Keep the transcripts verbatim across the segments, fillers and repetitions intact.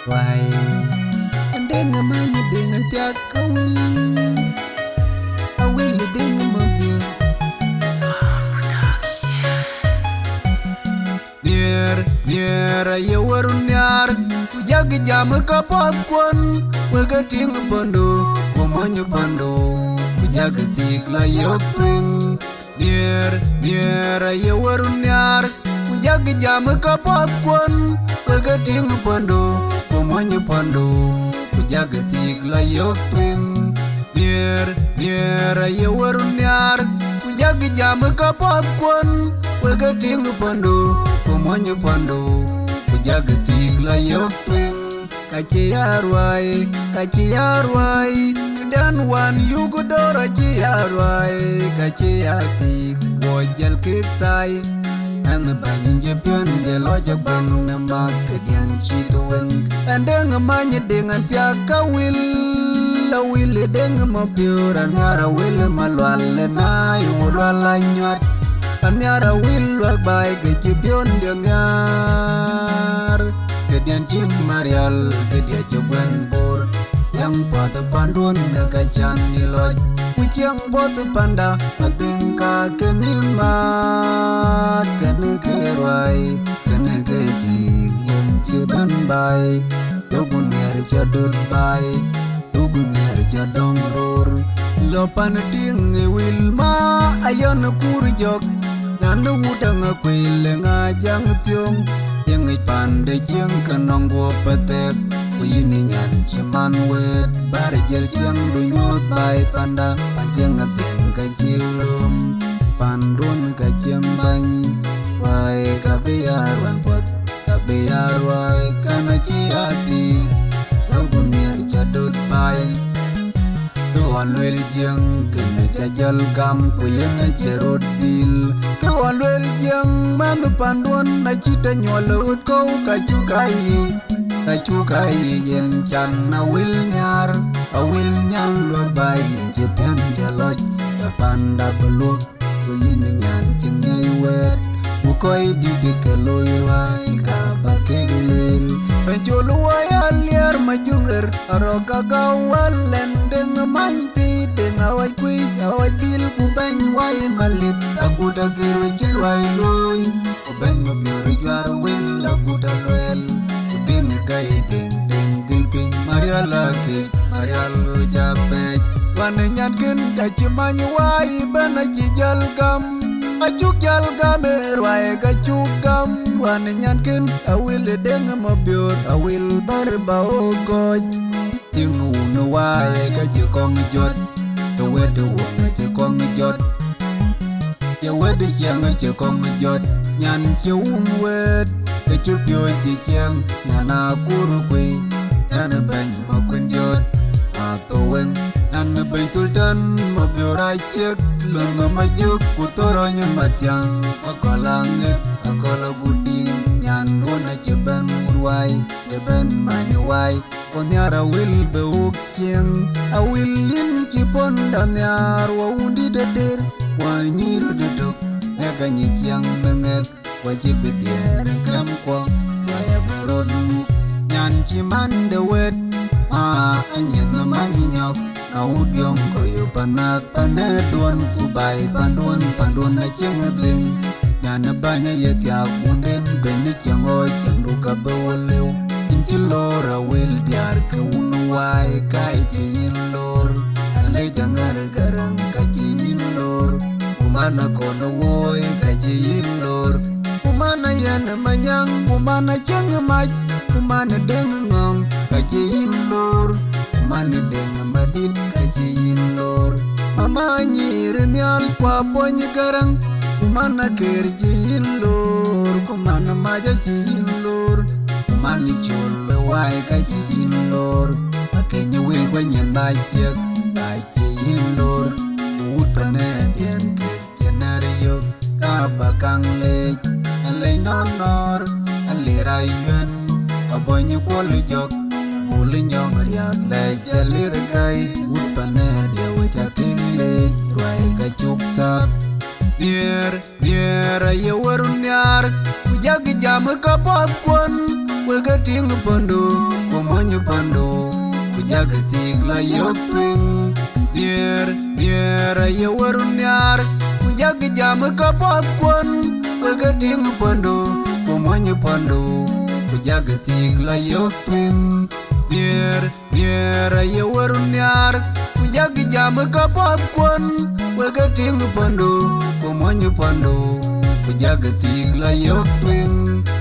Wai, Deŋ Many, Deŋ Thiak, Awil, Awil Deŋ Mabior. Nhiɛɛr, nhiɛɛr aye wär nhiaar, ku jak jam ke puɔthkuɔn, wek ke tiŋ pandu, ku mony pandu, ku jak thiik la yök piny. Nhiɛɛr, nhiɛɛr aye wär nhiaar, ku jak jam ke puɔthkuɔn, wek ke tiŋ pandu, ku mony pandu, ku jak thiik la yök piny. Nhiɛɛr, nhiɛɛr aye wär nhiaar, ku jak jam ke puɔthkuɔn, wek ke tiŋ pandu, ku mony pandu, ku jak thiik la yök piny. Ka cï ya ruai, ka cï ya ruai, këdɛn wään yuk dor acï ya ruai, ka cï ya thiik, wɔ jël kek thai. Ɛn bäny jë piɔ̈n de lɔc ëbɛ̈n në mak këdiɛn cït wëŋ. Ɛn Deŋ Many, Deŋ Thiak, Awil, Awil Deŋ Mabior, Anhiar Awil Malual ë naai wo Lual anyuat. Anhiar Awil luak baai ke cï piɔ̈n de nhiaar. Këdiɛn cïn Marial, këdiɛn cï guɛ̈n Bor. Yäŋ puɔth panduɔn de ka can ë lɔc, ku ciɛŋ puɔth panda, adhiŋ ka kënë maat, kënë ke ruai, kënë ke thiik yom cï bɛ̈n baai. Duku nhiɛɛr cä döt baai, duku nhiɛɛr cä dɔ̈ŋ ror. Lɔ pan tiŋ ë wil ma ayɔn kur jɔk, nyan ë wut aŋa kuël ë ŋa jaŋ thiöŋ. Yeŋic pande cieŋ ke nɔŋ guɔ̈p athɛɛk, ku yïn ë nyan cï man wëët, bär jël ciɛŋdu nyuɔ̈th baai panda, pan cieŋ athiɛŋ ka cï lööm, panduɔn ka cieŋ bäny, ruai ka bï ya ruɛn puɔth, ka bï ya ruai kɛn acï ya thiik, yöku nhiɛɛr cä döt baai. Kë ɣɔn lueel Jiëŋ, kënë cä jäl gam, ku yen acï röt dhil. Kë ɣɔn lueel Jiëŋ, mɛnh panduɔn acï tɔ nyuɔl ë ɣöt kɔ̈u, ka cuk aa yic, ka cuk aa yic, yen can Awil nhiaar, Awil nyan luɔk baai, yïn cï piɛ̈n de lɔc, ke panda bï luɔk. Ku yïn ë nyan cï ŋiɛc wɛ̈ɛ̈t, ku kɔc dït ke loi ruai ka bä kek leel. Bɛ̈ny col wai aliɛɛr majuŋ ɣer, arɔ̈k ka gäu wal ɛn Deŋ Many thii, Deŋ Awäc kuic, Awäc pil, ku bɛ̈ny wai malith, agut agër cï ruai looi. Ku bɛ̈ny Mabior juar wil agut aluɛɛl, ku Deŋ gai Deŋ, Deŋ gil piny Marial akec, Marial ɣööc apɛɛc. Ruan ë nyankën ka cï many wai bɛ̈n acï jäl gam, acuk jäl gam ë ruai ka cuk gam. Ruan ë nyankën Awil ë Deŋ Mabior, Awil bär ba ɣöök kɔc. Tiŋ wun ë waai ka cï kɔŋ jɔt, ke wɛ̈t ë wun acï kɔŋ jɔt. Ye wɛ̈t ë ciɛŋ acï kɔŋ jɔt, nyan cï wun wɛ̈t, ke cï piööc cï ciɛŋ, nyan akur kuëi, nyan ë bɛ̈ny Makuën jɔt. Athou wëŋ, nyan ë bɛ̈ny Thultan Mabior aciek, luɔnh ë majök ku thorɔny ë mathiaŋ, akɔl aŋeth, akɔl agut dïït, nyan duɔ̈n acï bɛ̈n wut wai, cï bɛ̈n many wai. Ku nhiaar Awil bï wok cieŋ, Awil yïn cï pɔ̈nda nhiaar, wa wundït ater, wa nyïïr röt ëtök, ŋɛk anyi ciɛŋ në ŋɛk, wa cï bï diɛɛr ë kɛmkuɔ, wa ya bï röt muk. Nyan cï man de wɛ̈t, aa, anyin ë man nyɔk, na wut yɔŋ kɔc ë panak, panëduɔ̈n ku baai panduɔ̈n, panduɔ̈n acieŋ ë dhïŋ. Nyan ë bäny aye thiaak wunden, bɛ̈ny ë cieŋ ɣɔɔc, cieŋdu ka bï wä lëu. Yïn cï lor Awil diäär ke wun wai, ka cï yïn lor. Alec aŋär Gäräŋ ka cï yïn lor. Ku man akɔn ë woi ka cï yïn lor. Ku man ayɛn ë manyaŋ, ku man acieŋ ë mac, ku man ë Deŋ ŋɔ̈ŋ ka cï yïn lor. Ku man ë Deŋ madït ka cï yïn lor. Mama nyïïr nhial ku abony Gäräŋ, ku man aker cï yïn lor, ku man mac acï yïn lor, ku man col ë wai ka cï yïn lor. Akeny wil ku nyin dhai ciek ka cï yïn lor, ku wut panëdiɛn kek cï nɛ̈r yök ka bä kaŋ leec. Alec nɔ̈ɔ̈r nɔ̈ɔ̈r, alir ayuɛn, abony kuɔl jɔk, bul nyɔŋ riak lɛc alir gäi, wut panëdiɛn wec akek leec, ruai ka cuk thap. Nhiɛɛr, nhiɛɛr aye wär nhiaar, ku jak jam ka puɔthkuɔn, wek ke tiŋ pɔ̈ndu, ku mony pandu, ku jakë thiik la yök tueŋ. Nhiɛɛr, nhiɛɛr aye wär nhiaar, ku jakë jam ke pathkuɔn, wek ke tïŋ pandu, ku mony pandu, ku jakë thiik la yök tueŋ. Nhiɛɛr, nhiɛɛr aye wär nhiaar, ku jakë jam ke pathkuɔn, wek ke tïŋ pandu, ku mony pandu, ku jakë thiik la yök tueŋ.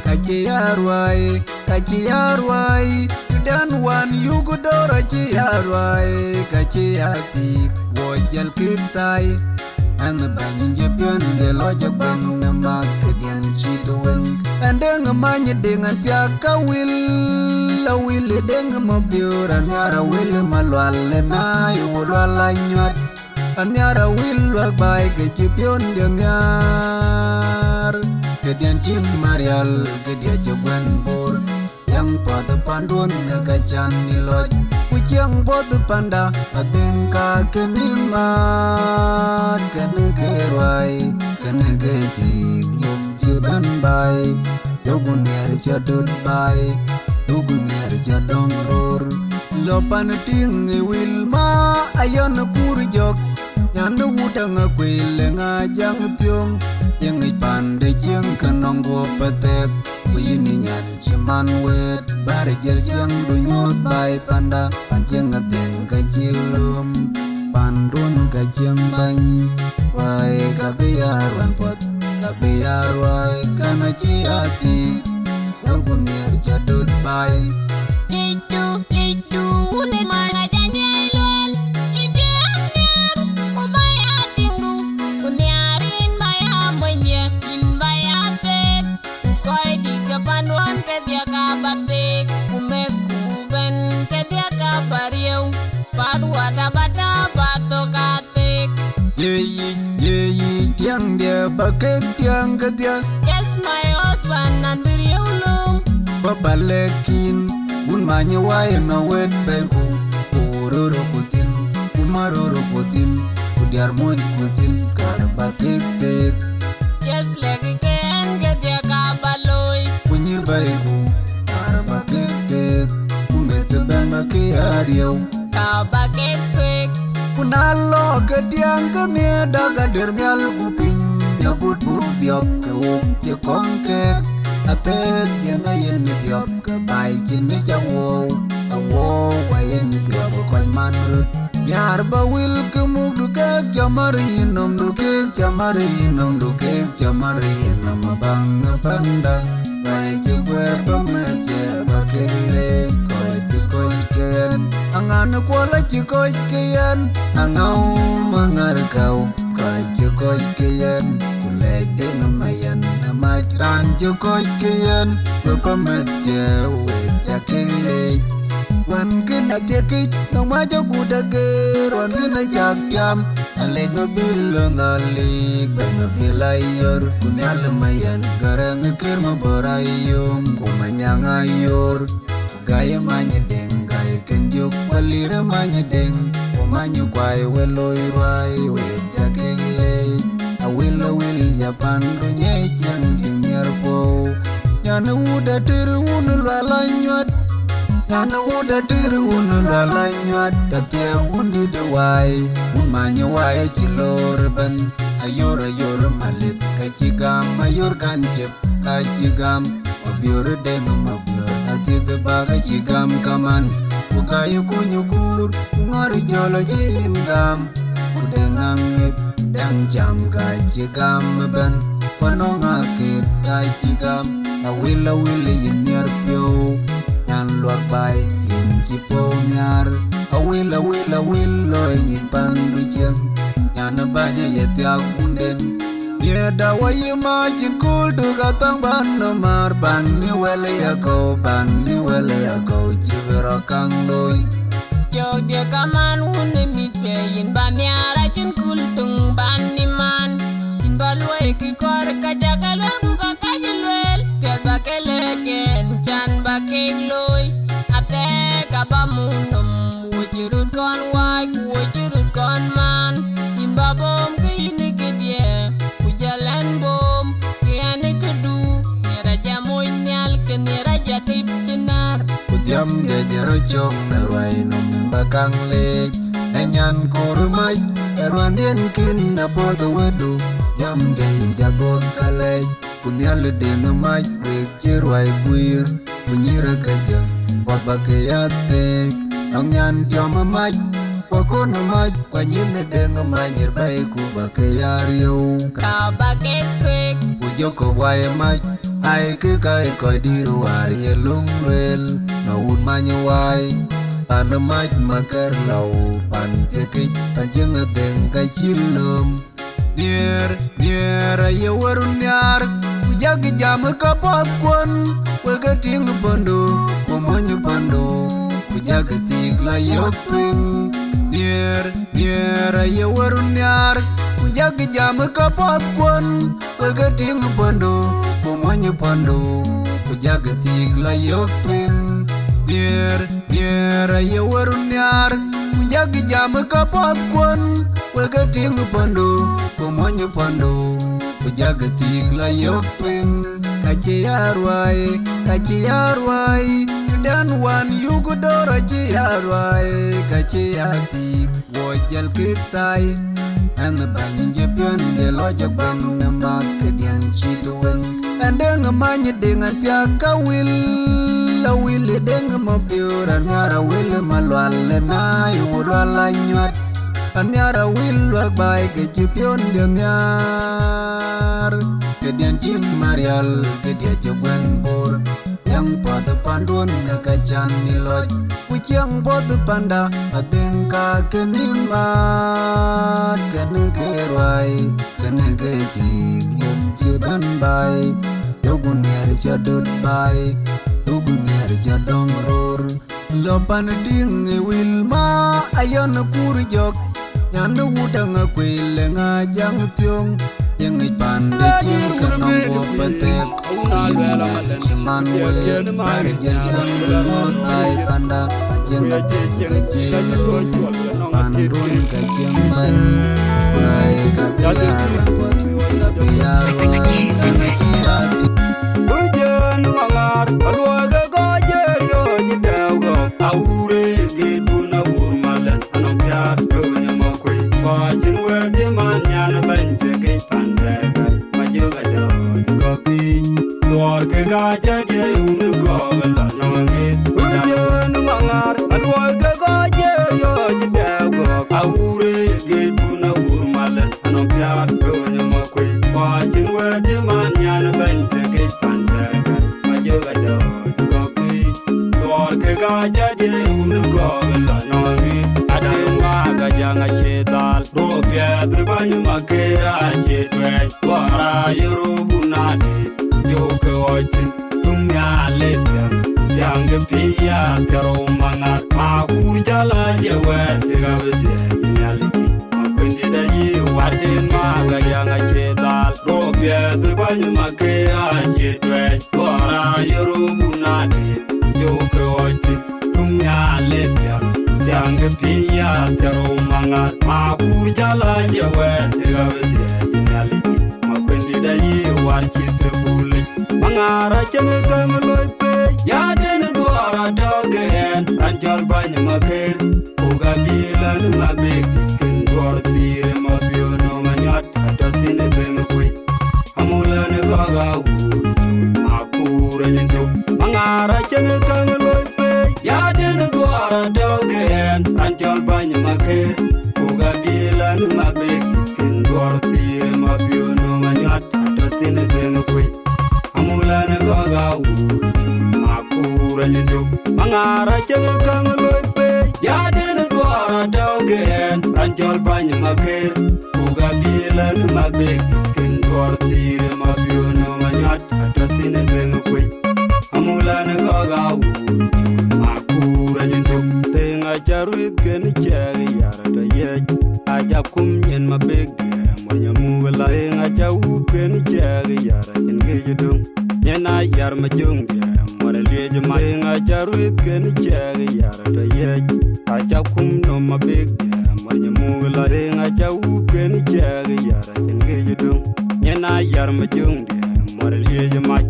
Ka cï ya ruai, ka cï ya ruai, këdɛn wään yuk dɔ̈ɔ̈r acï ya ruai, ka cï ya thiik, wo jël kït thai. Ɛn bɛ̈ny jë piɔ̈n de lɔc ë bɛ̈ny në mak këdiɛn cït wëŋ. Ɛn deŋ many deŋ ɛn thiak ka wil, awil deŋ mabiöör, ɛn nhiar awil malual ë naai wo lual anyuat. Ɛn nhiar awil luak baai ke cï piɔ̈n de nhiar. Këdiɛn cïn marial, këdiɛn cï guɛ̈n bor. Yäŋ path panduön në ka can ë lɔc, ku ciɛŋ buɔth panda, adhiŋ ka kënë maat, kënë ke ruai, kënë ke thiik yom cï bɛ̈n baai. Duku nhiɛɛr cä döt baai, duku nhiɛɛr cä dɔ̈ŋ röör. Lɔ pan tïŋ ë wil ma ayɔn kur jɔk, nyan de wut aŋa kuël ë ŋa jaŋ thiöŋ, yeŋic pan de cieŋ ke nɔŋ guɔ̈p athɛɛk, ku yïn ë nyan cï man wëët, bär jël ciɛŋdu nyuɔ̈th baai panda, pan cieŋ adhiŋ ka cï lööm, pan duön ka cieŋ bäny, ruai ka bï ya ruan puɔth, ka bï ya ruai kan acï ya thiik, yɔku nhiɛɛr cä döt baai. Icdu, icdu, wun ë man aja nyiɛɛi lueel, yïn cï ɣɛn nhiaar, ku ba ya tiŋdu, ku nhiaar yïn ba ya monydiɛ̈, yïn ba ya theek. Ku kɔc dït ke panduön kedhie ka ba theek, ku mɛ̈thku bɛ̈n kedhie ka ba riëëu, path wat abata ba thok atheek. Ye yic, ye yic tiɛŋdiɛ̈ ba kek tiɛŋ kedhie. Yes, my husband, an bï riëëu lööm. Ba ba lɛ̈k yïn, wun many wai nɔ wek bɛ̈ɛ̈iku, ku röörku thïn, ku ma röörku thïn, ku diäär monyku thïn, kar ba kek theek. Yes, lɛ̈k ke ɛn kedhie ka ba looi. Ku nyïïr bɛ̈ɛ̈iku, kar ba kek theek. Ku meth bɛ̈n ba ke ya riëëu, ka ba kek theek. Ku na lɔ ke diɛŋ ke miëëda ka der nhial ku piny agut buk dhiɔp ke wok cï kɔŋ keek. Atheek yen ayen dhiɔp ke baai cïn ë ca wou, awou ayen dhiɔp kɔc man röt. Nhiaar ba wil ke mukdu keek cä mär yïnɔmdu, keek cä mär yïnɔmdu, keek cä mär yïnɔm abaŋ ë panda. Kɔc cï guɛɛr ba mɛ̈th cɛ ba kek leec, kɔc cï kɔc ke yɛn, aŋan kuɔl acï kɔc ke yɛn, aŋau maŋar kau, kɔc cï kɔc ke yɛn, ku lɛc den ma yɛn ë mac raan cï kɔc ke yɛn, we ba mɛ̈th cɛ wek cä kek leec. Wän kën athiëkic nɔŋ mac agut ageer, wän kën acak tiam. Alec ma bil lo nhalik, bɛ̈n ma bil ayor, ku nhial ma yɛn Gäräŋ kër ma bɔ̈r ayom, ku ma nyaŋ ayor. Ku gäi many deŋ, gäi kën jök, ku alir many deŋ, ku many kuai we loi ruai, we cä kek leec. Awil, awil, japan du nyɛi ciɛŋ dï nhiɛɛr puɔ̈u. Nyan wut atir wun lual anyuat. Nyan wut atir wun lual anyuat, athiɛɛk wun dït wai, wun many wai acï lor ëbɛ̈n. Ayor, ayor malith ka cï gam, ayor kan cep ka cï gam. Mabior deŋ mabior, athieth ba ka cï gam kaman. Ku ka yï kuny kur, ku ŋɔ̈r jɔl acï yïn gam. Ku deŋ aŋet, deŋ cam ka cï gam ëbɛ̈n. Ku anɔŋ akër ka cï gam. Awil, awil, yïn nhiɛɛr piɔ̈u, nyan luak baai, yïn cï puɔ̈u nhiaar. Awil, awil, awil, lɔ nyic pandu cieŋ, nyan ë bäny aye thiak wunden. Miëëda wa yï ma cïn kööl tök athaŋ ban nɔm määr, ban ni wɛl ë yakɔ̈u, ban ni wɛl ë yakɔ̈u, cï bï rɔt kaŋ looi. Cɔk diɛ kaman wun ë mïth cë yïn ba nhiaar acïn kul töŋ ban ni man. Yïn ba luɔi kë kɔɔr ka cä ke luɛɛl ku ka ka cï lueel. Piɛth ba ke lɛ̈k ɛn can ba kek looi. Athɛɛk aba muk nɔm, wo cï röt kɔn wac, ku wo cï röt kɔn man. Yïn ba bom ke yïn ë këdiɛ, ku jɔl ɛn bom ke ɛn ë këdu. Nhiɛɛr aca moc nhial ke nhiɛɛr aca tip cï nar. Ku Yam de jero chok na ruai nom ba kang lec. E nyan kor mac, e ruan dien kin na pot wedu. Yam de jago kalec. Ku nhial ding mac wek ci ruai guir. Ku nyira ka ja, wa ba ke ya tek. Nong nyan tiom mac, wa kon mac, wa nyin ding mac nyir bai ku ba ke ya riu. Ka ba ke sek. Ku joko wai mac, ai ke kai koi dir war ye lung luel. Na un many wai, pan mac maker lau, pan tekic, pan jeng ding ka chilum. Nier, nier aye weru niar, ku jak jam ka path kuon, weke tiŋ pandu, ku mony pandu, ku jak thik la yok piny. Nier, nier aye weru niar, ku jak jam ka path kuon, weke tiŋ pandu, ku mony pandu, ku jak thik la yok piny. Nier, nier aye weru niar, ku jak jam ka path kuon, weke tiŋ pandu, ku mony pandu, ku jak thik la yok piny. Ka ci ya ruai, ka ci ya ruai, dan wan yugu dor a ci ya ruai, ka ci ya thik. Wo jal kik sai, en bany je pion de lo je ban ne ma ke dian ci duwen. En deng many deng a tiak ka wil, a wil deng ma pior, an yar a wil ma lual na yu lual a nyuat. An yar a wil luak bai ke ci pion de nyar. Ke dian cin marial, ke dia ci gwen bor. Yang path pandun ka can ni loj. Ku ciɛŋ buɔth panda, adhiŋ ka kënë mat, kënë ke ruai, kënë ke cïk yom cï bɛ̈n bai. Yoku nhiɛɛr cä döt bai, yoku nhiɛɛr cä dɔŋ ror. Lɔ pan tiŋ ë wil ma ayɔn kur jɔk, nyan wut aŋa kuël ë ŋa jaŋ thiöŋ. Yeŋic pan de cieŋ ke nɔm guɔ pathek. Yin ŋɛk cï man wëët, bär jël yɛn wëët ai panda. Cieŋ ke cieŋ, pan duɔn ke cieŋ bɛ̈ny. Ai ka bï ya rɔt, ka bï ya rɔt, ka bï ya rɔt. Bï jɛn maŋar, aluɔi ke gɔc jël yɔc dɛɛu gɔk. Awure git bun awur malɛn, anɔm piaat doony ma kuëi. Kɔc cïn wëët cï man nyan bɛ̈ny thiekic pan bɛ̈ɛ̈r bɛ̈ny. Ma jök ajɔt gɔk piic. Duɔɔr ke gaac jadie wun gɔk la nɔŋ ŋit. Wun jön maŋar, aluɔi ke gɔc jël yɔc dɛɛu gɔk. Awure git bun awur malɛn, anɔm piaat doony ma kuëi. Kɔc cïn wëët cï man nyan bɛ̈ny thiekic pan bɛ̈ɛ̈r bɛ̈ny. Ma jök ajɔt gɔk piic. Duɔɔr ke gaac jadie wun gɔk la nɔŋ ŋit. Adɛŋ waak ajaŋ acie dhal. Ruɔp piɛth bäny ma keer acie tuɛɛc. Duɔɔr a ye rop bun adï. Jok ke ɣɔc thïn. Tum nhial ë thiäŋ. Thiäŋ ke piny ya thiärou maŋar. Ma kuur jal a je wɛɛr thik abï dhiëëc nhial yic. Ma kuëndït ayï wat den maak ajaŋ acie dhal. Ruɔp piɛth bäny ma keer acie tuɛɛc. Duɔɔr a ye rop bun adï. Jok ke ɣɔc thïn. Tum nhial ë thiäŋ, thiäŋ ke piny ya thiärou maŋar. Ma kuur jal a je wɛɛr thik abï dhiëëc nhial yic. Ma kuëndït ayï war cï thebul yic. Maŋar acïn käŋ loi pei, ya den duɔɔr atɔ̈ ke ɛn. Raan cɔl bäny ma keer, ku ka bï län ma bek. Kën duɔɔr thiir ma biöön nɔm anyuat, atɔ̈ thïn ë ben kuec. Amulɛn gɔk awuur, apuur anyinduk. Maŋar acïn käŋ loi pei, ya den duɔɔr atɔ̈ ke ɛn. Raan cɔl bäny ma keer, ku ka bï län ma bek. Kën duɔɔr thiir ma biöön nɔm anyuat, atɔ̈ thïn ë ben kuec. Amulɛn gɔk awuur, apuur anyinduk. Maŋar acïn käŋ loi pei, ya den duɔɔr atɔ̈ ke ɛn. Raan cɔl bäny ma keer, ku ka bï län ma bek. Kën duɔɔr thiir ma biöön nɔm anyuat, atɔ̈ thïn ë ben kuec. Amulɛn gɔk awuur, apuur anyinduk. Thëŋ aca ruith kën cɛɛk yar tɔ yec. Aca kum nyin ma bek diɛɛm, wany amuk la. Thëŋ aca wup kën cɛɛk yar acïn kec döŋ. Nyin ayar ma jöŋ diɛɛm, wal liec ma. Thëŋ aca ruith kën cɛɛk yar tɔ yec. Aca kum nɔm ma bek diɛɛm, wany amuk la. Thëŋ aca wup kën cɛɛk yar acïn kec döŋ. Nyin ayar ma jöŋ diɛɛm, wal liec mac.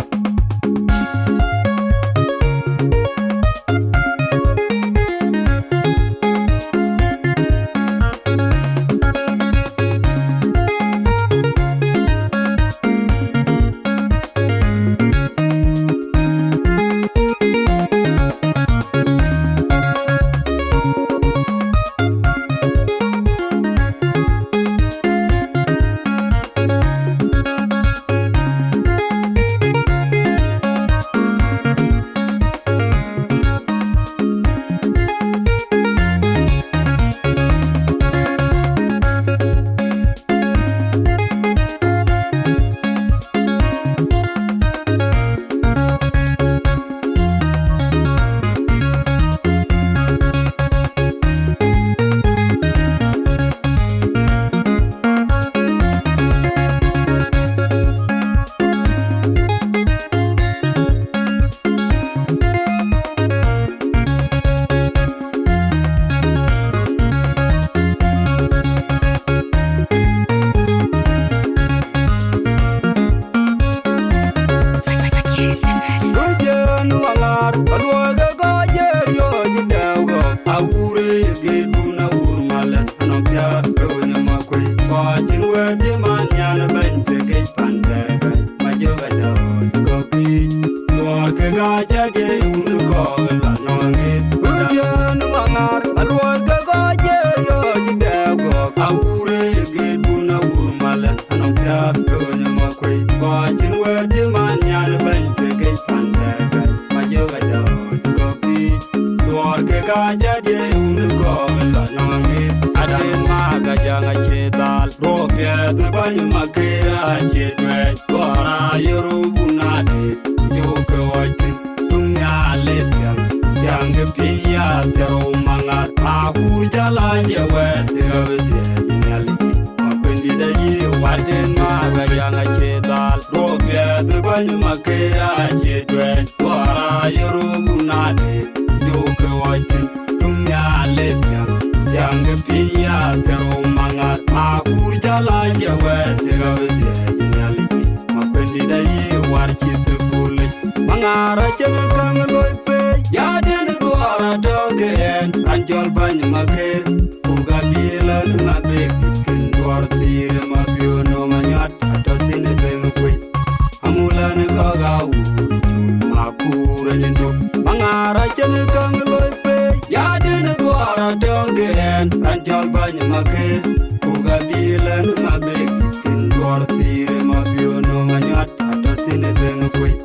Ëla nɔŋ ŋic, Rudiɛn Maŋar, aluɔi ke kɔc ye yɔc dɛ gɔk. Awur ë git bun awur malɛn, anɔŋ piaat lööny makuëi. Kɔc cïn wɛ̈t cï man nyan bɛ̈ny thekec pan dɛ̈ bɛ̈ny, ma jök ajɔɔc gɔk piic. Duɔɔr ke ka jat ye run kɔk, ëla nɔŋ ŋic. Atem mak ajäŋ acie dhal, ruɔk piɛth bäny Maker acie tuɛɛc. Duɔɔr ayero bun adït, jök ke ɣɔc thïn. Tum Nhialic thiäŋ, thiäŋ ke piŋ ya thiärou Maŋar. Akur jala ye wɛ̈ɛ̈t, thiëëk abï dhiëëc Nhialic. Makuëndït ayï waten ma ka jaŋ acie dhal. Ruɔk piɛth bäny Maker acie tuɛɛc. Duɔɔr ayero bun adït, jök ke ɣɔc thïn. Tum Nhialic thiäŋ, thiäŋ ke piŋ ya thiärou Maŋar. Akur jala ye wɛ̈ɛ̈t, thiëëk abï dhiëëc Nhialic. Makuëndït ayï war cï thï pulic. Maŋar acïn käŋ loi pei, ya den Duɔɔr atɔ̈ ke ɛn, raan cɔl bäny Maker. Ku ka dhil ɛn ma bek kën Duɔɔr thiir ma biöön nɔm anyuat atɔ̈ thïn ë dhëŋ kuec. Amulɛn kɔk awur, Makur anyinduk. Maŋar acïn käŋ loi pei, ya den Duɔɔr atɔ̈ ke ɛn, raan cɔl bäny Maker. Ku ka dhil ɛn ma bek kën Duɔɔr thiir ma biöön nɔm anyuat atɔ̈ thïn ë dhëŋ kuec.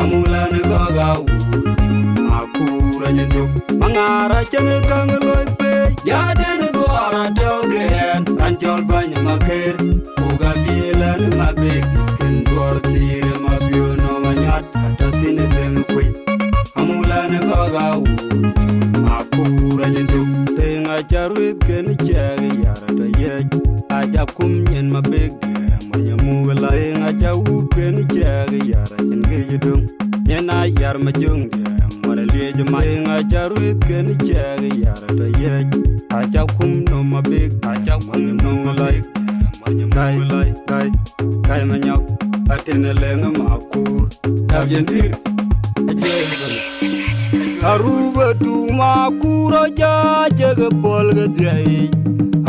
Amulɛn kɔk awur, Makur anyinduk. Maŋar acïn käŋ loi pei, ya den Duɔɔr atɔ̈ ke ɛn, raan cɔl bäny Maker. Ku ka dhil ɛn ma bek kën Duɔɔr thiir ma biöön nɔm anyuat atɔ̈ thïn ë dhëŋ kuec. Amulɛn kɔk awur, Makur anyinduk. Dhëŋ aca ruith kën ciɛɛk yar tɔ yec. Aca kum nyin ma bek diɛɛm wany amuk la. Dhëŋ aca wup kën ciɛɛk yar acïn kec döŋ. Nyin ayar ma jöŋ diɛɛm wany liec ma. Dhëŋ aca ruith kën ciɛɛk yar tɔ yec. Aca kum nɔm ma bek, aca kum nɔm ma bek. Gai, gai, gai manyɔk, atin ë lëŋ Makur. Dap yen dhïr. Arub ë tuk Makur aja cek ë pɔl ke dhiɛic.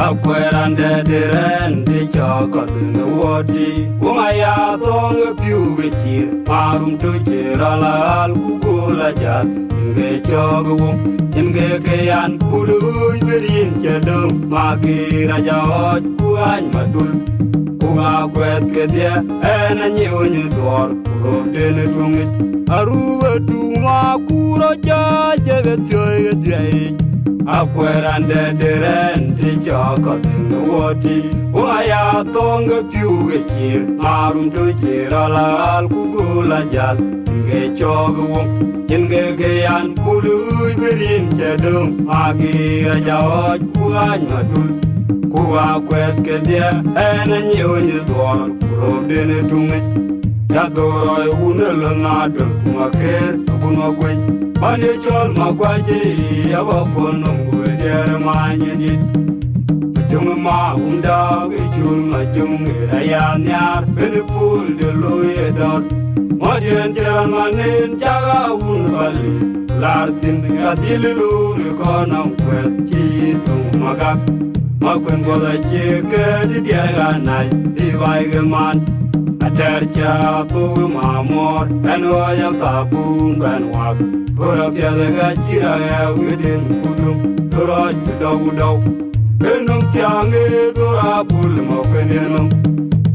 Akuɛɛr raan dɛ de rɛɛn de cɔk kɔth në wuɔt ti. Wöŋ aya thɔ̈ŋ ë piu ke cir. Marum tö cï rɔl aɣal ku gol ajal. Yen ke cɔk ë wöŋ, yen ke ke yan, ku luui bï rin cë döŋ. Makir aja ɣɔc ku ɣany madul. Ku akuɛth kedhie ɛn anyiuny Duɔɔr, ku röpden ë tuŋic. Arub ë tuk Makur aja cek ë thiɔ̈i ke dhiɛic. Akuɛɛr raan dɛ de rɛɛn de cɔk kɔth në wuɔt ti. Wöŋ aya thɔ̈ŋ ke piu ke cir. Marum tö cï rɔl aɣal ku gol ajal. Yen ke cɔk ë wöŋ, yen ke ke yan, ku luui bï rin cë döŋ. Makir aja ɣɔc ku ɣany madul. Ku akuɛth kedhie ɛn anyiuny Duɔɔr, ku röpden ë tuŋic. Ca dhorɔi wun ë lon adöl ku Maker, ku Makuëc. Man ye cɔl Makuac ë aba puɔ̈n nɔm ku bï diɛɛr ë many ë dït. Majöŋ ë ma wun daak ë cul, majöŋ ë raya nhiaar, ben ë pul de looi ë dɔ̈ɔ̈r. Mɔ̈diɛn cï raan man en cak a wun bali, lar thïn ka dhil loor ë kɔn nɔm kuɛth cï yï thöŋ magak. Makuën guɔth acie kɛ̈ɛ̈t diɛɛr ɣa nac bï baai ke man. Atɛ̈r cä thou ë mamuɔɔr, ɛn ɣɔɔc athabun bɛn wak. Bï rɔt piɛth ë ka cï rɔt ɣɛɛu ë den ku dum, bï rɔt cï dɔu dɔu. Ë nöm thiaŋ ë dhor apul Makuën ë nöm.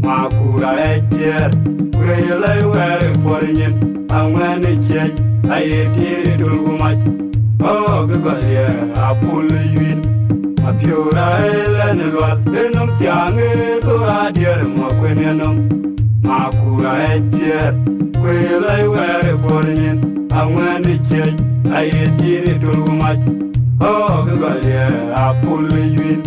Makur aɣɛc thiëër, ku ë lɛc wɛɛr ë puɔ̈r nyin. Aŋuɛ̈n ë ciëc, aye tiir ë döl ku mac. Ɣɔ̈k ë gɔl ye apul ë yuin. Apiöör aɣɛc lɛ̈n ë lual, ë nöm thiaŋ ë dhor adiɛɛr Makuën ë nöm. Makur aɣɛc thiëër, ku ë lɛc wɛɛr ë puɔ̈r nyin. Aŋuɛ̈n ë ciëc, aye tiir ë döl ku mac. Ɣɔ̈k ë gɔl ye apul ë yuin.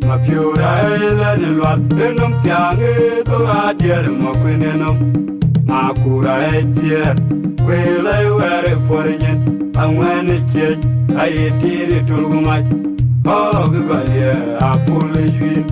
Mapiöör aɣɛc lɛ̈n ë lual, ë nöm thiaŋ ë dhor adiɛɛr Makuën ë nöm. Makur aɣɛc thiëër, ku ë lɛc wɛɛr ë puɔ̈r nyin. Aŋuɛ̈n ë ciëc, aye tiir ë döl ku mac. Ɣɔ̈k ë gɔl ye apul ë yuin.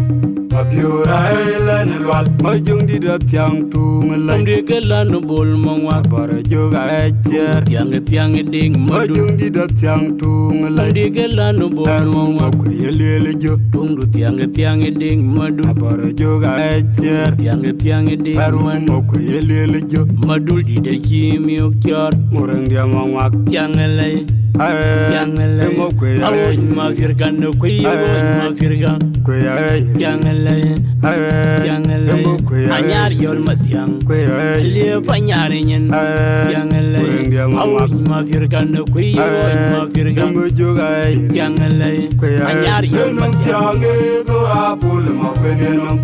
Mapiöör aye lɛn lual, ma jöŋdït athiäŋ tuŋ lɛc. Kum dï ke län bol ma ŋuak. Abɔr jök aye thiɛɛr. Thiäŋ, thiäŋ diŋ ma dul. Ma jöŋdït athiäŋ tuŋ lɛc. Kum dï ke län bol ma ŋuak. Ku ye lueel jö. Tuŋdu thiäŋ, thiäŋ diŋ ma dul. Abɔr jök aye thiɛɛr. Thiäŋ, thiäŋ diŋ ma dul. Ku ye lueel jö. Ma dul dït acï miök cɔɔr. Ŋureŋ diɛ̈ ma ŋuak. Thiäŋ lɛc. Aye. Thiäŋ lɛc. Ë ma kuëë aye. Awuc ma piɛ̈r kan, kuëë aye. Awuc ma piɛ̈r kan. Kuëë aye. Thiäŋ lɛc. Aye. Thiäŋ lɛc. Ë ma kuëë aye. Anyar yɔl ma thiäŋ. Kuëë aye. Liep anyar nyin. Aye. Thiäŋ lɛc. Ŋureŋ diɛ̈ ma ŋuak. Awuc ma piɛ̈r kan, kuëë aye. Awuc ma piɛ̈r kan. Ë ma jök aye. Thiäŋ lɛc. Kuëë aye. Anyar yɔl ma thiäŋ. Ë nɔm thiäŋ ë dhor apul ma kuën ë nɔm.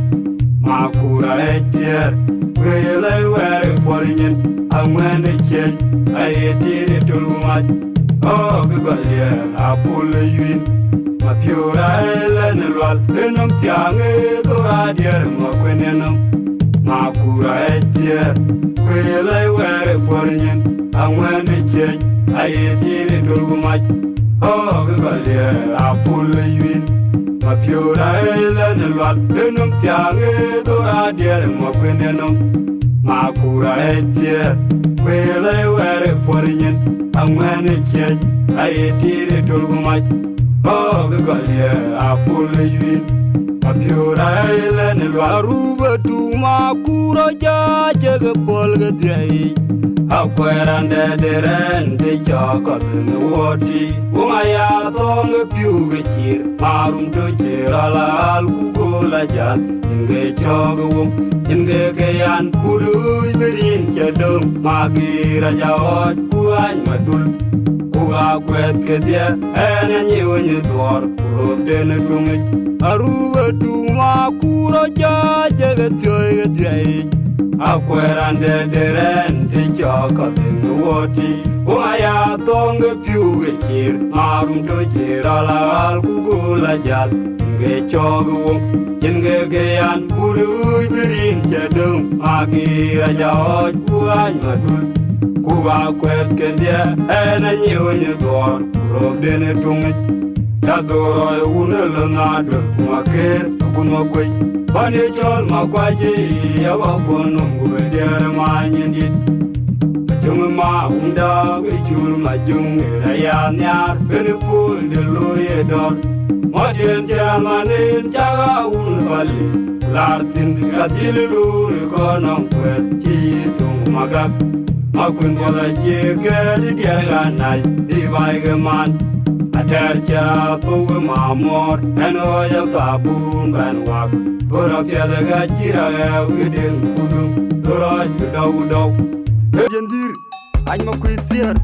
Makur aye thiɛɛr. Kuëë lɛc wɛ̈ɛ̈r ë puɔl nyin. Aŋuɛ̈n ë ciëc, aye tiit ë tol ku mac. Ɣɔ̈k ë gɔl liɛɛr apul ë yuin. Mapiöör aye lɛn lual, ë nɔm thiäŋ ë dhor adiɛɛr ma kuën ë nɔm. Makur aye thiɛɛr, kuëë lɛc wɛ̈ɛ̈r ë puɔl nyin. Aŋuɛ̈n ë ciëc, aye tiit ë tol ku mac. Ɣɔ̈k ë gɔl liɛɛr apul ë yuin. Mapiöör aye lɛn lual, ë nɔm thiäŋ ë dhor adiɛɛr ma kuën ë nɔm. Makur aye thiɛɛr, kuëë lɛc wɛ̈ɛ̈r ë puɔl nyin. Aŋuɛ̈n ë ciëc, aye tiit ë tol ku mac. Ɣɔ̈k ë gɔl liɛɛr apul ë yuin. Mapiöör aye lɛn lual. Arup ë tuŋ Makur ë cä cï ke puɔl ke dhiɛc. Akuɛɛr raan dɛ̈t de rɛ̈n de cɔk kɔ̈th në wuɔ̈t tïï. Wok aya thɔ̈ŋ ë piu ke cir, marum tö cï rɔl aɣal ku göl ajäl. Yen ke cɔ̈k ë wok, yen ke ke yan, ku luuc bï rin cï döŋ, ma gïïr aja ɣɔɔc, ku ɣany ma dul. Ku akuɛth kedhie, ɣɛn anyiëëu ë nyin dhuɔɔr, ku röpden ë tuŋic. Arup ë tuŋ Makur ë cä cï ke thiɔ̈i ke dhiɛc. Akuɛɛr raan dɛ̈t de rɛ̈n de cɔk kɔ̈th në wuɔ̈t tïï. Wok aya thɔ̈ŋ ke piu ke cir, marum tö cï rɔl aɣal ku göl ajäl. Yen ke cɔ̈k ë wok, yen ke ke yan, ku luuc bï rin cï döŋ, ma gïïr aja ɣɔɔc, ku ɣany ma dul. Ku akuɛth kedhie, ɣɛn anyiëëu ë nyin dhuɔɔr, ku röpden ë tuŋic. Cä dhorɔi wun ë lɔ na döl, ku ma këër, ku ma kuec. Pan ye cɔl ma kuac ë, ya wa kuɔn nɔm, ku bï diɛɛr ma nyin dït. Ajöŋ ë ma wunda, ke cul ma jöŋ ë raya nhiaar, ben ë puɔl de looi ë dɔ̈ɔ̈r. Mɔ̈tdiɛ̈n cï raan man en cak a wun bali. Lar thïn ka dhil ë loor ë kɔn nɔm kuɛth cï yï thöŋ magak. Ma kuën buɔth acie kɛ̈ɛ̈t ë diɛɛr ɣa nac bï baai ke man. Atɛ̈r cä thou ë ma mɔ̈ɔ̈r, ɣɛn ɣɔɔc athabun bɛ̈n wak. Bï rɔt piɛth ë ka cï rɔt ɣɛɛu ë deŋ ku dum, bï rɔt cï dɔu dɔu. Yen dhïr, any ma kuï thiëër.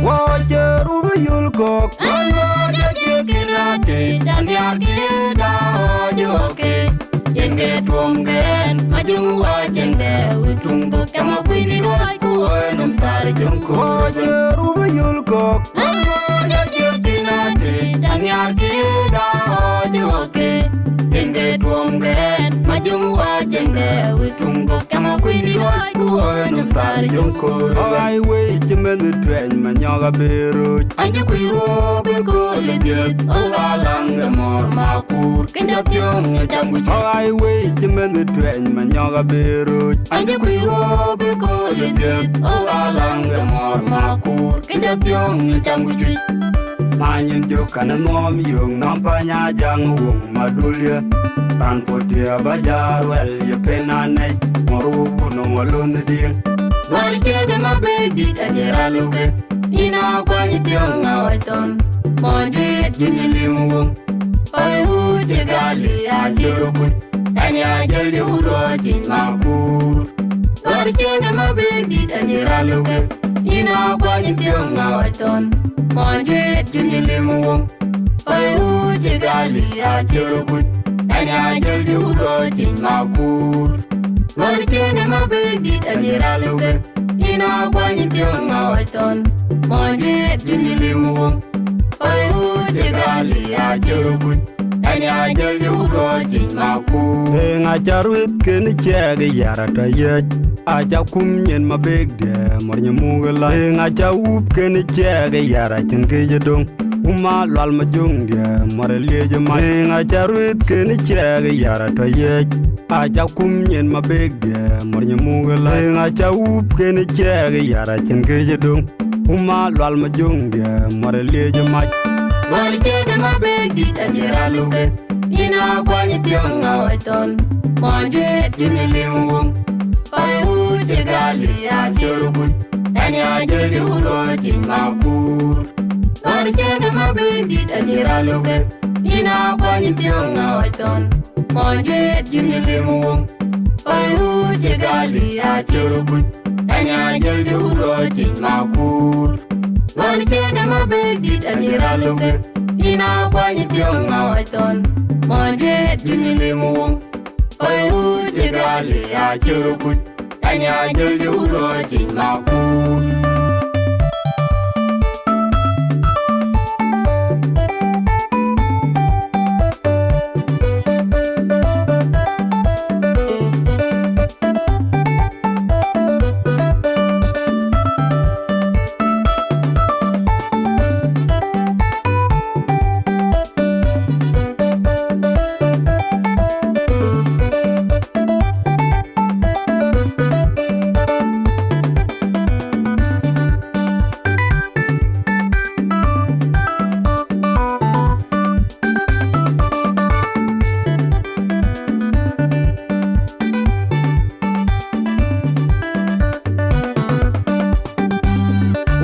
Wɔ cï ruu bï yöl kɔ̈k. Wɔ cï cï kïn raan tëët, an, diäär kï da ɣɔɔc ë ɣɔ̈k ke. Yen ke tuɔm ke ɣɛn, ma jöŋ wä cieŋ dɛ, wï tuŋ dhuk ke ma kuïn ruɔɔc, ku ɣɔɔc nɔm thar jöŋ koor. Wɔ cï ruu bï yöl kɔ̈k. Wɔ cï cï kïn raan tëët, an, diäär kï da ɣɔɔc ë ɣɔ̈k ke. Yen ke tuɔm ke ɣɛn, ma jöŋ wä cieŋ dɛ, wï tuŋ dhuk ke ma kuïn ruɔɔc, ku ɣɔɔc nɔm thar jöŋ koor. Ɣɔ̈k ai wei cï mɛnh tuɛny, ma nyɔk abï rööc. An cï kuc ruɔ̈ɔ̈k ë kööl ë dhiëth, ɣɔ̈k alaŋ de mɔ̈ɔ̈r ma kuur, kë jɔ thiɔ̈ŋ ë cam ku cuëc. Ɣɔ̈k ai wei cï mɛnh tuɛny, ma nyɔk abï rööc. An cï kuc ruɔ̈ɔ̈k ë kööl ë dhiëth, ɣɔ̈k alaŋ de mɔ̈ɔ̈r ma kuur, kë jɔ thiɔ̈ŋ ë cam ku cuëc. Ma nyin jök kan ë nhɔm yöŋ nɔm pany ajaŋ wöŋ ma dul ye. Raan puɔ̈t tiɛ̈ ba jär wɛl ye pen anɛc, mɔ̈r wok wun nɔm alönh diëŋ. Gɔ̈r ciëëth ë ma bɛ̈ɛ̈i dït acï raan luke. Yïn aa kuany thiɔ̈ŋ ŋa ɣɔc thɔn, mɔny duëët juëc lim wum. Kɔc wuut Cï Gali acï röt kuc, ɛn ya jël cï wut röt cïny makur. Gɔ̈r ciëŋ ë Mabïk dït acï raan lukë, yïn akuany thiöŋ ŋa ɣɔc thɔn. Mɔny juëët cïn yï lim wum, kɔc wut cï Gali acï röt kuc, ɛn ya jël cï wut röt cïny makur. Gɔ̈r ciëŋ ë Mabïk dït acï raan lukë, yïn akuany thiöŋ ŋa ɣɔc thɔn. Mɔny juëët cïn yï lim wum, kɔc wut cï Gali acï röt kuc, ɛn ya jël cï wut röt cïny makur. Ëŋ aca ruëth kën ciɛɛk ë yar atɔ yec, aca kum nyin Mabïk diɛ mɔr nyi muk ë lac. Ëŋ aca wup kën ciɛɛk ë yar acïn këc ë döŋ. Wuma lual ma jöŋ diɛ mɔr ë liec ë mac. Ëŋ aca ruëth kën ciɛɛk ë yar atɔ yec, aca kum nyin Mabïk diɛ mɔr nyi muk ë lac. Ëŋ aca wup kën ciɛɛk ë yar acïn këc ë döŋ. Wuma lual ma jöŋ diɛ mɔr ë liec ë mac. Gɔ̈r ciëŋ ë Mabïk dït acï raan lukë, yïn akuany thiöŋ ŋa ɣɔc thɔn. Mɔny juëët cïn yï lim wum, kɔc wut cï Gali acï röt kuc, ɛn ya jël cï wut röt cïny makur. Gɔ̈r ciëŋ ë Mabïk dït acï raan lukë, yïn akuany thiöŋ ŋa ɣɔc thɔn. Mɔny juëët cïn yï lim wum, kɔc wut cï Gali acï röt kuc, ɛn ya jël cï wut röt cïny makur. Gɔ̈r ciëŋ ë Mabïk dït acï raan lukë, yïn akuany thiöŋ ŋa ɣɔc thɔn. Mɔny juëët cïn yï lim wum, kɔc wut cï Gali acï röt kuc, ɛn ya jël cï wut röt cïny makur.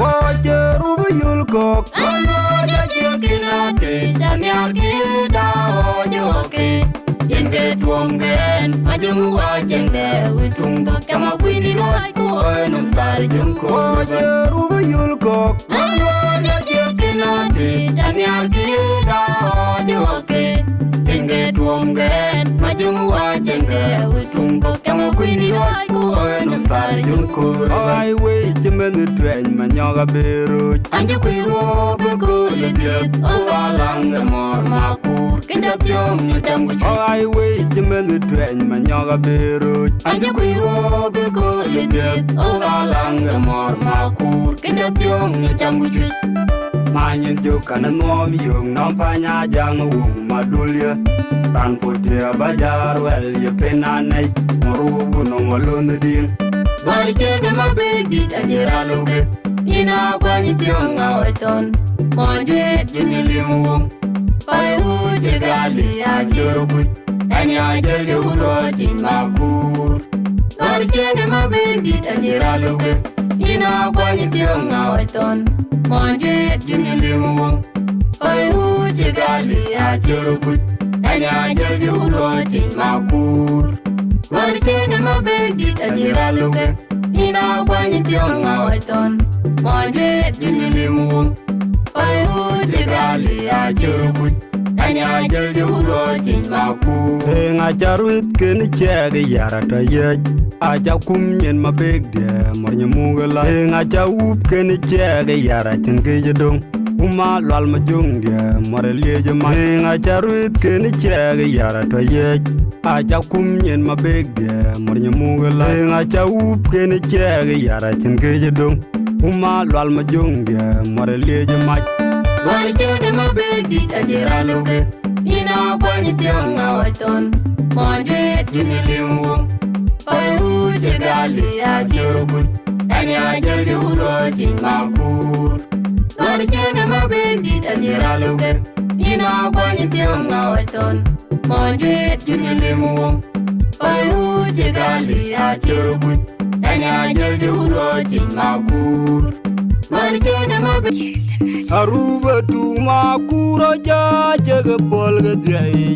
Wɔ cï röt bï yöl kɔ̈k. Ɣɔn wɔ jɔ cï kïn atit, amiäk kï da ɣɔɔ jɔ ke. Yen ke tuɔm gen, ma jëm wɔ cieŋ de, wï tuŋ dhök cam akuïn ruɔc, ku ɣɔn nɔm thar jëm koor. Wɔ cï röt bï yöl kɔ̈k. Ɣɔn wɔ jɔ cï kïn atit, amiäk kï da ɣɔɔ jɔ ke. Yen ke tuɔm gen, ma jëm wɔ cieŋ de, wï tuŋ dhök cam akuïn ruɔc, ku ɣɔn nɔm thar jëm koor. Ɣɔɔc wei cï mɛnh tuɛny ma nyɔk abï rööc. An cï kuc ruɔ̈ɔ̈p ë kööl ë dhiëth, ɣɔɔc alaŋ de mɔ̈r makur, kë cä thiɔ̈ŋ ë cam ku cuc. Ɣɔɔc wei cï mɛnh tuɛny ma nyɔk abï rööc. An cï kuc ruɔ̈ɔ̈p ë kööl ë dhiëth, ɣɔɔc alaŋ de mɔ̈r makur, kë cä thiɔ̈ŋ ë cam ku cuc. Ma nyin jök kan ë nuɔɔm yöŋ nɔm pany Ajaŋ wöŋ Madul ye. Raan puɔ̈t ye bä jär wɛl ye pen anɛc, mɔ̈r wöŋ nɔm wä lon ë diŋ. Gɔ̈r ciëŋ ë Mabïk dït acï raan lukë, yïn akuany thiöŋ ŋa ɣɔc thɔn. Mɔny juëët cïn yï lim wum, kɔc wut cï Gali acï röt kuc, ɛn ya jël cï wut röt cïny makur. Gɔ̈r ciëŋ ë Mabïk dït acï raan lukë, yïn akuany thiöŋ ŋa ɣɔc thɔn. Mɔny juëët cïn yï lim wum, kɔc wut cï Gali acï röt kuc, ɛn ya jël cï wut röt cïny makur. Gɔ̈r ciëŋ ë Mabïk dït acï raan lukë, yïn akuany thiöŋ ŋa ɣɔc thɔn. Mɔny juëët cïn yï lim wum, kɔc wut cï Gali acï röt kuc, ɛn ya jël cï wut röt cïny makur. Ëŋ aca ruëth kën ciɛɛk ë yar atɔ yec, aca kum nyin Mabïk diɛ mɔ̈r nyi muk ë lac. Ëŋ aca wup kën ciɛɛk ë yar acïn këc ë döŋ. Wuma lual ma jöŋ diɛ mɔ̈r ë liec ë mac. Ëŋ aca ruëth kën ciɛɛk ë yar atɔ yec, aca kum nyin Mabïk diɛ mɔ̈r nyi muk ë lac. Ëŋ aca wup kën ciɛɛk ë yar acïn këc ë döŋ. Wuma lual ma jöŋ diɛ mɔ̈r ë liec ë mac. Gɔ̈r ciëŋ ë Mabïk dït acï raan lukë, yïn akuany thiöŋ ŋa ɣɔc thɔn. Mɔny juëët cïn yï lim wum, kɔc wut cï Gali acï röt kuc, ɛn ya jël cï wut röt cïny makur. Gɔ̈r ciëŋ ë Mabïk dït acï raan lukë, yïn akuany thiöŋ ŋa ɣɔc thɔn. Mɔny juëët cïn yï lim wum, kɔc wut cï Gali acï röt kuc, ɛn ya jël cï wut röt cïny makur. Gɔ̈r ciëŋ ë Mabïk. Aruba tuŋ Makur aca cek pɔl ke dhiɛi.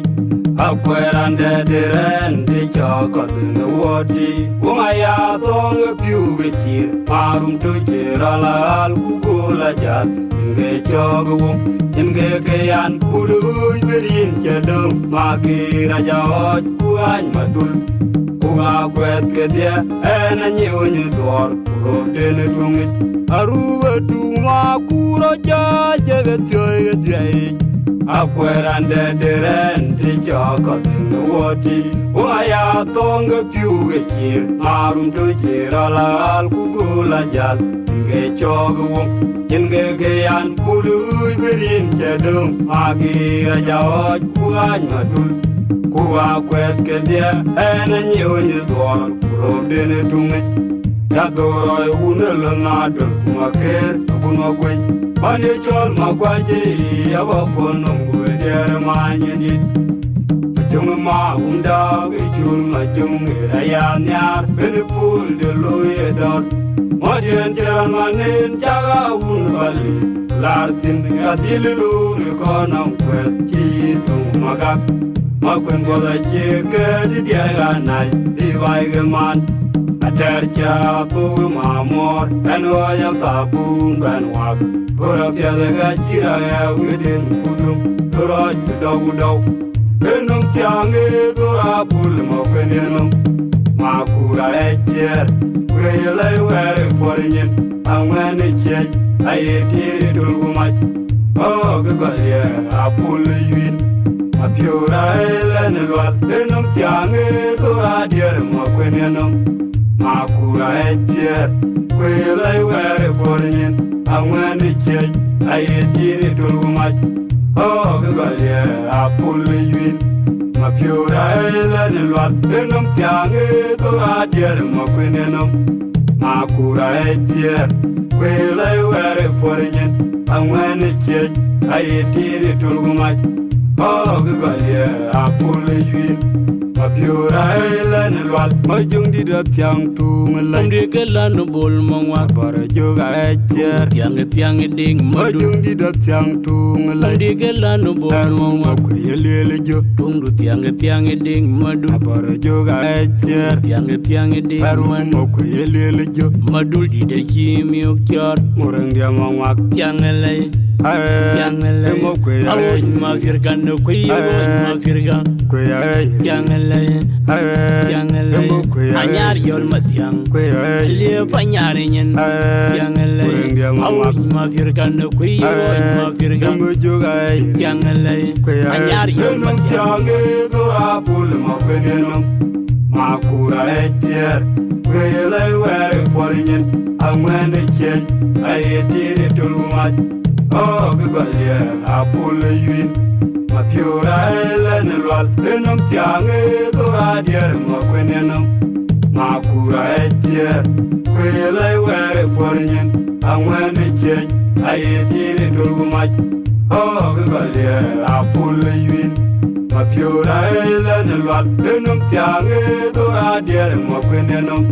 Akuɛɛr randɛ de rɛɛn de cɔk kɔth në wuɔ̈t ti. Wun aya thɔŋ ë piu ke cir. Marum tö cï rɔl aɣal ku gol ajal. Yen ke cɔk wun, yen ke ke yan. Ku luuc bï rin cɛ döŋ. Makir aja ɣɔc ku ɣany madul. Ku akuɛth kedhie, ɛn anyiu nyi dhuɔɔr, ku röpden ë tuŋic. Aruu ë tuŋ Makur aca cek ë thiɔ̈i ë dhiɛic. Akuɛɛr randɛ de rɛɛn de cɔk kɔth në wuɔ̈t ti. Wun aya thɔŋ ke piu ke cir, marum tö cï rɔl aɣal ku gol ajal. Yen ke cɔk wun, yen ke ke yan. Ku luuc bï rin cɛ döŋ. Makir aja ɣɔc ku ɣany madul. Ku akuɛth kedhie, ɛn anyiu nyi dhuɔɔr, ku röpden ë tuŋic. Ca dhorɔi wun ë lon adöl, ku Makir, ku Makuëc. Pan ye cɔl Makuac ë, aba kuɔn nɔm, ku ë diɛɛr ë maany ë dït. Majöŋ ë ma wun daak ë cul, Majöŋ ë raya nhiaar, ben ë pul de looi ë dɔ̈ɔ̈r. Mɔ̈diɛ̈n cï raan man en cak a wun bal ë. Lar thïn ka dhil loor ë kɔn nɔm kuɛth cï yï thöŋ Magak. Makuën guɔth acie kɛ̈ɛ̈t diɛɛr ɣa nac bï baai ke man. Atɛɛr cä thok ë mamuɔɔr, ɛn ɣɔɔc a thabun bɛn wak. Bör apiɛth ë ka cï ra ɣɛɛu ë den ku dum, bï rɔɔc ku dɔu ku dɔu. Ë nöm thiaŋ ë dhor apul Makuën ë nöm. Makur aɣɛc thiëër, ku ë ye lɛ̈i wɛ̈ɛ̈r ë puɔ̈r nyin. Aŋuɛ̈n ë ciëc, aye tiir ë tol ku mac. Ɣɔ̈k ë gɔl ye apul ë yuin. Apiöör aɣɛc lɛ̈n ë lual, ë nöm thiaŋ ë dhor adiɛɛr Makuën ë nöm. Makur aɣɛc thiëër, ku ë ye lɛ̈i wɛ̈ɛ̈r ë puɔ̈r nyin. Aŋuɛ̈n ë ciëc, aye tiir ë tol ku mac. Ɣɔ̈k ë gɔl ye apul ë yuin. Mapiöör aɣɛc lɛ̈n ë lual, ë nöm thiaŋ ë dhor adiɛɛr Makuën ë nöm. Makur aɣɛc thiëër, ku ë lɛ̈i wɛ̈ɛ̈r ë puɔ̈r nyin. Aŋuɛ̈n ë ciëc, aye tiir ë tol ku mac. Ɣɔ̈k ë gɔl ye apul ë yuin. Mapiöör aɣɛc lɛ̈n ë lual, Majöŋdït athiaŋ tuŋ ë lɛc. Ŋundi ke län ë bol Maŋuak. Abɔr ë jök aɣɛc thiëër. Thiaŋ ë thiaŋ ë diŋ Madul. Majöŋdït athiaŋ tuŋ ë lɛc. Ŋundi ke län ë bol Maŋuak. Makuëc ye liel ë jö. Tuŋdu thiaŋ ë thiaŋ ë diŋ Madul. Abɔr ë jök aɣɛc thiëër. Thiaŋ ë thiaŋ ë diŋ Madul. Makuëc ye liel ë jö. Madul dït acï miök cɔɔr. Ŋureŋdiɛ̈ Maŋuak. Thiaŋ ë lɛc. Thiaŋ ë lɛc. Awuc Mafirka në kuëc ye ɣɔɔc Mafirka. Thiaŋ ë lɛc. Thiaŋ ë lɛc. Anyar yɔl Mathiaŋ. Aliep anyar nyin. Thiaŋ ë lɛc. Awuc Mafirka në kuëc ye ɣɔɔc Mafirka. Thiaŋ ë lɛc. Anyar yɔl Mathiaŋ. Thiaŋ ë dhor apul Makuën ë nöm. Makur aɣɛc thiëër, ku ë lɛ̈i wɛ̈ɛ̈r ë puɔ̈r nyin. Aŋuɛ̈n ë ciëc, aye tiir ë tol ku mac. Ɣɔ̈k ë gɔl ye apul ë yuin. Mapiöör aɣɛc lɛ̈n ë lual, ë nöm thiaŋ ë dhor adiɛɛr Makuën ë nöm. Makur aɣɛc thiëër, ku ë lɛ̈i wɛ̈ɛ̈r ë puɔ̈r nyin. Aŋuɛ̈n ë ciëc, aye tiir ë tol ku mac. Ɣɔ̈k ë gɔl ye apul ë yuin. Mapiöör aɣɛc lɛ̈n ë lual, ë nöm thiaŋ ë dhor adiɛɛr Makuën ë nöm.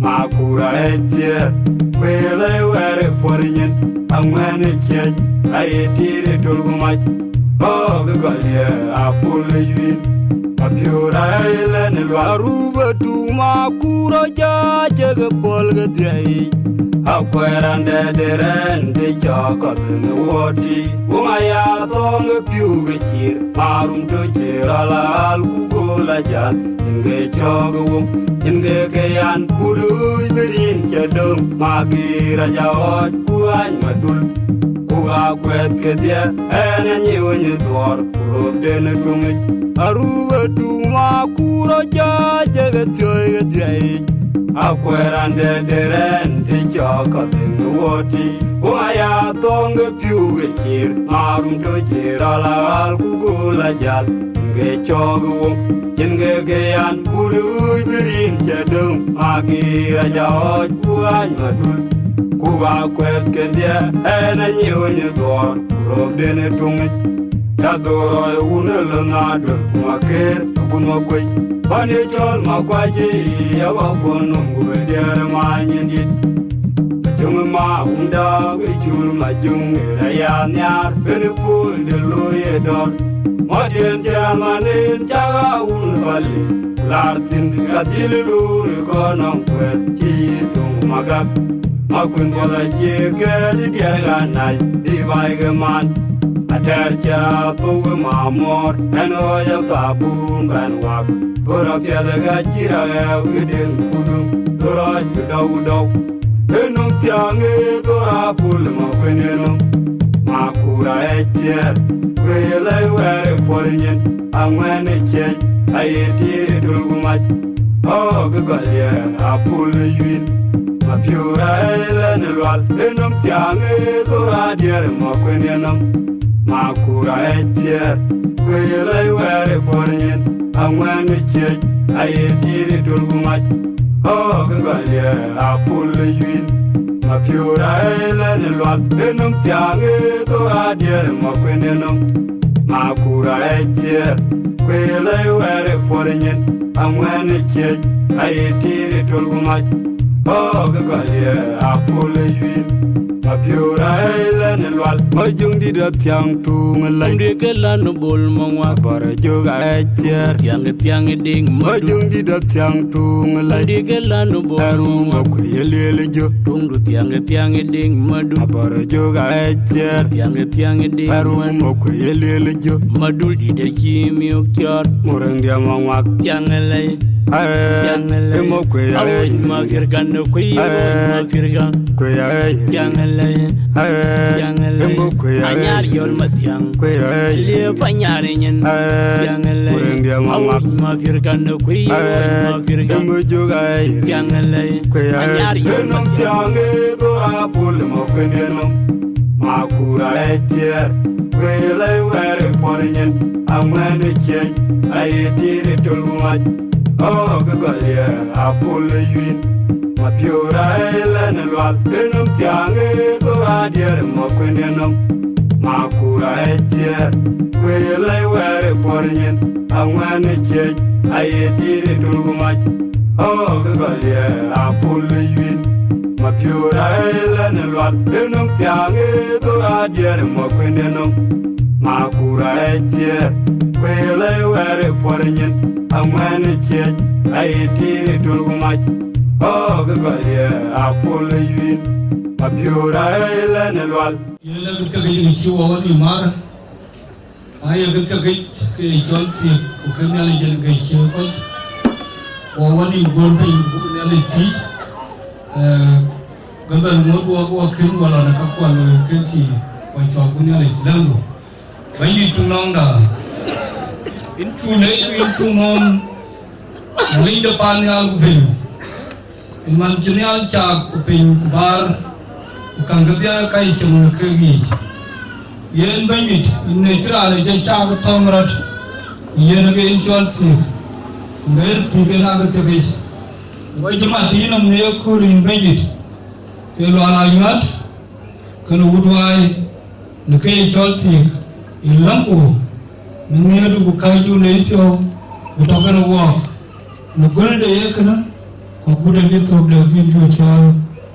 Makur aɣɛc thiëër, ku ë lɛ̈i wɛ̈ɛ̈r ë puɔ̈r nyin. Aŋuɛ̈n ë ciëc, aye tiir ë tol ku mac. Ɣɔ̈k ë gɔl ye apul ë yuin. Mapiöör aɣɛc lɛ̈n ë lual. Aruu ë tuŋ Makur aca cek ë pɔl ke dhiɛic. Akuɛɛr randɛ de rɛɛn de cɔk kɔth në wuɔ̈t ti. Wun aya thɔ̈ŋ ë piu ke cir. Marum tö cï rɔl aɣal ku gol ajal. Yen ke cɔk ë wun, yen ke ke yan. Ku luuc bï rin cɛ döŋ. Makir aja ɣɔɔc ku ɣany madul. Ku akuɛth kedhie, ɛn anyiu nyi dhuɔɔr, ku röpden ë tuŋic. Aruu ë tuŋ Makur aca cek ë thiɔ̈i ke dhiɛic. Akuɛɛr randɛ de rɛɛn de cɔk kɔth në wuɔ̈t ti. Wun aya thɔ̈ŋ ë piu ke cir, marum tö cï rɔl aɣal ku gol ajal. Yen ke cɔk ë wun, yen ke ke yan. Ku luuc bï rin cɛ döŋ, Makir aja ɣɔɔc ku ɣany madul. Ku akuɛth kedhie, ɛn anyiu nyi dhuɔɔr, ku röpden ë tuŋic. Ca dhorɔi wun ë lon adöl, ku Makir, ku Makuëc. Pan ye cɔl Makuac ë, aba kuɔn nɔm, ku ë diɛɛr ë maany ë dït. Jöŋ ma wunda wïc cul ma jöŋ ë rɛ̈ ya nhiaar, ben pol de looi ë dɔ̈ɔ̈r. Mɔ̈diën cï ramanin cak a wun bali, lar thïn ka dhil loor ë kɔn nɔm kuɛth cï yï thoŋ magak. Ma kuën buɔth acie kɛ̈ɛ̈t diɛɛr ɣa nac bï baai ke man. Atɛ̈r cä thou ë ma muɔɔr, ɛn ɣɔc athabun bɛ̈n wak. Bɔ̈ rɔt piɛth ë ka cï rɔt ɣɛɛu ë deŋ kuduŋ, bɔ̈ rɔt cï dɔu dɔu. Ë nöm thiäŋ ë dhor apul ma kuën ë nöm. Ma kura ë thiëër, kuëë lɛ̈i wɛ̈ɛ̈r ë puɔl nyin, aŋuɛ̈n ë ciëc, aye tiir ë döl ku mac. Ɣɔ̈k ë gɔl ye apul ë yuin, ma piöör ë lɛ̈n ë lual. Ë nöm thiäŋ ë dhor adiɛɛr ma kuën ë nöm. Ma kura ë thiëër, kuëë lɛ̈i wɛ̈ɛ̈r ë puɔl nyin, aŋuɛ̈n ë ciëc, aye tiir ë döl ku mac. Ɣɔ̈k ë gɔl ye apul ë yuin, ma piöör ë lɛ̈n ë lual. Ë nöm thiäŋ ë dhor adiɛɛr ma kuën ë nöm. Ma kura ë thiëër, kuëë lɛ̈i wɛ̈ɛ̈r ë puɔl nyin, aŋuɛ̈n ë ciëc, aye tiir ë döl ku mac. Ɣɔ̈k ë gɔl ye apul ë yuin, ma piöör ë lɛ̈n ë lual. Ma jöŋdït athiäŋ tuŋ ë lɛc. Ŋuɔ̈t ke lan ë bol ma ŋuak. Abɔ̈r ë jök ë thiëër. Thiäŋ ë thiäŋ ë diŋ ma jöŋdït athiäŋ tuŋ ë lɛc. Ŋuɔ̈t ke lan ë bol ma ŋuak. Ɛrun ma kuëë ye liel ë jö. Tuŋdu thiäŋ ë thiäŋ ë diŋ madul. Abɔ̈r ë jök ë thiëër. Thiäŋ ë thiäŋ ë diŋ. Ɛrun ma kuëë ye liel ë jö. Madul dït acï miök cɔɔr. Murëŋdiɛ̈ ma ŋuak. Thiäŋ ë lɛc. Thiäŋ ë lɛc. Ë ma kuëë ye awuc ma piɛ̈r kan ë kuëë ye awuc ma piɛ̈r kan. Kuëë ye. Thiäŋ ë lɛc. Thiäŋ ë lɛc. Ë ma kuëë ye. Anyar yɔl ma thiäŋ. Kuëë ye. Liep anyar ë nyin. Thiäŋ ë lɛc. Murëŋdiɛ̈ ma ŋuak. Awuc ma piɛ̈r kan ë kuëë ye awuc ma piɛ̈r kan. Ë ma jök ë. Thiäŋ ë lɛc. Kuëë ye. Anyar yɔl ma thiäŋ. Ë nöm thiäŋ ë dhor apul ma kuën ë nöm. Ma kura ë thiëër, kuëë lɛ̈i wɛ̈ɛ̈r ë puɔl nyin, aŋuɛ̈n ë ciëc, aye tiir ë döl ku mac. Ɣɔ̈k ë gɔl ye apul ë yuin, ma piöör ë lɛ̈n ë lual. Ë nöm thiäŋ ë dhor adiɛɛr ma kuën ë nöm. Ma kura ë thiëër, kuëë lɛ̈i wɛ̈ɛ̈r ë puɔl nyin, aŋuɛ̈n ë ciëc, aye tiir ë döl ku mac. Ɣɔ̈k ë gɔl ye apul ë yuin, ma piöör ë lɛ̈n ë lual. Ë nöm thiäŋ ë dhor adiɛɛr ma kuën ë nöm. Ma kura ë thiëër, kuëë lɛ̈i wɛ̈ɛ̈r ë puɔl nyin, aŋuɛ̈n ë ciëc, aye tiir ë döl ku mac. Ɣɔ̈k ë gɔl ye apul ë yuin, ma piöör ë lɛ̈n ë lual. Yen ë kë thiëkic kë cï wɔ ɣɔn ë mar. Aye kë thiëkic ke ye cɔl thiëk, ku ke Nhialic en ke cie kɔc. Wɔ wɔ nïm guöl piny, ku buk Nhialic thiëc, eh, ke bɛ̈n ŋot wɔ, wɔ kën wɔ lɔ në ka kuɔl looi kek kï, wɔ cɔl ku Nhialic lɛ̈ŋdu. Bɛ̈nydït tuŋ lɔ̈ŋda, yïn cu lec, yïn cu ŋɔ̈ɔ̈m, në liny de pan nhial ku piny. Ë man cï nhial caak ku piny ku bäär, ku käŋ kedhie ka ye cieŋ në keek yiic. Yen Bɛ̈nydït, yïn ë cï raan ë jɔ caak thɔ̈ɔ̈ŋ rɔt, ku yen ke yïn cɔl thiëk, ku ŋeer thiëk en ake thiëkic. Ku wɔ cï mat yïnɔm në yekööl yïn Bɛ̈nydït, ke Lual Anyuat, kënë wut waai, në ke ye cɔl thiëk, yïn läŋku, në nhiëërdu ku kääcdu në yïpiɔ̈u, ku tɔ̈ kënë wɔɔk, në gölde ye kënë, ku agut ë lith thok de kuïn cu cɔɔl,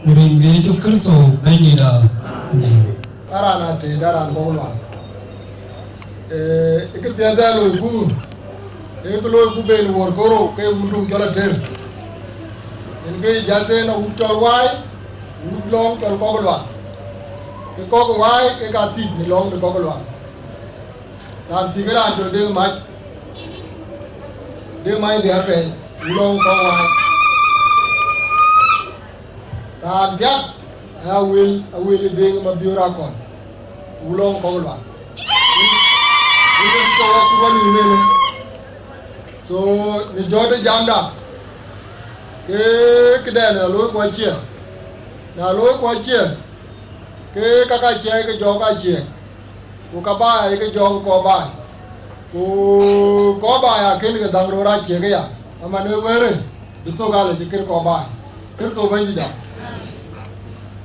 në rin ke Yecu Kërtho Bɛ̈nydïtda. Amen. Aran atëëda raan kɔ̈k lual. Ee, ë kë piɛth ë loiku, ee kë loiku ben wuɔ̈r kërou, ke wun dum cɔl ater. Yen ke jäl tëën awut cɔl waai, wut lɔ̈ŋ cɔl kɔ̈k lual. Ke kɔ̈k waai, ke ka thiëc në lɔ̈ŋ de kɔ̈k lual. Raan thiëk ë raan cɔl Deŋ Mac, Deŋ Mac diäär pɛɛi, wut lɔ̈ŋ kɔ̈k waai. Raan thiak, ë Awel, Awel ë Deŋ Mabiöör Akɔn, wut lɔ̈ŋ kɔ̈k lual. Yen ke cï kɔ̈k wɔ kut wɔ nïïm ënë. So, në jɔt ë jamda, ke këdɛn na looi ku aciɛɛŋ. Na looi ku aciɛɛŋ, ke ka ka ciɛɛŋ ke jɔɔk aciɛɛŋ. Ku ka baai ke jɔɔk kɔc baai. Ku kɔc baai akën ke dhäŋ röör aciëk aya. Aman ë wëërë, bï thok alec kën kɔc baai. Kërtho Bɛ̈nydïtda.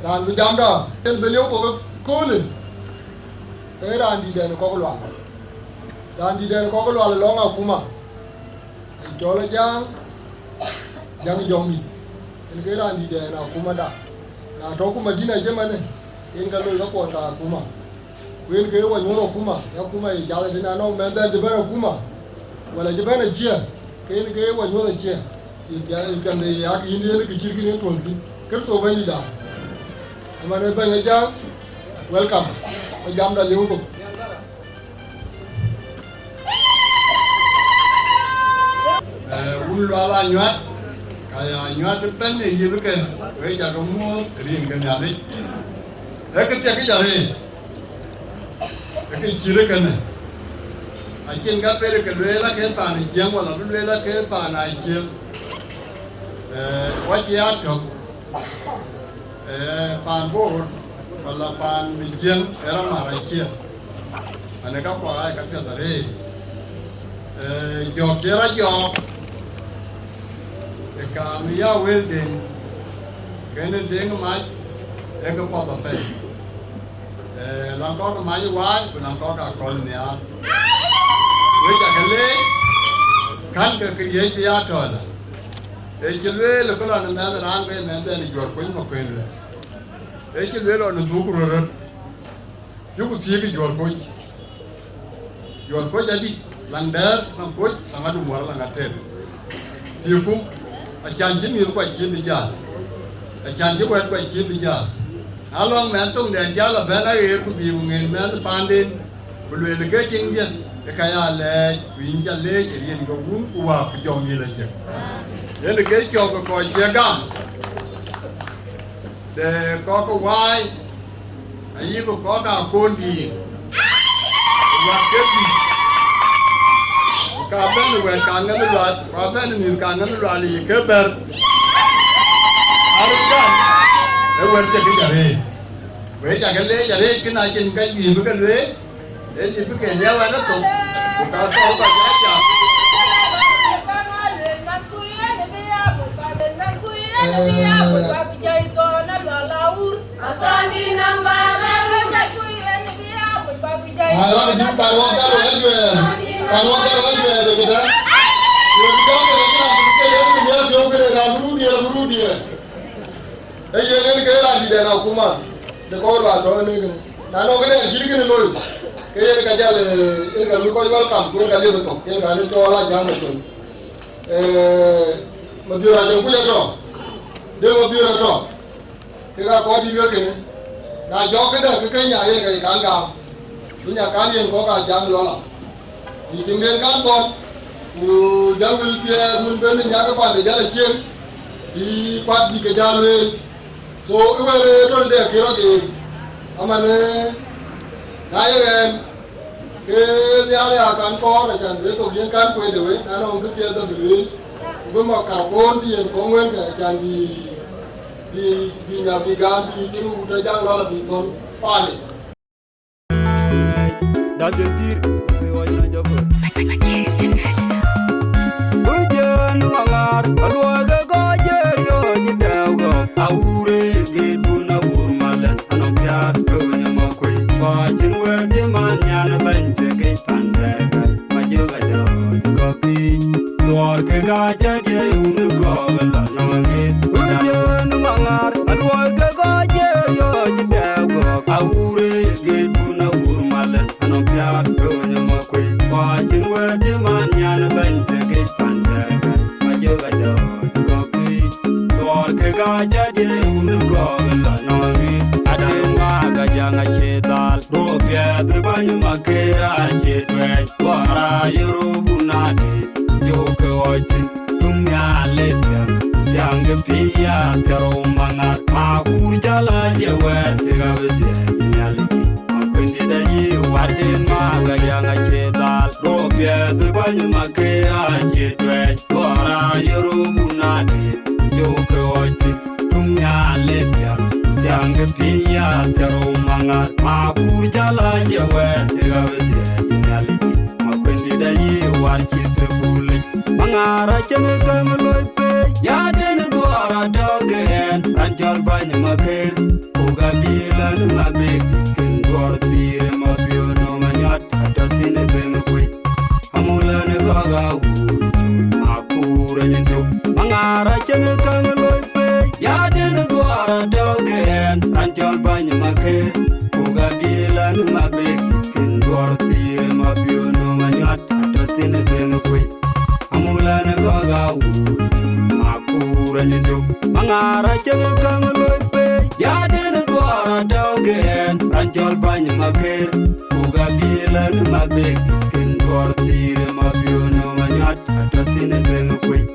Raan bï jamda, yen bï lieu kɔ̈k ëköölë. Ee raan dïïtdɛn kɔ̈k lual. Raan dïïtdɛn kɔ̈k lual lɔ̈ŋ akuma. Ë cɔl Ajaŋ, Jaŋ Jɔŋdït. Yen ke raan dïïtdɛn akumada. Na tɔ̈ ku Madina cï manë, yen ka loi ka kuɔn ka akuma. Ku yen ke wa nyuɔ̈th akuma, ya akuma ye jal ëtënë, anɔŋ mɛnhden cï bɛ̈n akuma, wala cï bɛ̈n acie, ke yen ke wa nyuɔ̈th acie. Ye piɛth, ye piɛth de yak yïn yen kë cït kën yen tuɔ̈l thïn. Kërtho Bɛ̈nydït da. Ëmën ë bɛ̈ny Ajaŋ, welcome. Ë jamda liu thok. Eh, wun Lual Anyuat, ka ya Anyuat ëbɛ̈n ë yith ke, wek ca ke muɔ̈th rin ke Nhialic. Ee kë thiek kë ca rëër, ee kë cït ë kënë. Acïn ka ber ke lueel ake paan ë Jiëŋ, wala bï lueel ake paan ë Aciëŋ. Eh, wa cï ya tök. Eh, paan Bor, wala paan Jiëŋ, ë rɔt mar acie. Anë ka kuak aa ka piɛth arëët. Eh, jɔ̈ɔ̈k cï rɔt jɔ̈ɔ̈k, ë kaam ya wël Deŋ, kënë Deŋ mac, ee kë path apɛi. Eh, lɔŋ kɔ̈k mac ë waai, ku lɔŋ kɔ̈k akɔ̈l nhiaar. Wek ca ke leec, kän ke këriëëc bï ya tɔ̈ lä. Ee cï lueel ë këlɔn ë mɛnh raan ke mɛnhden ë Juɔ̈r Kuc Makuël lɛ. Ee cï lueel lɔn ë dhuk röt röt. Yuku thiëëk ë Juɔ̈r Kuc. Juɔ̈r Kuc adït, laŋ dɛ̈ɛ̈r, laŋ Kuc, laŋ adumuɔ̈r, laŋ ater. Thiëëku, acan cï mïth kuac cï bï jäl. Acan cï wɛ̈ɛ̈t kuac cï bï jäl. Na lɔŋ mɛnh thoŋden jäl abɛ̈n aɣeer ku bï ku ŋen mɛnh paanden, ku lueel ke tiŋdiɛ̈, ë ka ya lɛɛc, ku yïn ca leec ë riɛnke wun ku wäär ku jɔŋdït acïk. Yen ke cɔk ë kɔc cie gam, de kɔ̈k ë waai, ayï ku kɔ̈k aa kɔn dïïr, ku wɛ̈t ke dït, ku ka bɛ̈n ë wɛ̈t ka ŋɛth lual, ku abɛ̈n ë mïth ka ŋɛth lual yï ke bɛ̈r. Arëk gam, ë wɛ̈t cï kë ca rëër. Wek ca ke leec arëët, kën acïn ka juëc bï ke lueel, ee cï bï ke liɛu ɛn ë thok, ku ka kɔɔr kɔc aa jam. Ai, raan dït, pan wok dal wek ajuɛɛr, pan wok dal wek ajuɛɛr, de këdë? Wek jɔŋ de këdë, raan dït ke ye ku ye piɔ̈u këde, raan bï ruu diëër, bï ruu diëër. Ee yen en ke raan dït ɛn akuma, de kɔc raan tɔ̈ ënë kënë. Na nɔŋ këde acït kënë looi, ke yen ka jal, eh, yen ka luk kɔc welcome, ku yen ka liep ë thok, yen ka luk cɔɔl a jam ë thok. Eh, Mabiöör Ajɔŋ Kuc atɔ̈, de Mabiöör atɔ̈. Kek aa kɔc dït wek kënë, na jɔk këdäŋ ke Kenya yen ke ye kan gam, bï nya kan yen kɔ̈k aa jam lɔla. Bï tiŋden kan thɔn, ku jɔl wël piɛth wën ben ë nyak ë pande jɔl acieŋ, bï kuat bï ke jal lueel. So, ë wël ë tɔ̈ de kë rɔt ë, amanë, na ye ɣɛn, ke Nhialic aa kan kɔɔr, acan bï thok yen kan kueet de wei, na nɔŋ bï piɛth dɔm bï lueel, ku bï mɔk kakoon bï yen kɔŋ wël kë, acan bï, bï, bï nya bï gam bï tiŋ wut ë jaŋ lɔl abï thon paani. Dal de dir, ke wai na jabor. Bujën maŋar, aluɔi ke gɔjër yööc dɛɛu gɔk. Aure git bun awur malɛn, anɔŋ piaat töny ma kuei. Kɔc cïn wëët cï man nyan bɛ̈ny thiek ke pan bɛ̈ɛ̈r bɛ̈ny. Ma jök ajɔt gɔk thiic. Duɔɔr ke gɔjër ye wun gɔk la nɔŋ ŋit. Bujën maŋar, aluɔi ke gɔjër yööc dɛɛu gɔk. Aure git bun awur malɛn, anɔŋ piaat töny ma kuei. Kɔc cïn wëët cï man nyan bɛ̈ny thiek ke pan bɛ̈ɛ̈r bɛ̈ny. Ma jök ajɔt gɔk thiic. Duɔɔr ke gɔjër ye wun gɔk la nɔŋ ŋit. Adɛ̈ŋ Maak Ajaŋ acie dhal. Röör piɛth bäny Makeer acie tuɛɛc. Duɔɔr ayï röör bun adït. Jök ke ɣɔc thïn. Tum nhial ë thiäŋ. Thiäŋ ke piath thiärou maŋar. Ma kuur jal acie wɛ̈ɛ̈r thiek abï dhiëëth Nhialic. Ma kuendït ayï warden Maak Ajaŋ acie dhal. Röör piɛth bäny Makeer acie tuɛɛc. Duɔɔr ayï röör bun adït. Jök ke ɣɔc thïn. Tum nhial ë thiäŋ, thiäŋ ke piath thiärou maŋar. Ma kuur jal acie wɛ̈ɛ̈r thiek abï dhiëëth Nhialic. Ma kuendït ayï war cï thïn bulic. Maŋar acïn käŋ loi pei, ya den Duɔɔr atɔ̈ ke ɛn. Raan cɔl bäny Makeer, ku ka bï län ma bek kën Duɔɔr thiir ma biöön nɔm anyuat atɔ̈ thïn ë ben kuec. Amulɛn ë kɔk awuur, apuur ë nyin tök. Maŋar acïn käŋ loi pei, ya den Duɔɔr atɔ̈ ke Maker, ku Gabilan Mabek, kën duɔɔr thiir Mabiöör nɔm Anyuat, atɔ̈ thïn ë Beŋ Kuec.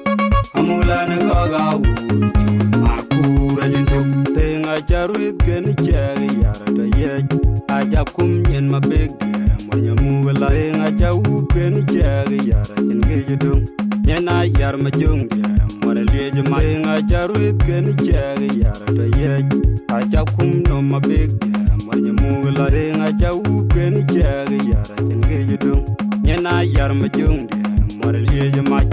Amulan kɔ̈k awuur, Makur anyinduk. Thëëŋ aca ruith kën cɛɛk yar tɔ yec, aca kum nyin Mabek diɛɛm wany amuk la. Thëëŋ aca wup kën cɛɛk yar acïn kec döŋ. Nyin ayar Majöŋ diɛɛm wär liec mac. Thëëŋ aca ruith kën cɛɛk yar tɔ yec, aca kum nɔm Mabek diɛɛm wany amuk la. Thëëŋ aca wup kën cɛɛk yar acïn kec döŋ. Nyin ayar Majöŋ diɛɛm wär liec mac.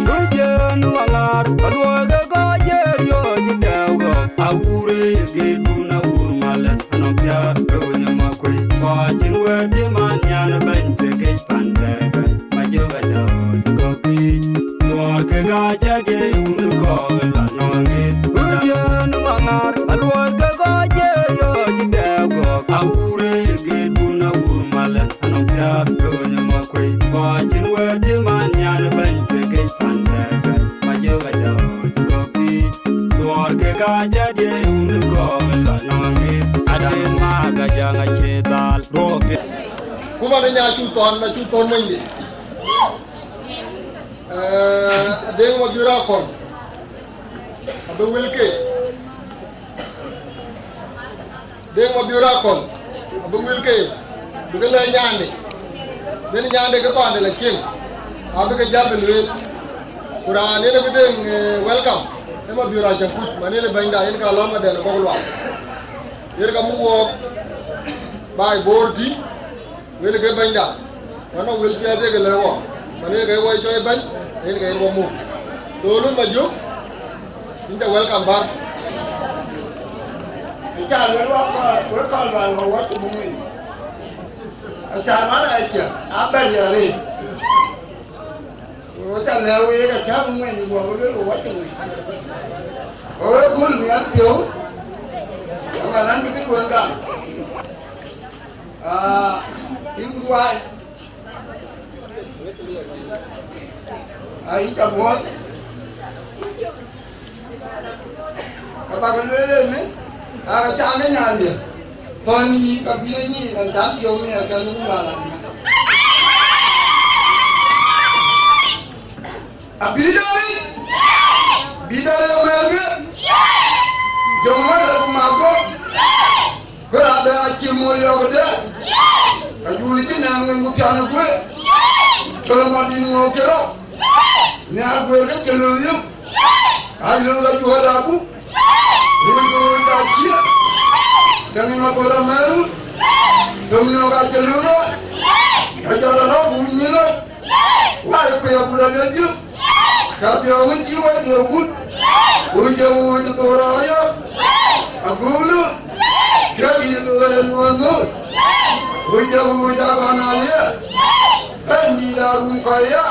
Röjën waŋar, aluɔɔi ke kɔc ë riɔ̈ɔ̈c ë dɛɛu gɔ̈k, awuur ë ye geetdun awuur malɛn, anɔŋ piäär ë wëny ë makuëi, kɔc cïn wɛ̈ɛ̈t cï man nyan ë bɛ̈ny thekec pan thɛɛr bɛ̈ny, Majök aca ɣɔɔc ë gɔ̈k thiic. Duɔɔr kek aa jat ye wun ë kɔɔk ë la nɔŋ ŋic. Röjën waŋar, aluɔɔi ke kɔc ë riɔ̈ɔ̈c ë dɛɛu gɔ̈k, awuur ë ye geetdun awuur malɛn, anɔŋ piäär ë wëny ë makuëi, kɔc cïn wɛ̈ɛ̈t cï man nyan ë bɛ̈ny thekec pan thɛɛr bɛ̈ny, Majök aca ɣɔɔc ë gɔ̈k thiic. Duɔɔr kek aa jat ye wun ë kɔɔk ë la nɔŋ ŋic. Adɛ̈ Maak Ajaŋ acie dhal ruɔ̈k. Ku man ë nya cu thɔn, na cu thɔn monyde. Eh, Adeŋ Mabiöör Akɔl, abï wëlke. Adeŋ Mabiöör Akɔl, abï wëlke, bï ke lɛ̈k nyande, bï nyande ke paande la cieŋ, abï ke jam bï lueel. Ku raan yen abï deŋ, eh, welcome, ë Mabiöör Ajaŋ Kuc, man yen ë bɛ̈nyda, yen ka lɔ̈m adɛn ë bɔ̈k luaak. Yen ka muk wɔɔk, baai Boor tï, wël ke bɛ̈nyda, ku anɔŋ wël piɛth ye ke lɛ̈k wɔ, man yen ke wɔ cɔɔi bɛ̈ny, yen ke yen wɔ muk. So, Lun Majök, yïn ca welcome back. Aca luel wɔ kɔc, wek kɔc lual wɔ wɔ cï muk ŋic. Aca man aca, abɛ̈n ya rëët. Wɔ ca lɛ̈k wek, aca muk ŋic, wɔ luel wɔ cï ŋic. Wɔ wek kööl miɛt piɔ̈u, ama raan bï kë duön gam. Ah, yïn Kuc Wai. Ah, yïn ca muɔ̈th. Ka bäk lueel ënë, ah, cam ë nyande. Thɔn yï ka bï në nyïïn, an cam piɔ̈u miɛt, ka nu la la. Abï dɔ̈ɔ̈r yic? Bï dɔ̈ɔ̈r ye mɛ̈ɛ̈r ke? Jɔŋ Madar ku Magok? Kë raan bɛ acï mol yɔ̈ɔ̈k ëdë? Ka jul cï nɛɛŋ ŋuny ku pian ë kueer? Kë rɔt madït ŋɔ̈ɔ̈k cï rɔt? Nhiaar kueer ke cï lööŋ yök? Aa lööŋ acuɔ̈ɔ̈t abuk? Rööc ku rööc aa ciëk? Däŋ ë ŋa bɔ̈ rɔt mɛ̈ɛ̈r wun? Thöm nɔ̈k acï lööŋ rɔt? Ka jɔt rɔt rɔt buk nyïïn rɔt? Wai, ku ya ku la dɛ jök. Ka piɔ̈u wën cï wai dhiëëu kut. Ku jɔ wuuc ku rɔ̈ɔ̈k yɔ̈ɔ̈k. Agum nu. Piɔ̈u yï lueel ŋuɔ̈n ŋuɔ̈n. Ku jɔ wuuc abä na liɛɛr. Bɛ̈nydït arum kɔc ya.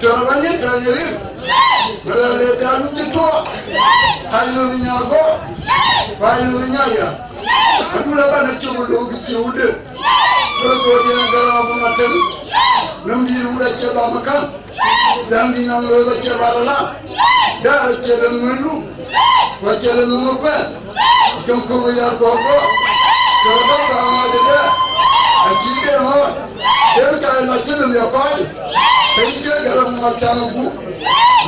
Jɔl abä nyin tɔ yï rim. Ku la le pial wut cï tuɔɔk. Ai luth nya gɔ̈k. Ku ai luth nya ya. Adu la bä na cök looi bï cï wut dë. Kërë dhööt yen gɛ̈l ɣɔ̈k matem, nöm dïït wut acie bä makäŋ, dhäŋ dïït nɔm looi acie bä rɔt la, dɛ̈ɛ̈r acie lɔ ŋuën lum, ku acie lɔ ŋuën kuɛɛr, jɔŋ kök ë yär gɔ̈k gɔ̈k, kërë bä Mathaŋ gup,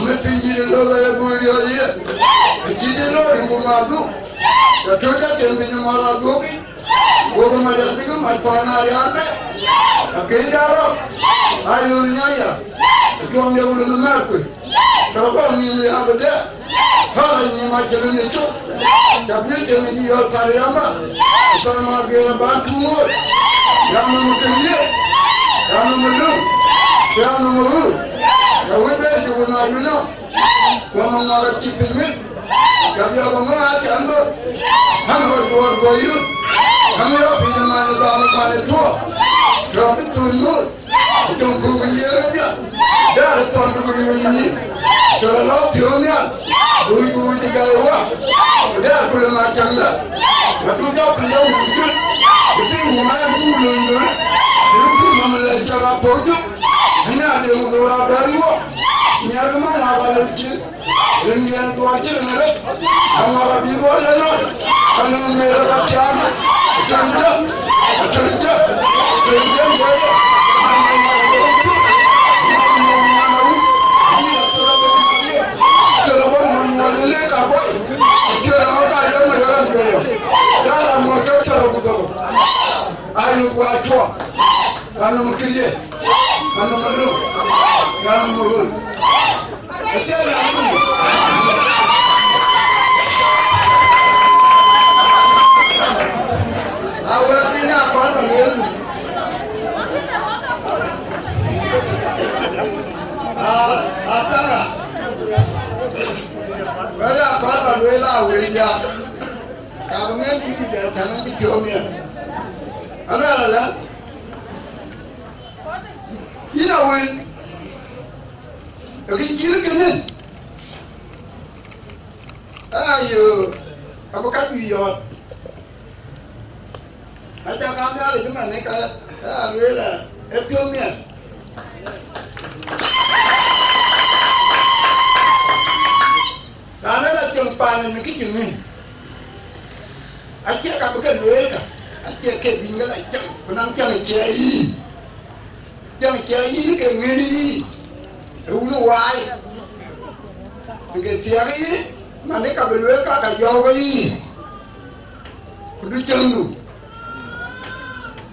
mi piny dït ë loth aye bui riɔ̈ɔ̈c ye, ë cït ë looi ku madhu, ke tɔ̈ jɔ tem piny mal adhuɔ̈k yic, wok ë mac adhik ë mac thɔn aa riaar bɛ, akëc daa rɔt, aa luth nyaya, ë cuɔŋ de wulënë mɛ̈ɛ̈r kuc, ke rɔt kɔn nïïm liääp ëdë, ɣɔn rɔt nïïm acï luny ë cök, ca bï tem yï yɔ̈ɔ̈k thar yamba, thar ma gëër ban tuŋ ɣööt, ya nɔm ë kë liëëc, ya nɔm ë döŋ, ya nɔm ë ɣööt, ya wël bɛ̈ɛ̈r cï wun aa yï nɔm. Wamɔ ŋɔk acï piny mit, ka biɔk ŋɔk acan bɔ̈. Ŋäŋ ɣɔc duɔɔr kuɔ yïn, ŋäŋ yɔ̈ɔ̈k piny ë many dhɔm ë many tuɔɔk, tɔ̈ bï thun mur, ku töŋ puk ë yiëër kedhia, dɛ̈ɛ̈r ë thɔn duk ë nyuc nyïïn, tɔ̈ lɔ lɔ̈ɔ̈k piɔ̈u nhial, ku wïc ku wïc ë gäi wä, ku dɛ̈ɛ̈r ku lëŋ acaŋda, atuk jɔ piny awuc jut, ku piny wun aa yɛn ku wun löny löny, ku yïn ku nɔm ë lɛc cak apɔ̈u jut, ë nya deŋ ku dhoor abɛ̈ɛ̈r wɔ, nyiɛɛr ke maŋ wä ba lec cin. Rin diɛn duɔɔr cï rin arëët, aŋɔ̈k abï duɔɔr ënɔn, anɔŋ meel ë bä tiaam, atöl jä, atöl jä, atöl jä jɔɔyë, man aŋɔ̈k dom thuk, man ŋuɔ̈k man awut, abï la thok abï man ye, atöl abä ŋuɔ̈k ŋuɔ̈k ë lëk abɔ̈i, atöl abä yɔ̈m ayɔ̈l an jɔɔyë, dal aŋɔ̈k ke thɔ̈r ku dhɔ̈k, ai luk wa tuɔ, anɔm kë ye, anɔm aluk, anɔm awut. Acie raan ë nyin. Awɛ̈ɛ̈r thïn aa kɔn ba lueel. Aa, aa thara. Wɛ̈ɛ̈r aa kɔn ba lueel aa wël diaak. Ka bï ŋɛ̈ny bï yï dɛ tɛ̈n cï piɔ̈u miɛt. Aluɛɛl alä. Yïn a wël. Kë cït kënë, ayo, abï ka juëc yɔ̈ɔ̈t. Aca gam Nhialic ëmɛn, ka, ka lueel, ee piɔ̈u miɛt. Raan ë la cieŋ paan në kë cï ŋic, acie ka bï ke lueel ka, acie ke bï ke la cieŋ, ku naŋ cieŋ ë ciɛɛi yï. Cieŋ ë ciɛɛi yï ke ŋiɛ̈n yï, ë wun ë waai, ku ke thiɛɛk yï, man ë ka bï lueel ka, ka jɔɔk yï, ku du cieŋdu,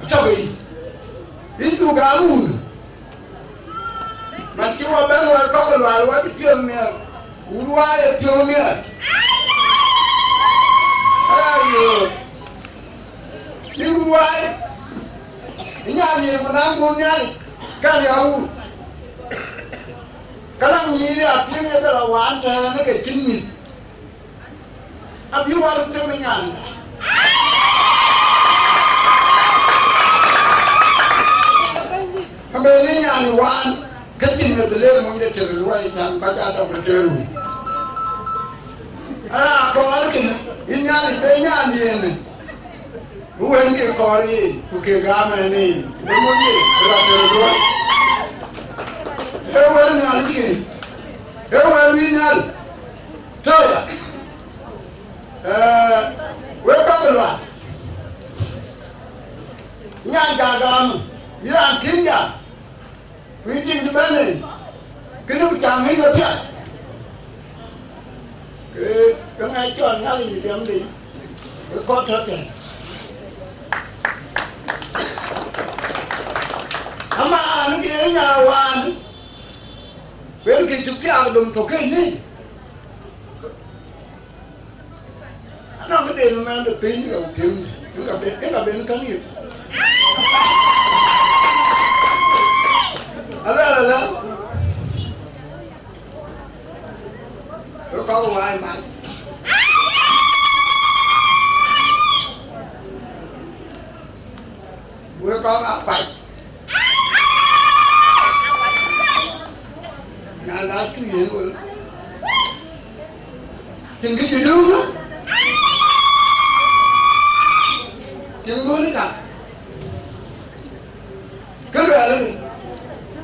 atɔ̈ ke yï, yïn du gam wun. Man cï wɔ bɛ̈n wɛ̈t kɔ̈k ë lual wɔ cï piɔ̈u miɛt, wun waai ë piɔ̈u miɛt. Ayo, yïn wun waai, ë nyan yïn ku naŋ guöp Nhialic, ka riääk wun. Ka naŋ nyïïn riääk piŋ ë dhil a wään tɛ̈ɛ̈n ë ke cïn mïth. Abï wal them ë nyanda. Abï ë nyan wään, ke cïn meth le mony de tëër luɔi, can kɔc aa dɔm de tëër wun. Aa kɔɔr kënë, yïn Nhialic be nyandiɛ̈n. Bï wënkï kɔɔr yiic, ku kek gam ɛn en, bï mony de bï rɔt tëër luɔi. Ee wël Nhialic kï, ee wël wïï Nhialic. Tɔ̈ ya. Ee, wek kɔc ë luaak, nyan ca gam, yïn raan tïŋ ya, ku yïn tïŋ cï bɛ̈n en, kënë ku cam yïn ke piath. Ke, ke ŋɛc cɔl Nhialic ë dhiëmde yic, wek kɔc tɔ̈ tɛ̈n. Aman, ke nya wään, wëlkï cuk thiaak dom thok kënë. Anɔŋ këden mɛn de piny ka piŋ, ka ben, ka ben käŋ yök. Ala, ala, ala. Wek kɔc waai mac. Wek kɔc aa kuac. Nyan aa cuk yen wek. Cïn kë cï döŋ, cïn ŋööt ka. Kë luɛɛl,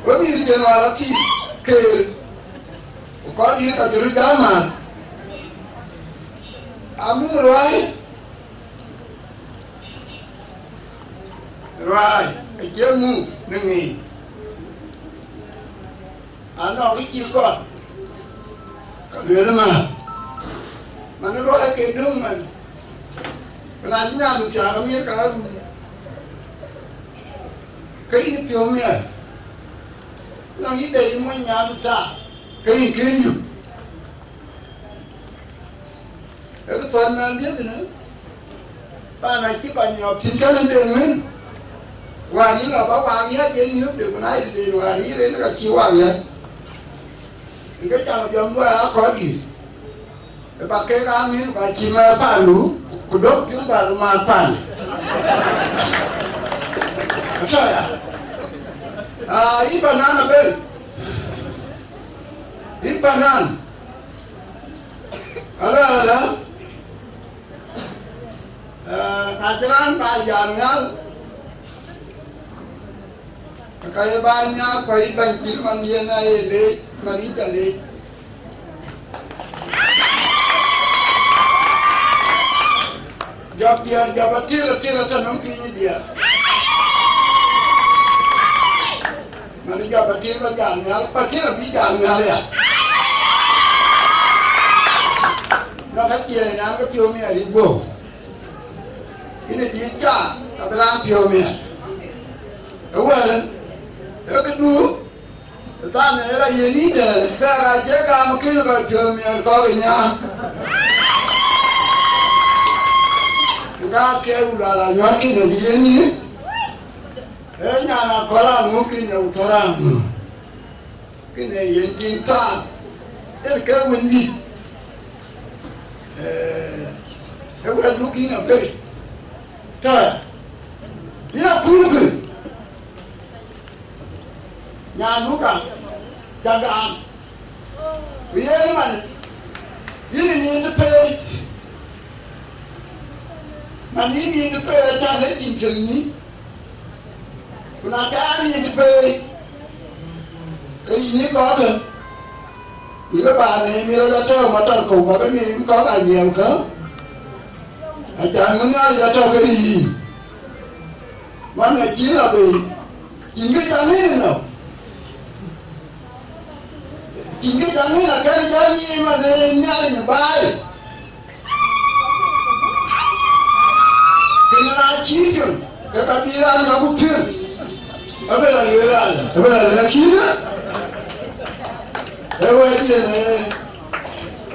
wek mïth cïn wäär athii keer, ku kɔc dït ka cï röt jam maan. Amum ruääi, ruääi acie mum në ŋic. Anɔŋ kë cï kɔn, ka lueel man, man ruac ke döŋ man, ku na cï nyan thiaak amiɛt ka rum, ke yïn piɔ̈u miɛt, nɔŋ yï de yï mony nyan ta, ke yïn kën yök. Ee kë thɔ̈n mɛnhdiɛ̈ tënë, paan acï kɔc nyɔɔk thïn kënë de ŋën, wäär yï lɔ bä waak yäc en yök de ku na yï de wäär yï ren ka cï waak yäc. Ë ke cam jɔm luɔi akɔ̈l dït, ë bä kek aa mïth ku acï mɛ̈ɛ̈r paandu, ku dök piŋ bä röt maan paan. Atɔ̈ ya. Aa, yï panan abël. Yï panan. Ala, ala. Aa, na cï raan bä jal nhial, ka ye bä nhial, ku yï bɛ̈ny cït man yen aye leec, man yï ca leec. Jɔp diɛɛr, jɔp atir, atir, atɔ̈ nɔm piny diɛɛr. Man jɔp atir bä jal nhial, ku atir abï jal nhial ya. Na ka cie nyan ke piɔ̈u miɛt yï guöp. Yïn ë dït ca, abï raan piɔ̈u miɛt. Ë wël, ë këdu, ë thaar në ë la yen yïn dɛ̈ɛ̈r, thɛɛr acie gam kën kɔc piɔ̈u miɛt kɔ̈k ë nyaan. Ku ka thiɛɛi ku lual anyuɔ̈t kën ë yen yïn, ee nyan akɔ̈l aŋö kën ë ku thɔ̈r aŋö. Kën ee yen tiŋ thaar, yen ke Wëndït, ee, ee wɛ̈t luk yïn abël. Tɔ̈, yïn akun kë, nyan luk a, ca gam, ku yen man, yïn ë nïn të peei, man yïn nïn të peei, acan ee cïn tël nï. Ku na cä nïïm peei, ke yïn ë kɔ̈k, yï ke bä neem yï rɔt atɔ̈u matɔr kɔ̈u, bä ke neem kɔ̈k anyiɛɛu kä, acan bï Nhialic atɔ̈u kekë yïn. Man acï lɔ bei, cïn kë cä ŋïn ë nhɔ̈k. Cïn kë cä ŋïn akën jɔl nyiic man ë Nhialic ë baai. Kënë na cï piŋ, ke ka bï raan ka ku piŋ. Abï la lueel raan, abï la lɛ̈k yïn, ee wɛ̈t yen, ee,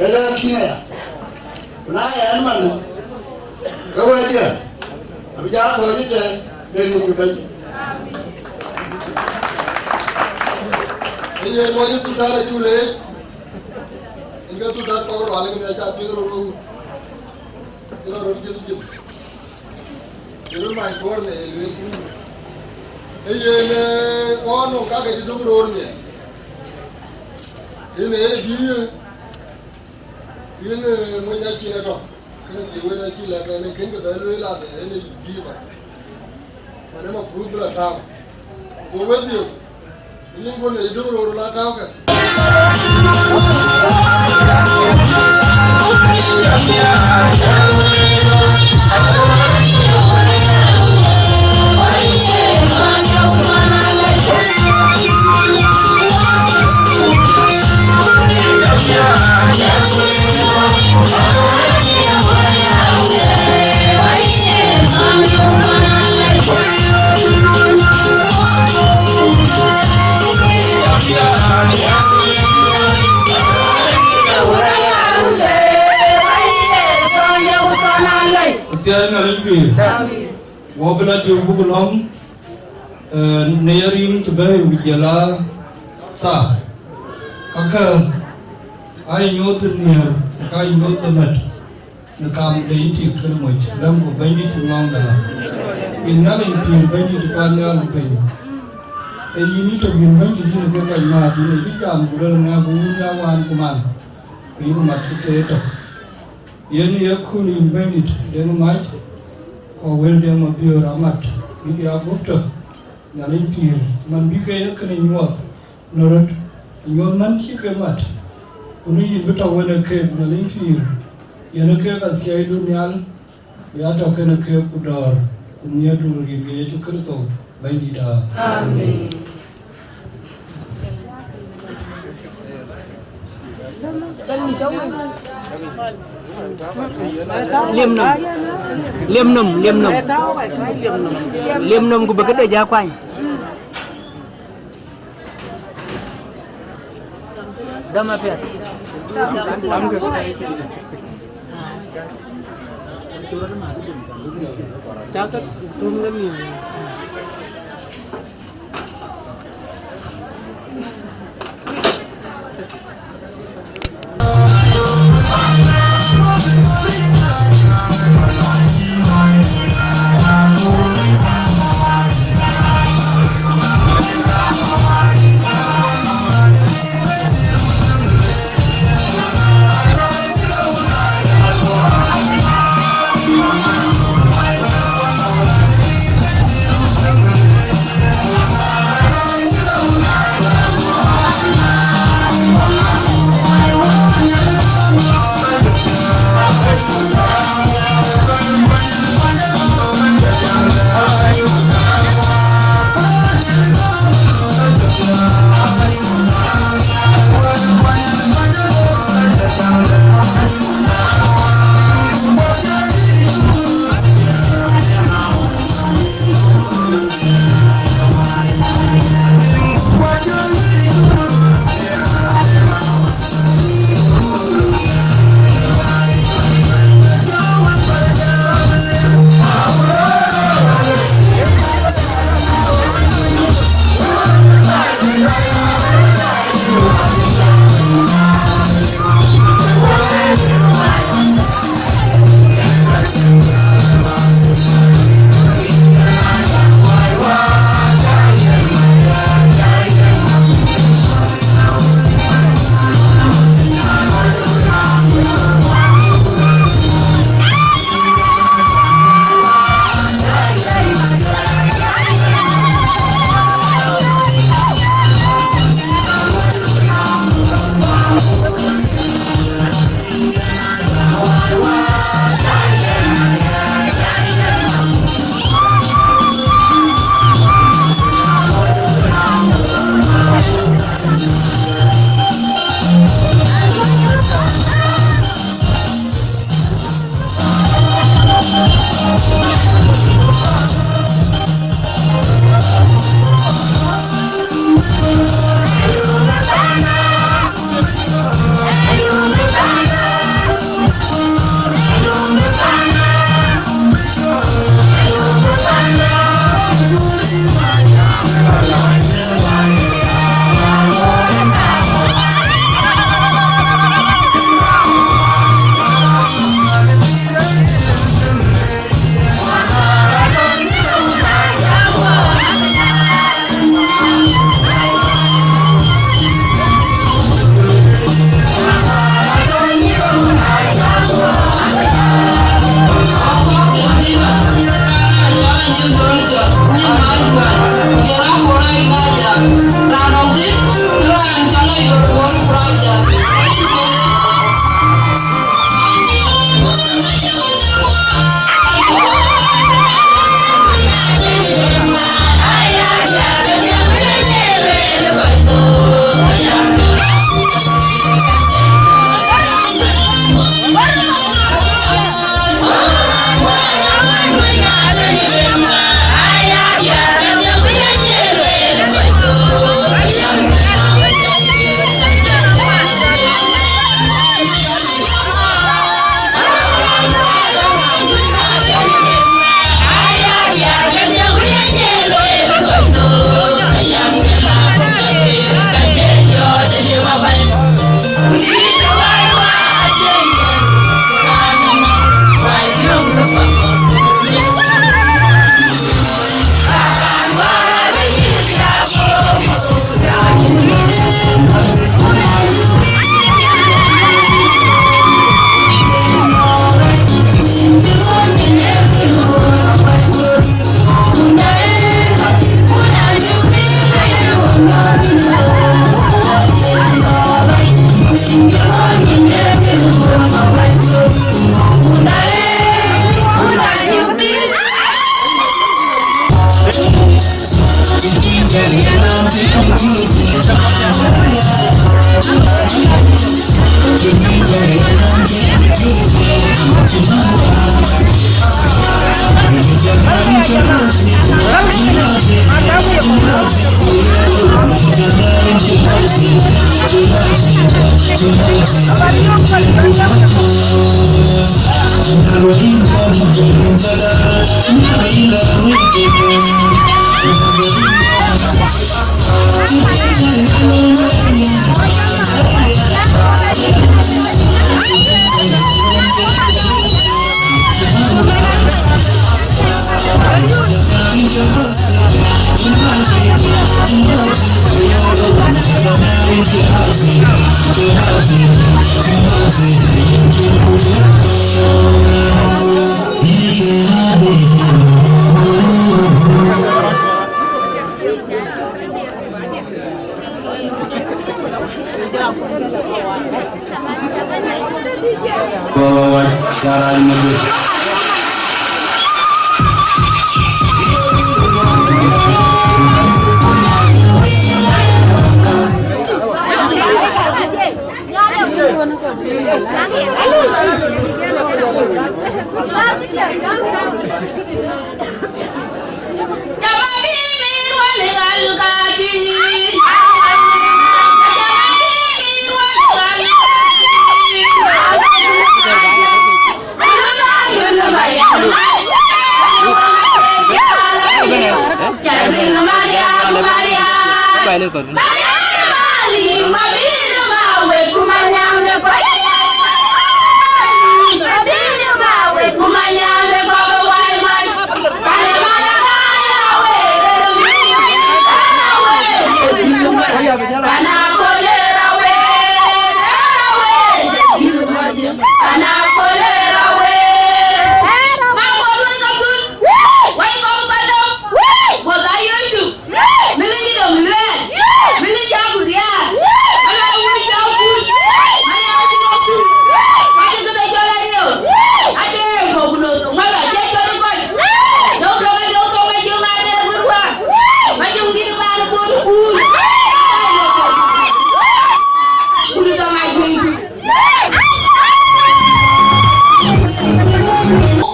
ee lɛ̈k yïn aya. Ku na ɣɛn man, ke wɛ̈tdiɛ̈ abï jɔ kɔ̈ɔ̈c ëtɛ̈ɛ̈n në rin ke Bɛ̈ny. Ee yen wɔ cï thukdan acuk leec, yen ke thukdan kɔ̈k lual, yen ke ca piŋ röt wek wut, yen röt jël jël, yen röt mac tuɔɔr në ye lueel. Ee yen, ee, wɔ nɔŋ kakë cï döŋ röör nyiɛɛn, yen ee bï ye. Yïn, ee, mony acïn ëtɔ̈, kënë dhiëëu en acï lɛ̈k ɛn, ee kën ke bɛ lueel adhɛ, en ee diva. Man ë ma kuruth bï la tääu. So, we dhiëëu, yïn kun ee döŋ röör la tääu kë. Athiɛɛi Nhialic pïïr. Wɔ bï la diu buk lɔ̈ŋ, ee, në ye rin të bɛ̈ɛ̈i ku jɔl aa thaa. Kakë aa ye nyuɔɔth ë nhiëër, ka ye nyuɔɔth ë mät në kam de yï tik kënë moc, lɛ̈ŋku Bɛ̈nydït ë ŋɔ̈ɔ̈ŋda. Yïn Nhialic pïïr, Bɛ̈nydït ë pan nhial ë piny. Ee yïn yï tök yïn Bɛ̈nydït, yïn ë ke kɔc määth, yïn ë cï jam ku luel ŋɛk ku wun ya wään ku man, ku yïn mat bï ke tök. Yen ye kööl yïn Bɛ̈nydït, deŋ mac, ku wël deŋ mabiöör amat, bïk ya guöp tök, Nhialic pïïr, man bï ke ye kënë nyuɔɔth në röt, nyuɔɔth man cï ke mat, ku në yïn bï tɔ̈ wën ë keek, Nhialic pïïr, yen ë keek athiɛɛidu nhial, bï ya tɔ̈ kënë keek ku dɔ̈ɔ̈r, ku nhiëërdu rin ke Yecu Kërtho, Bɛ̈nydït aa. Amen. Liëm nɔm, liëm nɔm, liëm nɔm ku bï këde ja kuany. Dɔm apiɛth. Cakë tum ke miɔ̈c.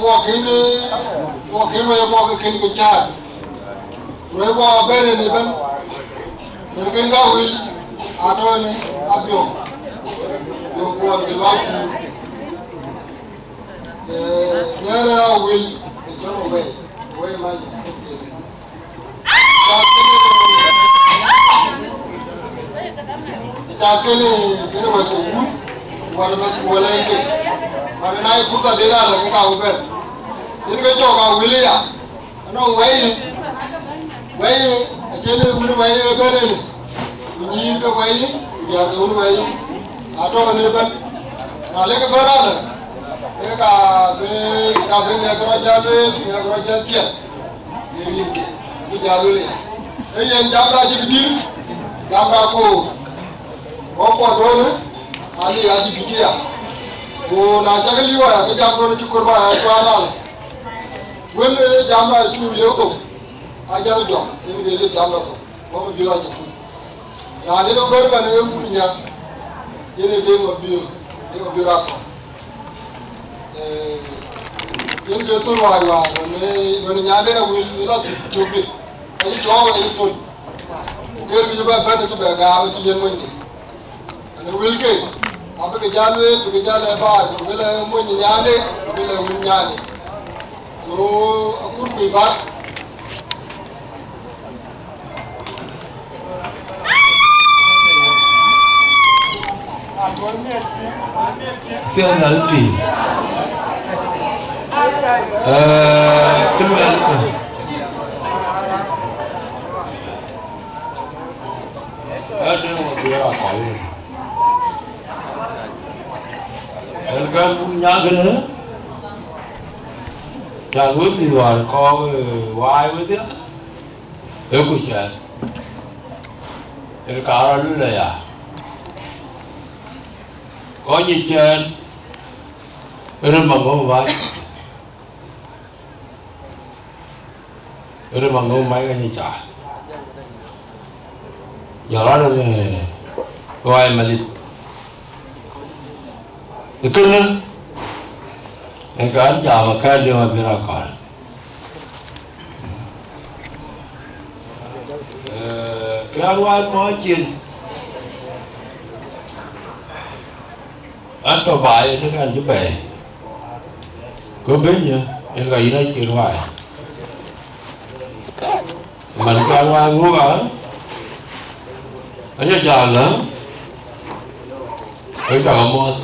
Wɔ kën, wɔ kën wëi wɔ kën ke cäär. Wëi wɔ bɛ̈n ënë bɛ̈n. Bɛ̈n kën ka wël atɔ̈ ënë abiöŋ. Biöŋ kuɔn ke lual kuur. Eh, nɛ̈ɛ̈rë awël ë jɔŋ wëi, wëi mac ë kën kënë. Cath kënë, cath kënë, kënë wɛ̈t ke wun, wɛ̈t mɛn ku wël ɛn ke. Wɛ̈t na ye purtha den alë ke ka wë bɛ̈n. Yen ke cɔk awël aya. Anɔŋ wɛ̈i, wɛ̈i, acïn wun wɛ̈i ë bɛ̈n ënë. Ku nyïïr ke wɛ̈i, ku diäär ke wun wɛ̈i, atɔ̈ ënë ëbɛ̈n. Na lek bɛ̈n alë, ke ka bï, ka bï ŋɛk rɔt jäl lueel, ŋɛk rɔt jäl ciɛɛŋ. Në rinke, abï jäl lueel aya. Ee yen jamda cï bï dïr, jamda koor. Wɔ kuɔn duɔ̈në, ali acï bï ya. Ku na cak liu aya, ke jamduɔ̈në cï kor ba ya cuaar alë. Wën, ee, jamda cuk lëu thok, a jam jɔk, yen ke lëk jamda thok, wɔ bï biöör acï kuc. Raan yen ë bɛ̈r man ee wun nya, yen ee Deŋ Mabiöör, Deŋ Mabiöör akɔ̈l. Ee, yen ke thon ruac waar, ɣɔn ee, ɣɔn ee nyanden awil, ë lɔ thïn cök de, ka cï cɔɔk, ka cï thon. Ku ker kë cï bɛ bɛ̈n, cï bɛ gaam, cï yen monyde. Ënë wëlke, abï ke jäl lueel, bï ke jäl lɛ̈k baai, ku bï ke lɛ̈k mony nyande, bï ke lɛ̈k wun nyande. So, akur kuc bäk. Thiëëc Nhialic pïïr. Ee, kë luɛɛl ë, ee, Deŋ Mabiöör akɔ̈l yen. Ëlkän wun nyakënë, can wek mïth wäär kɔɔk, ee, waai wedhie, ee ku cɛɛn. Ëlkän rɔt lueel aya, kɔc nyic cɛɛn, ë rem aŋö mac, ë rem aŋö mac ka nyic cä. Jɔl rɔt ë wai malith. Ë kënë, en ka an jam akäl liu abï rɔt kɔl. Ee, kë an wai mɔ̈ɔ̈c cin. An tɔ̈ baai ënë kan cï bɛ̈ɛ̈i. Ku bɛ̈ny ë, en ka yïn acin wai. Man kë an wai ŋuk an, anyɔ jal ë, ke cak amuɔ̈th.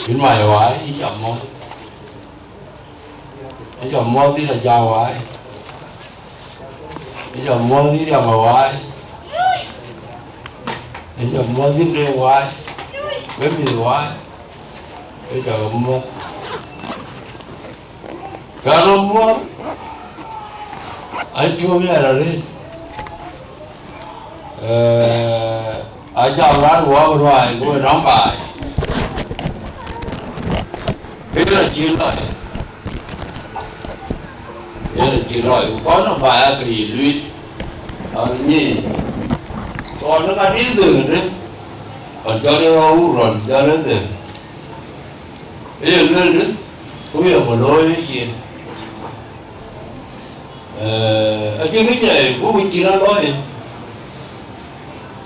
Yïn mac wai, yï cak muɔ̈th. Yï cak muɔ̈th, yïn ajak wai. Yïn cak muɔ̈th, yïn riɛm wai. Yïn cak muɔ̈th, yïn deŋ wai. Wek mïth wai. Yïn cak muɔ̈th. Ka röt muɔ̈th, an cuɔ̈ɔ̈ŋ ë rɔt arëët. Ee, ajam raan wɔ ruääi, ku ë nɔm baai. Kënë acï lɔc. Yen acï lɔc, ku kɔn nɔm baai aake yï luiit, ɣɔn nyic. Kɔn ë ka dït dhëŋ ënë, ɣɔn jɔt ë ɣɔn wur, ɣɔn jɔt ë dhëŋ. Ë ye lueel dï, ku ye ku looi ë cin. Ee, acïn kë nyɛɛi, ku wïc cïn alɔɔi,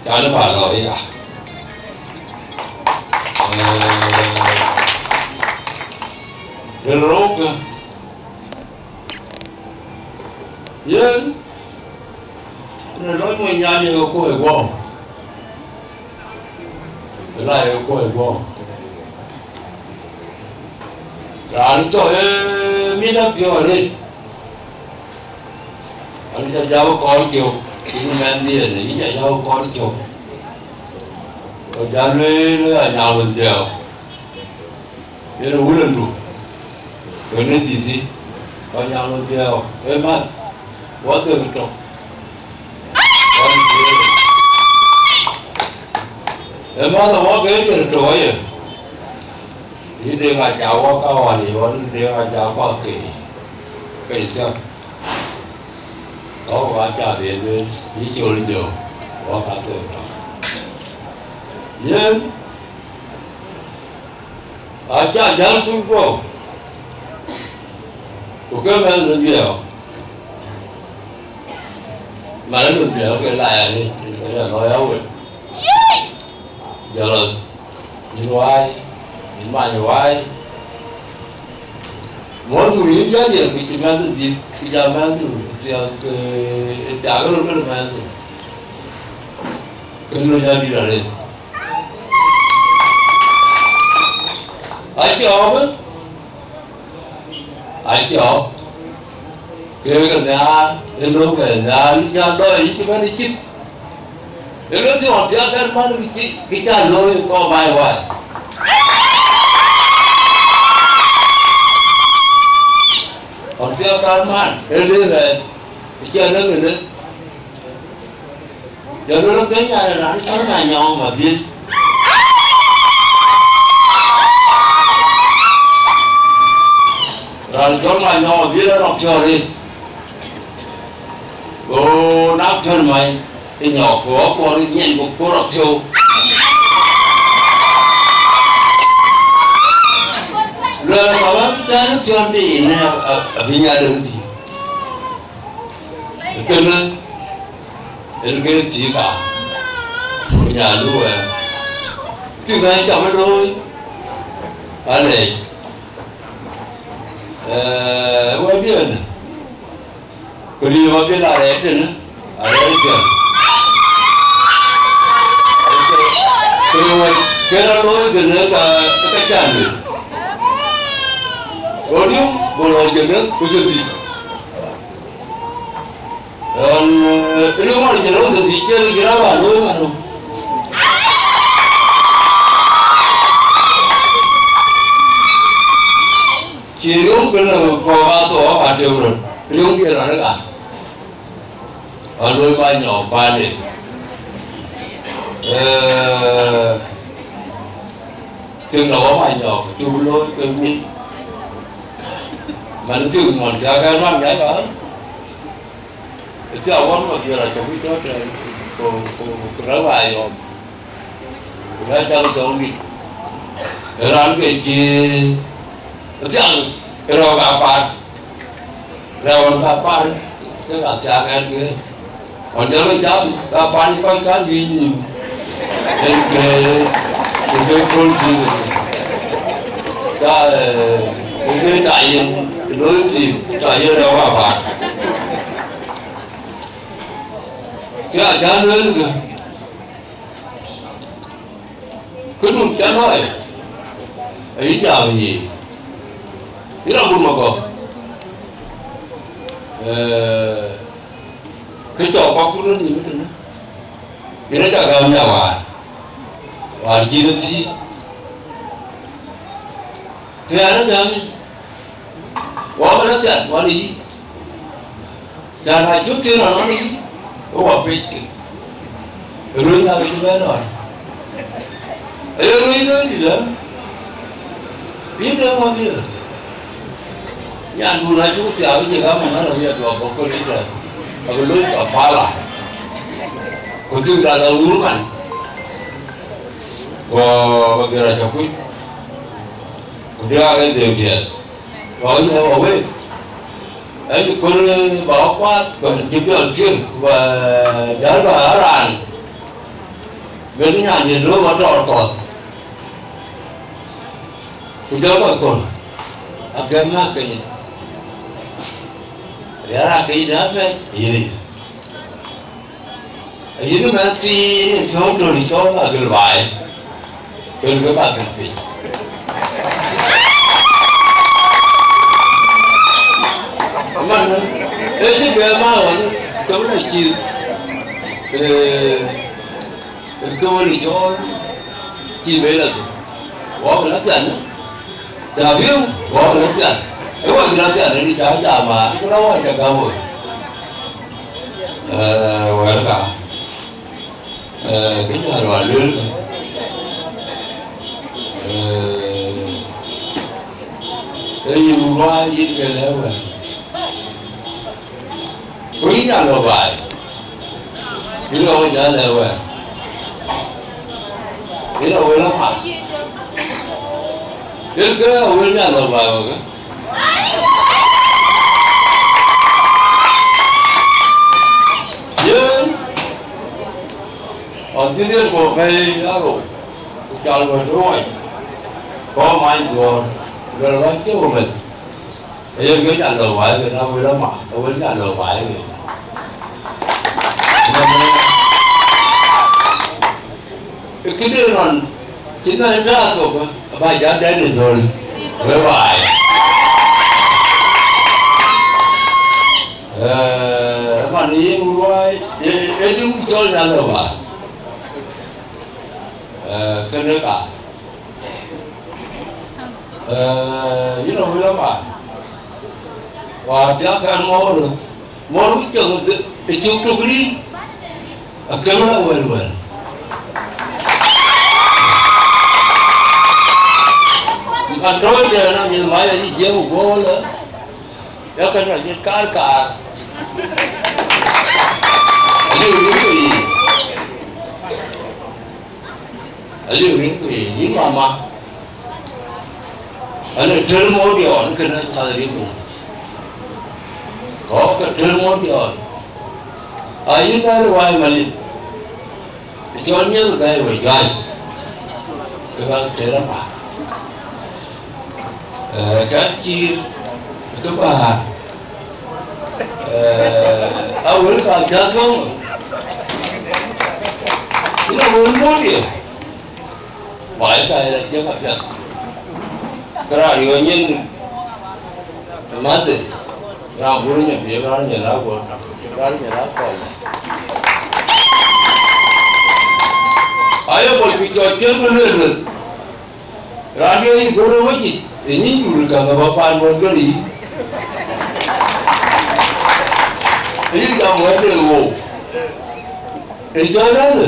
can ë ba lɔ ya. Ee, ril rou kë, yen, në lɔc mony nyan ye ke kuɔ̈i guɔ. Ëla ye kuɔ̈i guɔ. Raan cɔk ë mït apiɔ̈ɔ̈th arëët. An, ca jam ë kɔɔr cök, yïn mɛnhdiɛ̈n, yïn ca jam ë kɔɔr cök. Ku jal lueel ë anyaŋ wël dhiau. Yen ë wulëndu, wën ë dhïthï, kɔc nyaŋ wël dhiau, ë mäth, wɔ dhëŋ tök. Wɔ dhëŋ tök. Ë mäth, wɔ ke dhëŋ tök aye. Yï deŋ aca wɔ ka wani, wɔ deŋ aca kɔ̈k ke, ke thiäk. Kɔ̈k aca ben lueel, yï col jö, wɔ ka dhëŋ tök. Yen, Aca jäl kuc guɔ, ku ke mɛnh ë dhiau, man ë dhiau ke la ya ni, ke ya lɔ ya wet. Jɔl, yïn wai, yïn many wai. Muɔ̈th thur yïn jɔl diɛl, ku cï mɛnh dhïth, ku ja mɛnh thur thiak, eh, thiak röt kënë mɛnh thur. Kën lony adït arëët. Acɔɔk, acɔɔk, kek ë nhiaar, ë löŋ ë nhiaar, yï ca lɔ yï cï bɛ̈n ë cït. Ë lɔ thiɔ̈k thiak kɛn man kï cï, kï ca looi kɔɔr baai waai. Ɣɔn thiɔ̈k kɛn man, ë lëk ɣɛn, ë cï ɣɛn ë ŋinë. Jɔ luel ke nyan raan cɔl Manyɔŋ Mabiël. Raan cɔl Manyɔŋ Mabiël anɔk piɔ̈ɔ̈th rin. Go na piɔ̈n mai ë nyɔk, go kuɔr nyin, go kuɔr apiɔ̈u. Luel ka bä cän piɔ̈n dï në abï nya döŋ dhïth. Kënë, en kënë thiëëk aa, ku nya lu wɛɛr. Thiëëk na cam ë looi, alɛɛc. Ee, wɛ̈t biɛn, ku liëp abï la rɛɛc tënë, arɛɛc biɛn. Kënë wɛ̈t, kënë looi kënë ka, ka can wël. Go riöm, go lɔc kënë, ku thiëthic. Ɣɔn, ë, riöm ŋɔn cï röŋ dhëth cï cer cï rɔt bä looi man. Cï riöm kënë kɔ̈k aa thou aa tem röt. Riöm cï rɔt ë ka. Ɣɔn looi Manyɔk paande. Ë, thiëŋ de wɔ Manyɔk cuk looi ke mïth. Man thiëŋ ŋuɔn thiak ɛn man mɛn ɣɔn. Ë thiau wän Mabiöör acä kuc tɔ̈ tɛ̈n, ku, ku, ku rɛ̈k aa yɔ̈ɔ̈m. Ku rɛ̈k cak jɔŋdït. Ë raan ke cï ë thiak rɛ̈ɛ̈u ka par. Rɛ̈ɛ̈u ɣɔn ka par, ke ka thiak ɛn ke. Ɣɔn jɔl ke jam, ka pan kɔc ka juëc nïïm. Yen ke, yen ke kööl thïn. Ka, eh, yen ke ta yen, looi thïn, ta yen rɛ̈ɛ̈u ka par. Kë a jal lueel kë, këdun cä lɔɔi, ayï jam yiic, yïn agut magɔ̈k, eh, kë cɔk kɔ̈k ku röt nhïïm tënë, yïn acä gäm ya wäär, wäär cïn ë thïï. Kë an, ë gäm yic, wɔ bï lɔ thian ɣɔn ë yic. Cän acuk thiin ɣɔn ë yic, ke wɔ pec ke. Ruëny aa ke cï bɛ̈n ɣɔn. Aye ruëny lueel dït ë, bï de ɣɔn diëër. Nyandun acuk thiaak ke jëk amäŋ ɣän abï aduɔɔk bɔ̈ kööl yic tɛ̈n, abï looi Kampala. Ku thiëŋda la wur man. Ku Mabiöör acä kuc. Ku diäk ë dhëëu tiɛɛl. Wä yɔ̈ɔ̈k awëëk, ënë kɔɔr ba kuaath, kɔɔr cï piɔl cuël, ku ba jäl ba raan, ben nyan de looi ba tɔɔr kɔ̈th, ku jɔl kɔc kɔ̈th, agɛ̈m ŋäk ke nyin, riɛl aa ke yïn apɛi, yïn ë. Ayï mɛnh thiin ë piɔ̈u tɔ̈ cɔl agël baai, ëlkë ba gël piny. Man, ee cï gɛm aa ɣɔn, ke wën acï, ee, ke wën cɔl cï bɛ̈n lɔ thïn. Wɔ bï lɔ thian, Cä piŋ, wɔ lɔ thian. Ë wɔ bï lɔ thian, ënë cä jam aa, ku na wɔ cä gäm wek. Ee, wɛ̈ɛ̈r ka. Ee, kë jal wä lueel ka. Ee, ee, yïn wä yïn ke lɛ̈k wɛ̈ɛ̈r. Ku yïn nya lɔ baai, yïn lɔ wä nya lɛ̈k wɛ̈ɛ̈r, yïn lɔ wël apath, yïn ke wël nya lɔ baai wä ke. Yen, ɣɔn cï dhiël ku pɛ̈i arou, ku cal wɛ̈t ruɔɔny, kɔɔr many dhuɔ̈ɔ̈r, ku luɛl ɣɔc cï ku meth. Ayen ke nya lɔ baai ke na wël ama, awël nya lɔ baai ke. Ë këde nɔn, cïn na ëtɛ̈ɛ̈n athok, aba jat dɛn ë dhöl, wëë baai. Ee, man yïn wä, ee, ee, dï wïc cɔl nya lɔ baai. Ee, kënë ka. Ee, yïn awël ama, wäär thiak kɛn moor, moor wïc piɛth ë cuk tuk rïïr, akëmë la wël wël. Man tɔ̈ tɛ̈n, anyith mac ayï jiëëm ë guɔ̈ɔ̈r lë, yakën anyith kaar kaar. Aliu rïïr ku yiic. Aliu rïïr ku yiic, yïn mama. Ënë tër moor diɔ̈ɔ̈n kënë cath rïïr ku yiic. Kɔ̈k ke tër moor diɔ̈ɔ̈n. Ayï bɛ̈ɛ̈r ë wai malith. Ë cɔl miɛth gäi we juany. Ke ka tër ama. Ee, kɛ̈t cïïr, kë bäär. Ee, awël ka piath thöŋ. Yïn awël muɔ̈ɔ̈ndiɛ̈. Wai ka ye la jiëk apiɛth. Kë raan riɔ̈ɔ̈c nyin mäthde. Raan bur nyin bï raan nyin la guɔ̈t. Raan nyin la kɔc. Aye bɔ̈ bï cɔc piɛth bï lueel lueth. Raan de yï gɔ̈t ë wec yic, ë nyin dul käŋ ë bä paan wën gël yï. Ë yï gam wɛ̈t de ɣoou. Ë jɔl rɛ̈n ë,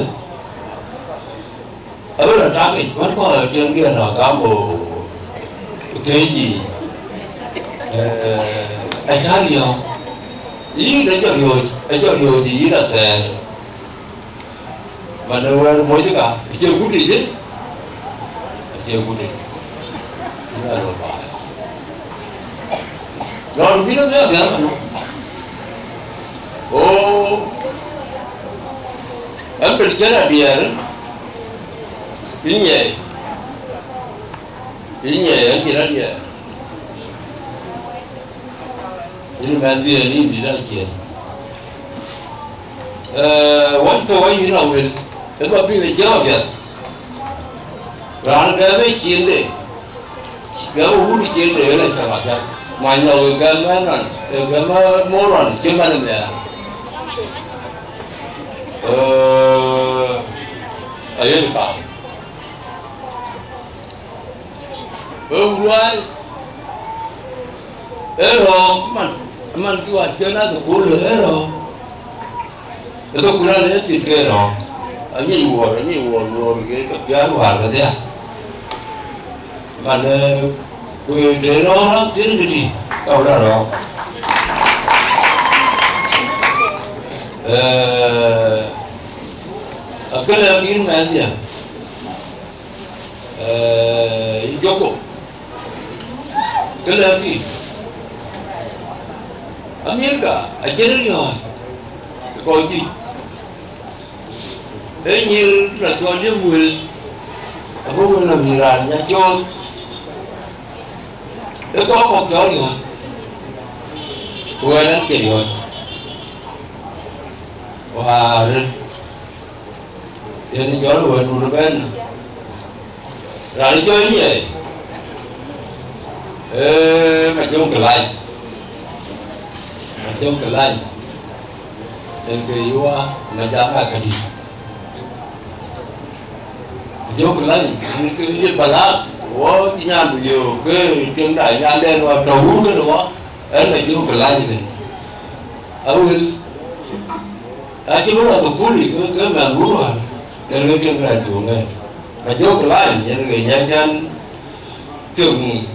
abï rɔt tak yic, wɛ̈t kɔc ë tiɛŋdiɛ̈n ë gam ɣoou. Ë këc yiic. Ë, ë, ë cä riɔ̈ɔ̈k. Yïn ë jɔ riɔ̈ɔ̈c, ë jɔ riɔ̈ɔ̈c yïn athɛɛr. Man ë wɛ̈ɛ̈r moc ka, acie gutic, acie gutic. Yïn aa lɔ baai. Lɔɔr bï rɔt ya biäk ënɔ. Oo, ɛn bɛ̈n cïn adiɛɛr, yïn nyiɛɛi, yïn nyiɛɛi, ɛn cïn adiɛɛr. Yïn mɛnhdiɛ̈n, yïn dït aciëën. Ee, wɛ̈t thou ayïn awël, ë bä piŋ ë jɔ̈ɔ̈k piɛth. Raan gɛm ë ciinde, gɛm ë wun ë ciinde, ëlë cäŋ apiɛth. Ma nyɔk ë gɛm ënɔn, ë gɛm ë moron cï man ë nhiaar. Ee, ayen ka. Wek luɔi ë rɔ̈ɔ̈k man, man kï wär cï na thukul ë rɔ̈ɔ̈k. Ë thukul an, ë thith ke rɔ̈ɔ̈k. Anyic wuɔɔr, anyic wuɔɔr, wuɔɔr ke ke piäär wäär kedhia. Man, ee, ku të rɔ̈ɔ̈k rɔ̈ɔ̈k thïn këdï, ka wën a rɔ̈ɔ̈k. Ee, akëlë yïn mɛnhdiɛ̈. Ee, yï Joko, kë lɛ̈k yï, Amerika acïn riɔ̈ɔ̈c ë kɔc juëc. Ee nyïïr la cɔl Jim Wël, abï wël nɔm yï raan nya cɔɔl, ë kɔc kɔ̈k cɔl riɔ̈ɔ̈c, ku wɛ̈ɛ̈t ɛn cï riɔ̈ɔ̈c. Wäär. Yen jɔl wɛ̈ɛ̈tdun ëbɛ̈n. Raan cɔl Nyiɛɛi, ee, Majöŋ Këlany. Majöŋ Këlany. Yen ke yua Majak Akadït. Majöŋ Këlany, yen ke ye balak, wɔ cï nyan liu, ke tiŋda nyanden wɔ tɔ̈ wur këde wɔ, ɛn Majöŋ Këlany kënë. Awël. Acï bï lɔ thukul yic, ke, ke mɛnh wun wäär, yen ke tiŋ rɛɛc tuŋ ŋɛn. Majöŋ Këlany, yen ke nyiɛc ɛn thiëŋ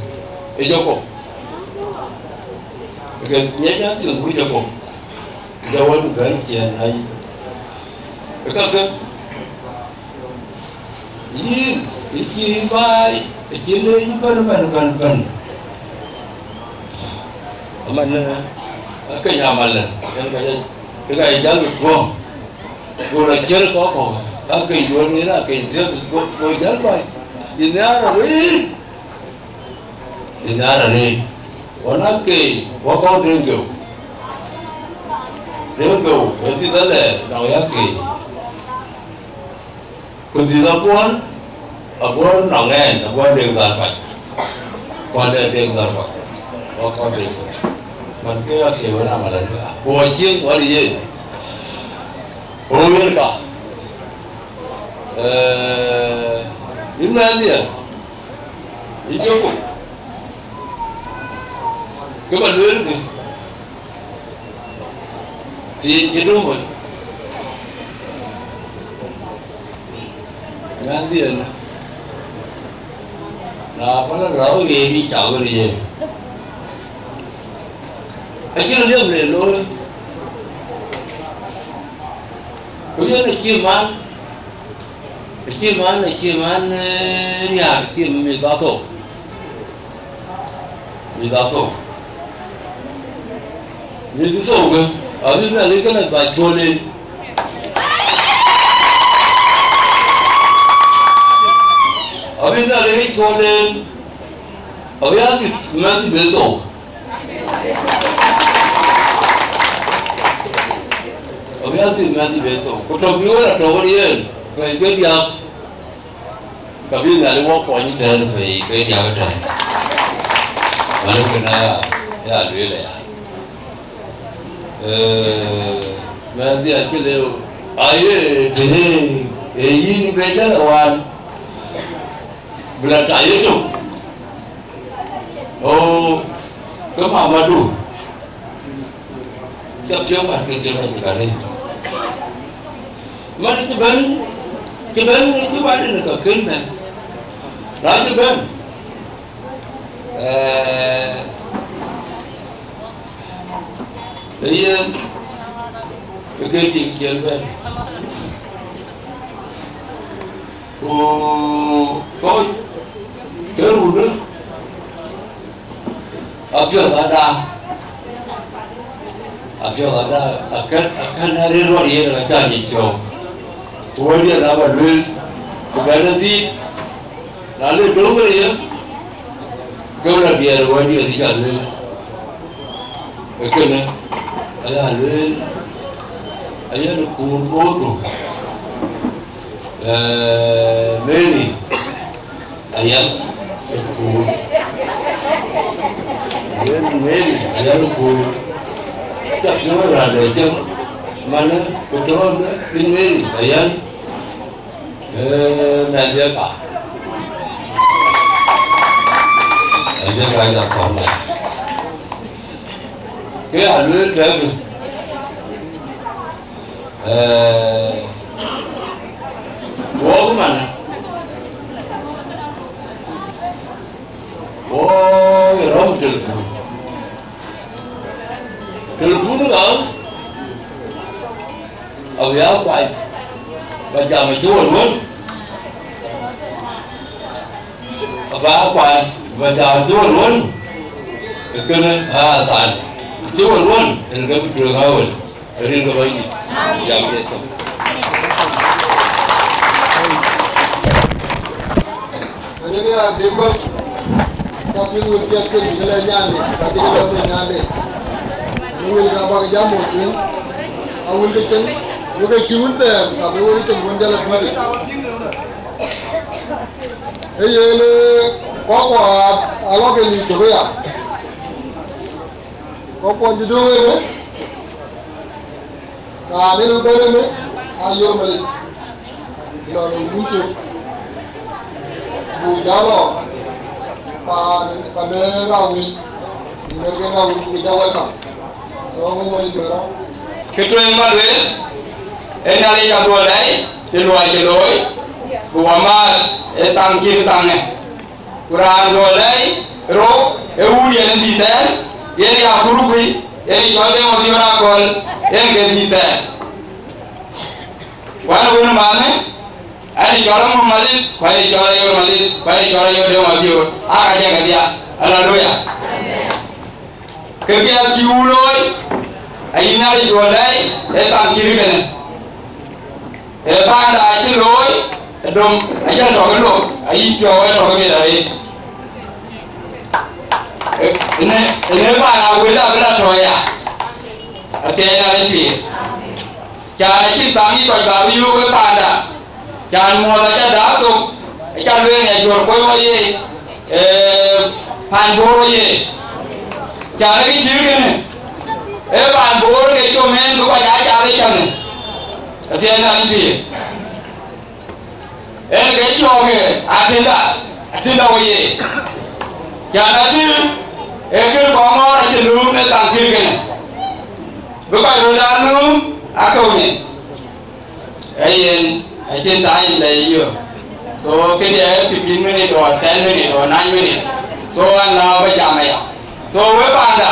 ë Joko. Ke nyiɛc ɛn thiëŋ ë Joko. Jɔ wën bɛ̈n ciɛɛn na yic. Ë kakë, yïn, yï cï baai, yï cï leec bɛ̈n, bɛ̈n, bɛ̈n, bɛ̈n. Aman, ee, akeny amalë, yen ka jɔ, yen ka jɔ jäl bï tuɔ̈ɔ̈ŋ. Go rɔ ciër kɔ̈k kɔ̈k, akeny duɔ̈n yen akeny thiëk, go, go jäl baai. Yïn nhiaar arëët, yïn nhiaar arëët. Ɣɔn akeny, wɔ kɔ̈k Deŋ Geu. Deŋ Geu, ë dhith alɛ, nɔŋ ya keny. Ku dhith Abuɔɔr, Abuɔɔr nɔŋ ɛn, Abuɔɔr Deŋ Dhal Pac. Kuan de Deŋ Dhal Pac. Wa kuan de. Man ke ya ke wena mala ni. Ku wa cieŋ wa yen. O yen ka. Eh, yïn mɛnhdiɛ̈. Yï Joko. Ke ba lueel kë. Thiin cï döŋ wën. Mɛnhdiɛ̈n, na bä lɔ lɔ ɣeer yï cak wën yen. Acïn liep le looi. Ku yen acï man, acï man, acï man, eh, riääk, acï mïth athou. Mïth athou. Mïth thou kë, abï Nhialic kënë ba cuɔl en. Abï Nhialic cuɔl en. Abï adhith mɛnh bï thou. Abï adhith mɛnh bï thou. Ku tɔ̈ bï wën atɔ̈ wën yen, pɛ̈i ke diäk. Ka bï Nhialic wɔ kuɔny tɛ̈n pɛ̈i ke diäk tɛ̈n. Wala kënë ya, ya lueel aya. Eh, mɛnhdiɛ̈ acï lëu. Aye, të ee yïn bï jɔl ë wan, bï lɔ ta yetök. Oo, ke mamadu. Cä piɔ̈u wär ke jɔl ë ka rëër. Man cï bɛ̈n, cï bɛ̈n, cï wär dɛ̈ ka kën bɛ̈n. Na cï bɛ̈n, eh, Ee yen, ee ke tik cïn bɛ̈n. Ku kɔc ke run, apiɔ̈ɔ̈th ada, apiɔ̈ɔ̈th ada, akën, akën arëër rɔt yen ka cä nyic piɔ̈u. Ku wëëtdiɛn aba lueel, ku bɛ̈n ë dhiit, na le döŋ ë ye, ke bï la diɛɛr ë wëëtdiɛn cï cä lueel. Ee kënë, aya lueel, ayen kuur bodu, ee, Mary, ayan ë kuur. Ayen Mary, ayan ë kuur. Cak piɔ̈u raan de cäŋ, manë, ku tɔ̈ɔ̈në piny Mary, ayan, ee, mɛnhdiɛ̈ ka. Mɛnhdiɛ̈ ka ya thɔ̈ɔ̈ŋ da. Ke a lueel tëëkë, ee, wok man, wo ye rɔ̈m telepun. Telepun ɣɔn, abï a kuany, ba jam ë cï wä ruɔ̈n. Aba kuany, ba jam ë cï wä ruɔ̈n. Ee kënë aa than, cï wä ruɔ̈n, yen ke bï tueŋ awël. Rin ke Bɛ̈nydït. Jam Yecu. Ënë ya dï bäk, ka piŋ wël piɛth ke bï lɛ nyaande, ka bï lɛ bɛ̈n nyaande. Ënë wël ka bäk jam wok tueŋ, a wël ke cïn, wek ke cï wun thɛɛr, ka bï wël cïn wën jɔl a dhuëëric. Ee yen, ee, kɔc kuɔ aa, aa lɔ ke nyuc tök aya. Kɔc kuɔ cï döŋ ënë, raan ënë bɛ̈n ënë, aa Yor Malik, lɔ në wun tök, ku jɔ lɔ paan, pan ë Rawil, ku nɛ̈k ke Rawil, ku jɔ welcome. So, ŋö Malik bɛ̈n rɔt. Kë tueŋ ba lueel, ee Nhialic ka dhuɔl dai, të luɔi cï looi, ku wä maar ë thaŋ cïn thaŋë. Ku raan gɔl lɛi rou ë wut yen ë dhïth thɛɛr, yen ya kurukui, yen ë cɔl Deŋ Mabiöör Akɔ̈l, yen ke dhïth thɛɛr. Ku an, wën ë manë, an, ë cɔl Amum Malith, ku an, ë cɔl Ayor Malith, ku an, ë cɔl Ayor Deŋ Mabiöör, aa ka jɛ kedhia. Aleluya. Ke piɛth cï wun looi, ayï Nhialic gɔl lɛi ë thaŋ cït kënë. Ee paanda acï looi, ë dom acï tɔ̈ ke lok, ayï piɔ̈u ë tɔ̈ ke miɛt arëët. Ee, ënë, ënë paan Awil abï la tɔ̈ ya, athiɛɛi Nhialic pïïr. Can acïn thaŋ yï kɔc bä bï yöök ë paanda, can muɔ̈th acä dääk thok, acä lueel ŋiɛc juɔ̈r kuöc wä ye. Ee, paan Bor ye. Can ë kë cït kënë, ee paan Bor ke com en bï kɔc aa cath ë cänë. Athiɛɛi Nhialic pïïr. En ke cɔɔk ë atënda, atënda wo ye. Can atïr, ee kën kɔŋ ŋɔɔr acï lööm ë thaŋ cït kënë. Bï kɔc röt aa lööm akëu nyin. Ee yen, acïn time de yï yök. So, këdiɛ ee fifteen minute or ten minute or nine minute. So, an la bä jam aya. So, we panda,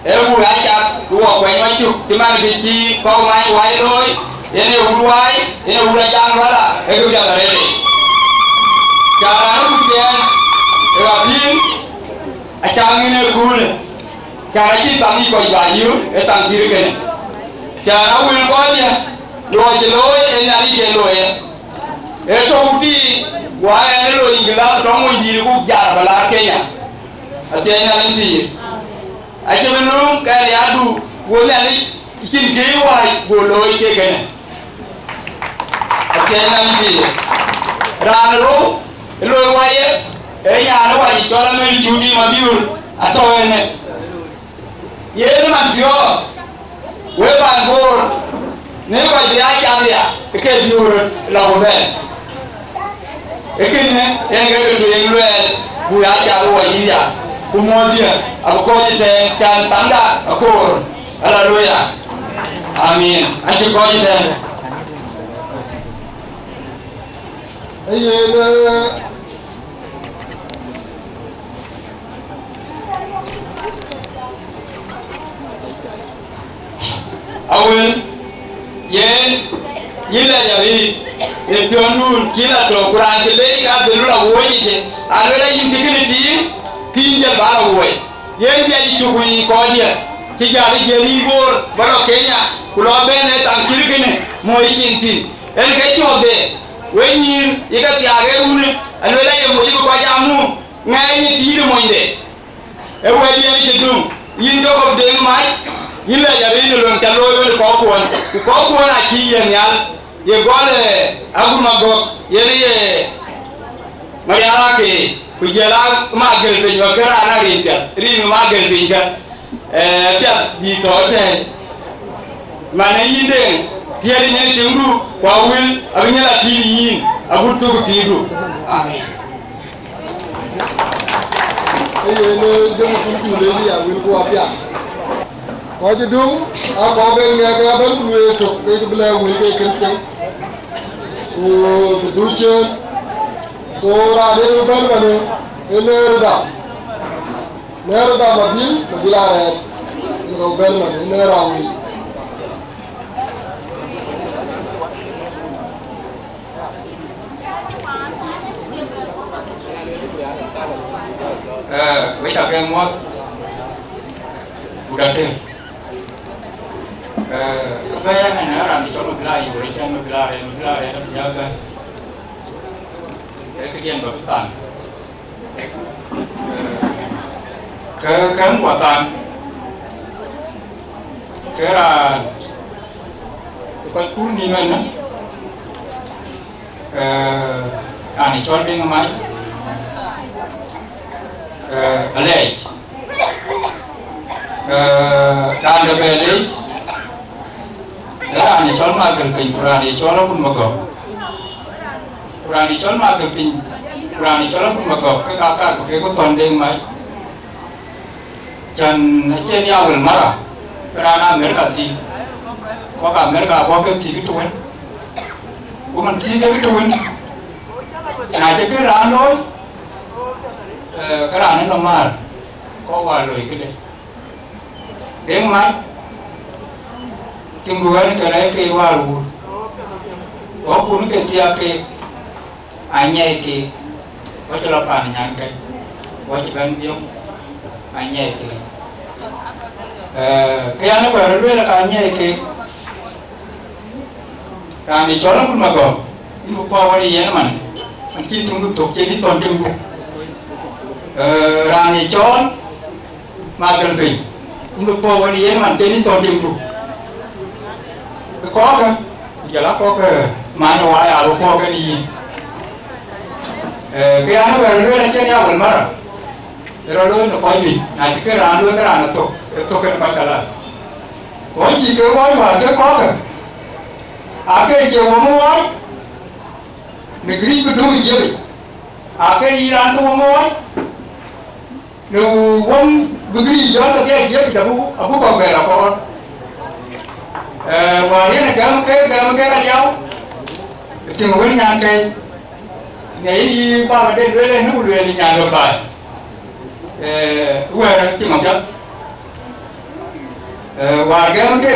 ee wut acath, ku wɔ kuɛny wä cuk, cï man kë cï kɔ̈k mac wai looi, yen ee wut wai, yen ee wut acath bäla, ee kë piath arëët. Ca raan ë kuc tɛɛn, ee ka piŋ, acaŋ yen ee kuulë. Can acïn thaŋ yï kɔc bä yöök ë thaŋ cït kënë. Can a wël kɔc dië, luɔi cï looi ë Nhialic ke looi ë. Ee tök wut dïït, guɔ ɛn ë loi England tɔŋ wëi dïït ku jar bä laar Kenya. Athiɛɛi Nhialic pïïr. Acï bï lööm kɛn ya du, wo Nhialic cïn kë wääc, go looi cï kënë. Athiɛɛi Nhialic pïïr. Raan ë rou ë loi wayë, ee nyan ë wac cɔl Amɛ̈n Cuti Mabiöör atɔ̈ ënë. Yen ë man thiɔ̈ɔ̈k, wek paan Bor, në kɔc bï aa cath ya, ë ke Biöör röt lɔ ku bɛ̈n. Ee kënë en ke röt tueŋ luɛɛl, ku ya cath wɔ yïn ya, ku muɔ̈th ye, abï kɔc ëtɛ̈ɛ̈n, can thamda akoor. Aleluya. Amin. An cï kɔc ëtɛ̈ɛ̈n. Ee yen, ee, Awël, yen, yïn lɛc arëët, në piɔ̈ndun cï la tɔ̈u, ku raan cï leec ka dhil la wuɔ̈c yic, aluel ayïn cï kënë tiiŋ, kï yïn jël bä la wuɔ̈c. Yen biac cuk, ku yï kɔc diɛ̈ cï jäl ë jiël yï Bor, bä lɔ Kenya, ku lɔ bɛ̈n ë thaŋ cït kënë, mɔ̈i cin thïn. Yen ke cɔ̈ɔ̈k de, wek nyïïr, yï ke thiaak ë runë, aluel aye moc bï kɔc aa muk, ŋɛɛny ë tiit ë monyde. Ë wɛ̈t yen cï dum, yïn Jakop Deŋ Mac, yïn lɛc arëët në luɛŋ ca looi wën ë kɔckuɔn, ku kɔckuɔn acï yiëk nhial, ye gɔl ë Agur Magɔ̈k, yen ye Marial Akei, ku jël a Magël piny, wek kë raan a rin piɛth, rin Magël piny kë, ë piɛth bï tɔ̈ tɛ̈ɛ̈n. Man ë yïn Deŋ, piɛ̈ɛ̈t ë nyin tiŋdu, ku Awël abï nyin la tïït yïn, agut thuk ë pïïrdu. Amen. Ee yen, ee, jɔŋ cïn cï lëk ya wël ku apiath. Kɔc ë döŋ, aa kɔc bɛ̈n miɛk ke abɛ̈n ku lueel tök, ke cï bï lɛ̈k wël ke kën cieŋ. Ku bï dhuk ciëën. So, raan yen bï bɛ̈n manë, ee Neer Dam. Neer Dam Abil, Abil Arɛɛt. Yen ke bï bɛ̈n manë, ee Neer Awël. Eh, wek ca ke muɔ̈th, ku da tëŋ. Eh, ke bɛ̈ɛ̈i ɛn ë raan cɔl Mabila Ayuɔɔr, cän Mabila Arɛɛt, Mabila Arɛɛt abï jɔ bɛ̈n. Ee këdiɛn bä bï thaŋ. Ke kɛ̈m kua thaŋ, ke raan ë kɔc kuur nïïm ënë, eh, raan ë cɔl Deŋ Mac, eh, alɛɛc, eh, raan de bɛ leec, ee raan ë cɔl Magël piny, ku raan ë cɔl Agut Magɔ̈k. Ku raan ë cɔl Magël piny, ku raan ë cɔl Agut Magɔ̈k, ke ka kar bï kek ku thɔ̈n Deŋ Mac. Cän acïn ya wël mara, ke raan Amerika thiik. Kɔc Amerika abɔ̈ ke thiik ë tuwën. Ku man thiik ke tuwën, na cï kë raan looi, eh, ke raan ë nɔm määr, kɔc wäär loi këde. Deŋ Mac, tiŋdu ɣɛn ke rɛɛc ke wäär wuur. Wä kun ke thiaak keek, anyiɛɛi keek. Wä cï lɔ pan nyankɛc, wä cï bɛ̈n biɔ̈ŋ, anyiɛɛi keek. Eh, ke yan ë wɛ̈ɛ̈r lueel ka anyiɛɛi keek. Raan ë cɔl Agut Magɔ̈k, yïn bï puɔ̈u wën ë yen man, man cï tiŋdu thök, cïn ë thɔn tiŋdu. Eh, raan ë cɔl Magël piny, yïn bï puɔ̈u wën ë yen man, cïn ë thɔn tiŋdu. Ë kɔ̈kkë, ku jɔl a kɔ̈kkë man ë wai abï puɔ̈u kën yïn. Eh, ke an, ë wɛ̈ɛ̈r lueel acïn ya wël mara. Ë rɔt looi në kɔc juëc, na cï ke raan looi ke raan ë thök, ë thök kën kɔc kalas. Wɔ cï ke wɔ wäär ke kɔ̈kkë, aake cie wɔ mɔ̈ɔ̈c, në gërïc bï döŋ ë jiëpic, aake yï raan ke wɔ mɔ̈ɔ̈c, në wɔ bï gërïc jɔl ke dhiɛl jiëpic abï, abï kɔ̈k bɛɛr akɔɔr. Eh, wäär yen ë gɛm ke, gɛm ke aliau, ë thiëŋ wën nyankɛc, në yïn yï baba de lueel ë nu lueel nyan we baai. Eh, wɛ̈ɛ̈r ë tiŋ apiɛth. Eh, wäär gɛm ke,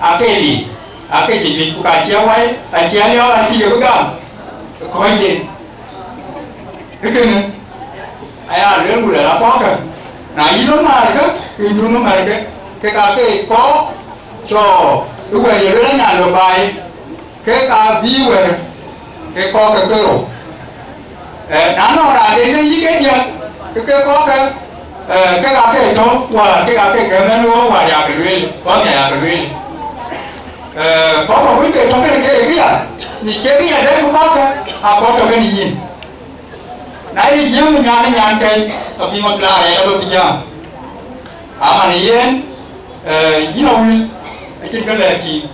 aake dï, aake cï juëc, ku ka cie wai, acie aliɔɔk, acï ye bï gam ë kɔ̈cden. Ë kënë, aya lueel ku lueel akɔ̈kkë, na yïn nɔm määrkë, yïn dun nɔm määrkë, kek aake kɔɔr cɔɔr ë wɛ̈ɛ̈r ye lueel anyan we baai. Kek aa bï wɛ̈ɛ̈r, kek kɔ̈kkë ke rou. Eh, na nɔŋ raan de në yï ke diäk, ke ke kɔ̈kkë, eh, kek aa ke tɔ̈ wäär, kek aa ke gɛm ɛn ɣöö wäär yak lueel, wäär nya yak lueel. Eh, kɔ̈kkë wën ke tɔ̈ kënë ke ye këya, nyic kek këya dɛ̈t ku kɔ̈kkë, aa kɔ̈k tɔ̈ kënë yïn. Na ye jiëëm nyan ë nyankɛc, ka bï Mabila Arɛɛt abï bï jääm. Aman ë yen, eh, yïn Awël, acïn kë lɛ̈k yïn,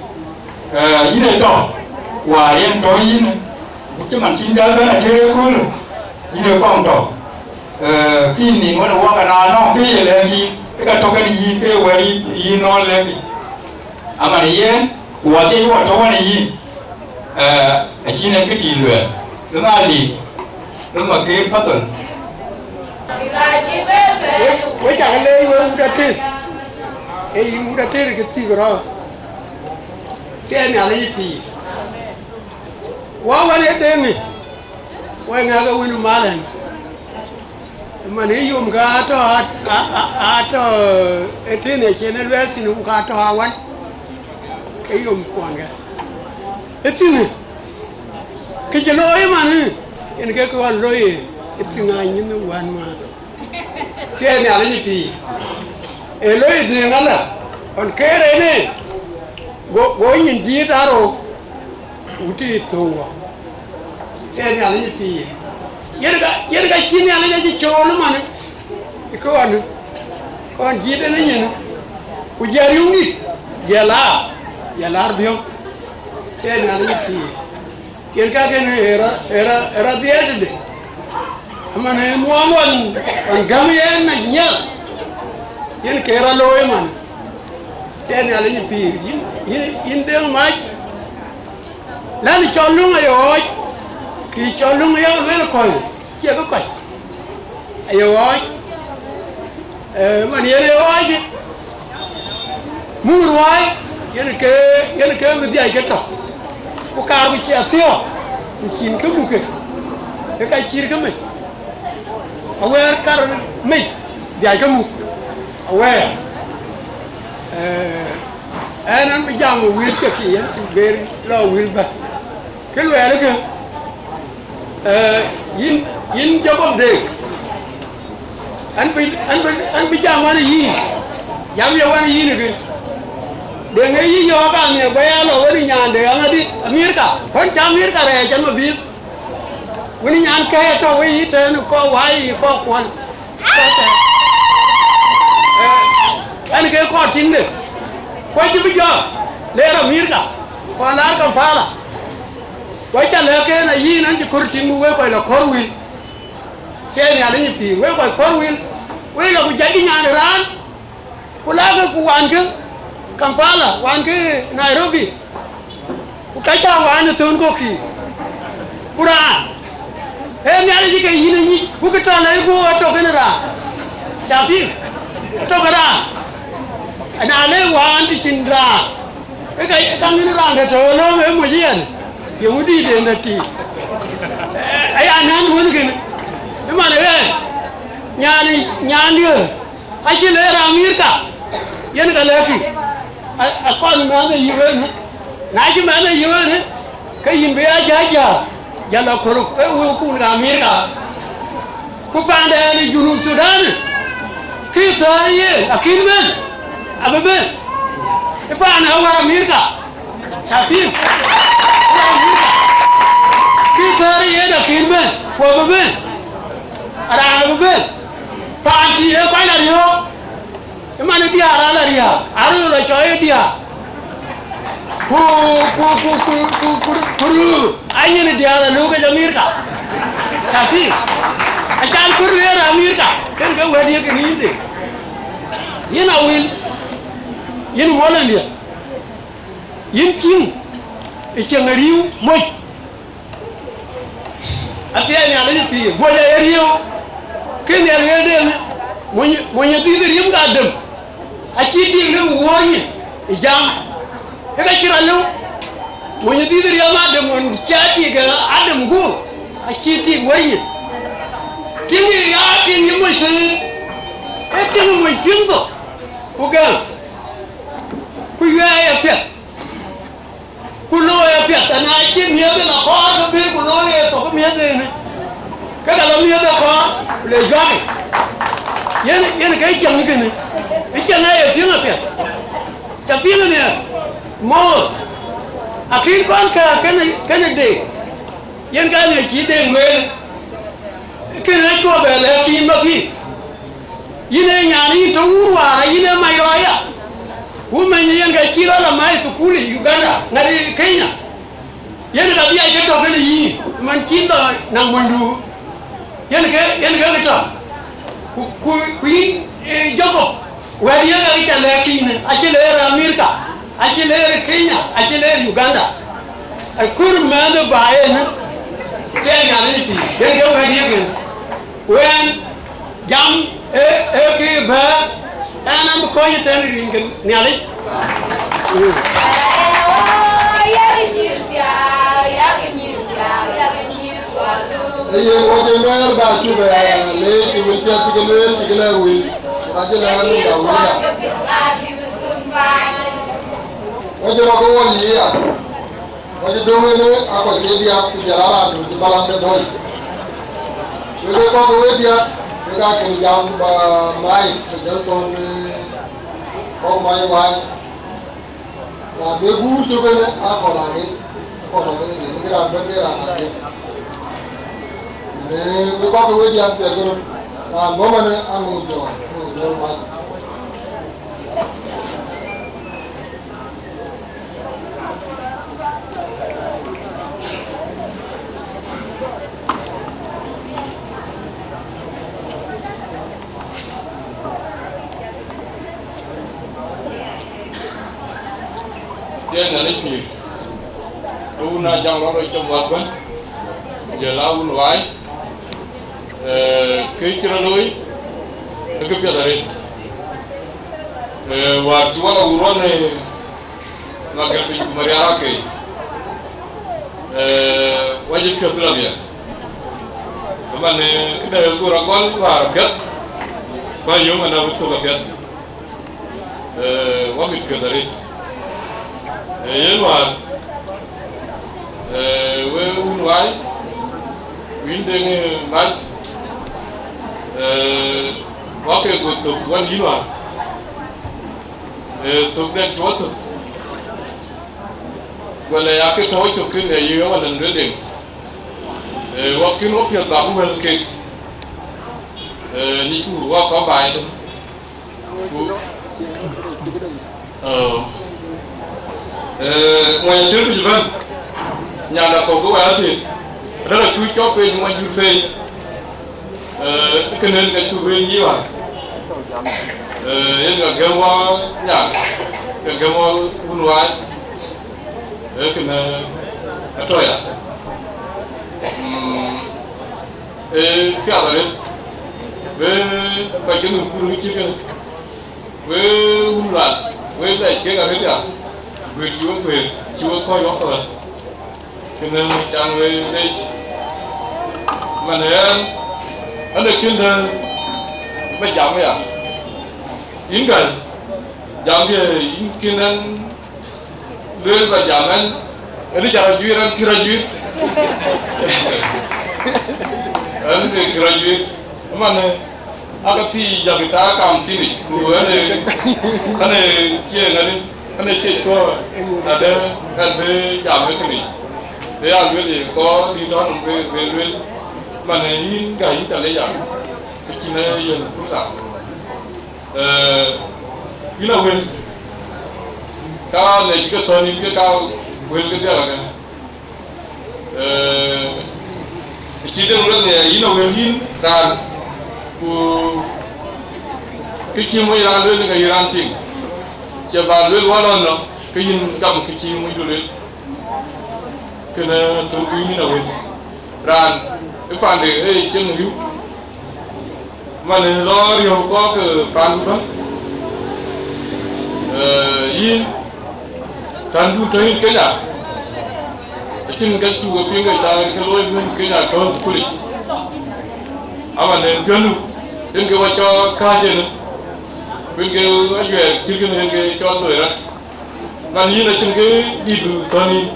eh, yïn ë tɔ̈, wäär yen tɔ̈ yïn, ku cï man cïn jäl bɛ̈n ater ëköölë, yïn ë kɔŋ tɔ̈. Eh, kï yïn nin wën ë wɔk anaan nɔŋ kë ye lɛ̈k yïn, ë ka tɔ̈ kën yïn, ke ye wɛ̈ɛ̈r yïn, yïn nɔn lɛ̈k yïn. Aman ë yen, ku wɔ thiëc wɔ tɔ̈ wën ë yïn, eh, acïn en kë dït luɛɛl, bï ŋa lik, bï ma kër pathol. Wek, wek cak leec wek wut atëër, ee yïn wut atëër ke thïk rɔ̈ɔ̈k. Thiɛɛi Nhialic ë pïïr. Wä wën ë deŋ ë, wä ŋɛk ë wën ë mal ɛn. Man ë yom ke atɔ̈, a- a- a- atɔ̈ ë tënë cïn ë luɛɛl thïn, ku ka tɔ̈ awan, ke yom kuɔnkë. Ë thïn, kë cï looi man ë, yen ke kë ɣɔn looi ë thïn aa nyin wän määth. Thiɛɛi Nhialic ë pïïr. Ë loi dhëëŋ alä, ɣɔn keer en ë, go- go nyin jiëët arou, ku tïït thou wä. Thiɛɛi Nhialic ë pïïr. Yen ka- yen ka cï Nhialic acï cool ëmanë, ë kë ɣɔn, ɣɔn jiëët en ë nyin, ku jiɛl yuŋ dït, jiɛl laar, jiɛl laar biɔ̈ŋ. Thiɛɛi Nhialic ë pïïr. Yen kakën ë rɔ- ë rɔ- ë rɔ dhiɛl tëde. Aman ë muɔɔm ɣɔn- ɣɔn gäm yen na nyiɛl. Yen ke rɔ looi man. Thiɛɛi Nhialic ë pïïr, yïn- yïn- yïn deŋ mac. Lɛ̈n cɔl luŋ aye ɣɔɔc, kï cɔl luŋ ya luel kɔc, cie bï kɔc. Aye ɣɔɔc, ee, man yen ë ɣɔɔc, muk ruääi, yen ke- yen ke bï dhiac ke tɔ̈, ku kaar ku cie athiɔ̈k, ku cïn kë muk ke, ke ka cït kë mec, awɛɛr kar mec, dhiac ke muk, awɛɛr. Ee, ɛn an bï jam ë wël cï kï, yɛn cï ber lɔ wël bä. Kë luɛɛlkë, ee, yïn- yïn Jacob Deng, an bï- an bï- an bï jam wan yïn, jam ye wan yïn kë. Deng ë yï yɔ̈ɔ̈k an, ye guɔ ya lɔ wën ë nyaande aŋadï Amerika, ɣɔn cä Amerika rɛɛc an, ma bïth. Wën ë nyan kɛ̈ɛ̈c tɔ̈ wei yï tɛ̈ɛ̈n ë kɔc wai yï kɔc kuɔl. Ee, ɛn ke kɔc tiŋde, ku acï bï jɔ leer Amerika, ku alaar Kampala. Ku aca lɛ̈k en ayïn an, cï kɔɔr tiŋ bï wek kɔc lɔ kɔɔr wïl. Thiɛɛi Nhialic ë pïïr, wek kɔc kɔɔr wïl, wek lɔ ku jacï nyan ë raan, ku lakë ku wankë Kampala, wankë Nairobi. Ku ka cä wään ë thön kɔ̈kkï, ku raan ee Nhialic ke yïn ë nyic, ku kë tɔ̈ lɛc guöör atök en raan, cä piŋ, atök ë raan. Na le wään të cïn raan, ke ka- ka ŋïn raan ke tɔ̈ ë löŋ ë moc yɛn, yeŋö dïït en dɛ̈ tiit? Aya nɛ̈n wën kënë, ëman ë ɣɛn, nyan- nyandië, acï leer Amerika, yen ka lɛ̈kkï, a- akɔn mɛnh ë yï wënë, na cï mɛnh ë yï wënë, ke yïn bï ya jäl jäl, jäl lɔ kɔ̈r ë wëukun ke Amerika. Ku paanden ë Junub Thudan, kë thäär yen akïn bɛ̈n, abï bɛ̈n ë paan awär Amerika, cä piŋ, awär Amerika, kë thäär yen akïn bɛ̈n, ku abï bɛ̈n, raan abï bɛ̈n, paan cï ye kɔc la riɔ̈ɔ̈k. Ëman ë diäär ala riääk, aröör acɔl ë diäär. Ku- ku- ku- ku- ku- ku- ku röör anyin ë diäär alöök ke Amerika. Cä piŋ, acan kɔɔr leer Amerika, kën ke wɛ̈t ye ke nïïm de. Yïn Awil, yïn Muɔlëndiɛ, yïn cïŋ ë cieŋ ë riëëu moc. Athiɛɛi Nhialic ë pïïr, moc aye riëëu, kën ë lueel den, mony- mony ë dhïth riëm ke Adem, acï tik lëu wöör nyin ë jam, ke ka cï rɔt lëu, mony ë dhïth riëm Adem ɣɔn cï tik ke Adem guur, acï tik wöör nyin. Tiŋ ya tiŋ yï moc thëëi, ee tiŋ moc piŋ thok, ku gäm, ku yuɛɛi apiɛth. Ku looi apiɛth, ana cï miëth la kɔɔr ke bï ku looi ë thok miëth ënë, ke ka la miëth ë kɔɔr, ku le juak. Yen- yen ke cieŋ kënë, ë cieŋ aye piŋ apiɛth. Cä piŋ ënë, moor, akïn kɔn kääk kënë- kënë Deŋ, yen ka ŋic cï Deŋ lueel, kënë acuɔ bɛ lɛ̈k cïï bä pïïr. Yïn ee nyan, yïn tɔ̈ wuur waar, yïn ee mac rɔɔc ya. Ku mɛny yen ka cï rɔt la mac thukul ë Uganda, ŋäth ë Kenya. Yen ka bï a cï tɔ̈ kënë yïn, man cïn lɔ naŋ monydu. Yen ke- yen ke kë tɔ̈. Ku- ku- ku yïn, ee, Jacob, wɛ̈t yen ka cä lɛ̈k yïn, acï leer Amerika, acï leer Kenya, acï leer Uganda. Akur mɛnh ë baai ënë, ke Nhialic pïïr, yen ke wɛ̈t yen kënë. Ku ɛn jam ë- ë kë bɛ̈ɛ̈r, ɛn an bï kɔc ëtɛ̈ɛ̈n rin ke Nhialic. Wɔ cï mɛ̈ɛ̈r, ba cuk bɛ leec, cï wël piɛth cï ke lueel, cï ke lɛ̈k wël, ku ka cï lɛ̈k wël, ba wël ya. Wɔ cï rɔt ke wɔ yiic ya. Wɔ cï döŋ ënë, a kɔc ke diäk, ku jɔl a raan dun cï balaŋ de bɛ̈ɛ̈i. Wek ke kɔc ke wek diäk, wek aa kën jam, ba mai, ku jɔl thɔn, eh, kɔc mai wai. Raan bï guur cök ënë, akɔn aŋic, akɔn aŋic, ënë ke raan bɛ̈n ke raan aŋic. Ënë, wek kɔc ke wek diäk piɛth ke röt, raan bɔ̈ manë, aŋic jɔɔr, aŋic jɔɔr mac. Tiɛɛl Nhialic pïïr, ke wun aa jam rɔt rɔt cam wäth bɛ̈n, ku jɔl aa wun waai, ee, kë cï rɔt looi, ee kë piɛth arëët. Ee, wäär cï wɔ lɔ wun ruɔn, ee, Magar piny ku Marial Akei, ee, wɔ cï piɔ̈th bï lɔ miɛt. Ëmën, ee, këde gur agɔl wäär apiɛth, ku ayöŋ ëna bï thök apiɛth. Ee, wɔ mit piɔ̈th arëët. Ee, yen wäär, ee, we wun waai, wïn deŋ, ee, mac, ee, wɔ ke guöt thök wän yïn wäär. Ee, thök dɛn cï wɔ thök. Wala ya ke tɔ̈u cök kën ë yï wala në deŋ. Ee, wɔ kën wɔ piɛth ba bï wël kek. Ee, nicku wɔ kɔ̈k baai tën. Ku, ee, ee, ŋuɔny atër ku cï bɛ̈n. Nyanda kɔ̈k ke wɛ̈ɛ̈r atër. Rɛ̈ɛ̈r acuc cɔk piny ŋuɔny jur piny. Ee, kënë ka cuk wëny yï wä. Ee, yen ka gɛm wä nyan, ka gɛm wä wun wä, ee, kënë atɔ̈ ya. Mm, ee, piath arëët, we kɔc ke nhïïm kur cït kënë, we wun lat, we lɛc kek arëët ya, guëër cï we guëër, cï we kɔc wä kɔ̈th. Kënë can wek leec, man ɣɛn, ɣɛn ë kën dɛ̈ bä jam aya. Yïn gäi, jamdiɛ̈ yïn kën ɣɛn lueel bä jam ɣɛn, ɣɛn ë ca rɔt juiir, ɣɛn kï rɔt juiir. Ɣɛn ë kï rɔt juiir. Ëmanë, Aka thii jak ë taar kam thïn yic, ku ɣɛn ë, ɣɛn ë cie ŋadï, ɣɛn ë cie cuɔ̈ɔ̈r, na de ɣɛn bï jam ë kënë yic. Bï ya lueel ye kɔɔr dït tɔ̈ nɔm bï, bï lueel, man ë yïn gäi yïn ca lec ya, ku cïn ë yen pursa. Ee, yïn a wël, ka ŋic ke thɔ̈n yïn ke ka wël ke dhiäl ake. Ee, cï Deŋ lueel në yïn a wël yïn raan, ku kë cï moc raan lueel ka yïn raan tïŋ. Cie ba lueel wä lɔn nɔ, ke yïn gam kë cï moc lueel. Kënë thöŋ ku yïn yïn a wël. Raan ë pande ë cieŋ riu. Man ë lɔ riɔ̈u kɔ̈k, eh, pandu bä. Eh, yïn, tandun tɔ̈ yïn Kenya, acïn ka cuk e piŋ ke ca ke looi bï Kenya tɔ̈ thukulic. Aman ë piɔ̈ndu, yen ke wä cɔɔl kääc ënë, ku yen ke ajuɛɛr cït kënë yen ke cɔl loi rɔt. Man yïn acïn kë dïtdu thɔ̈n yïn.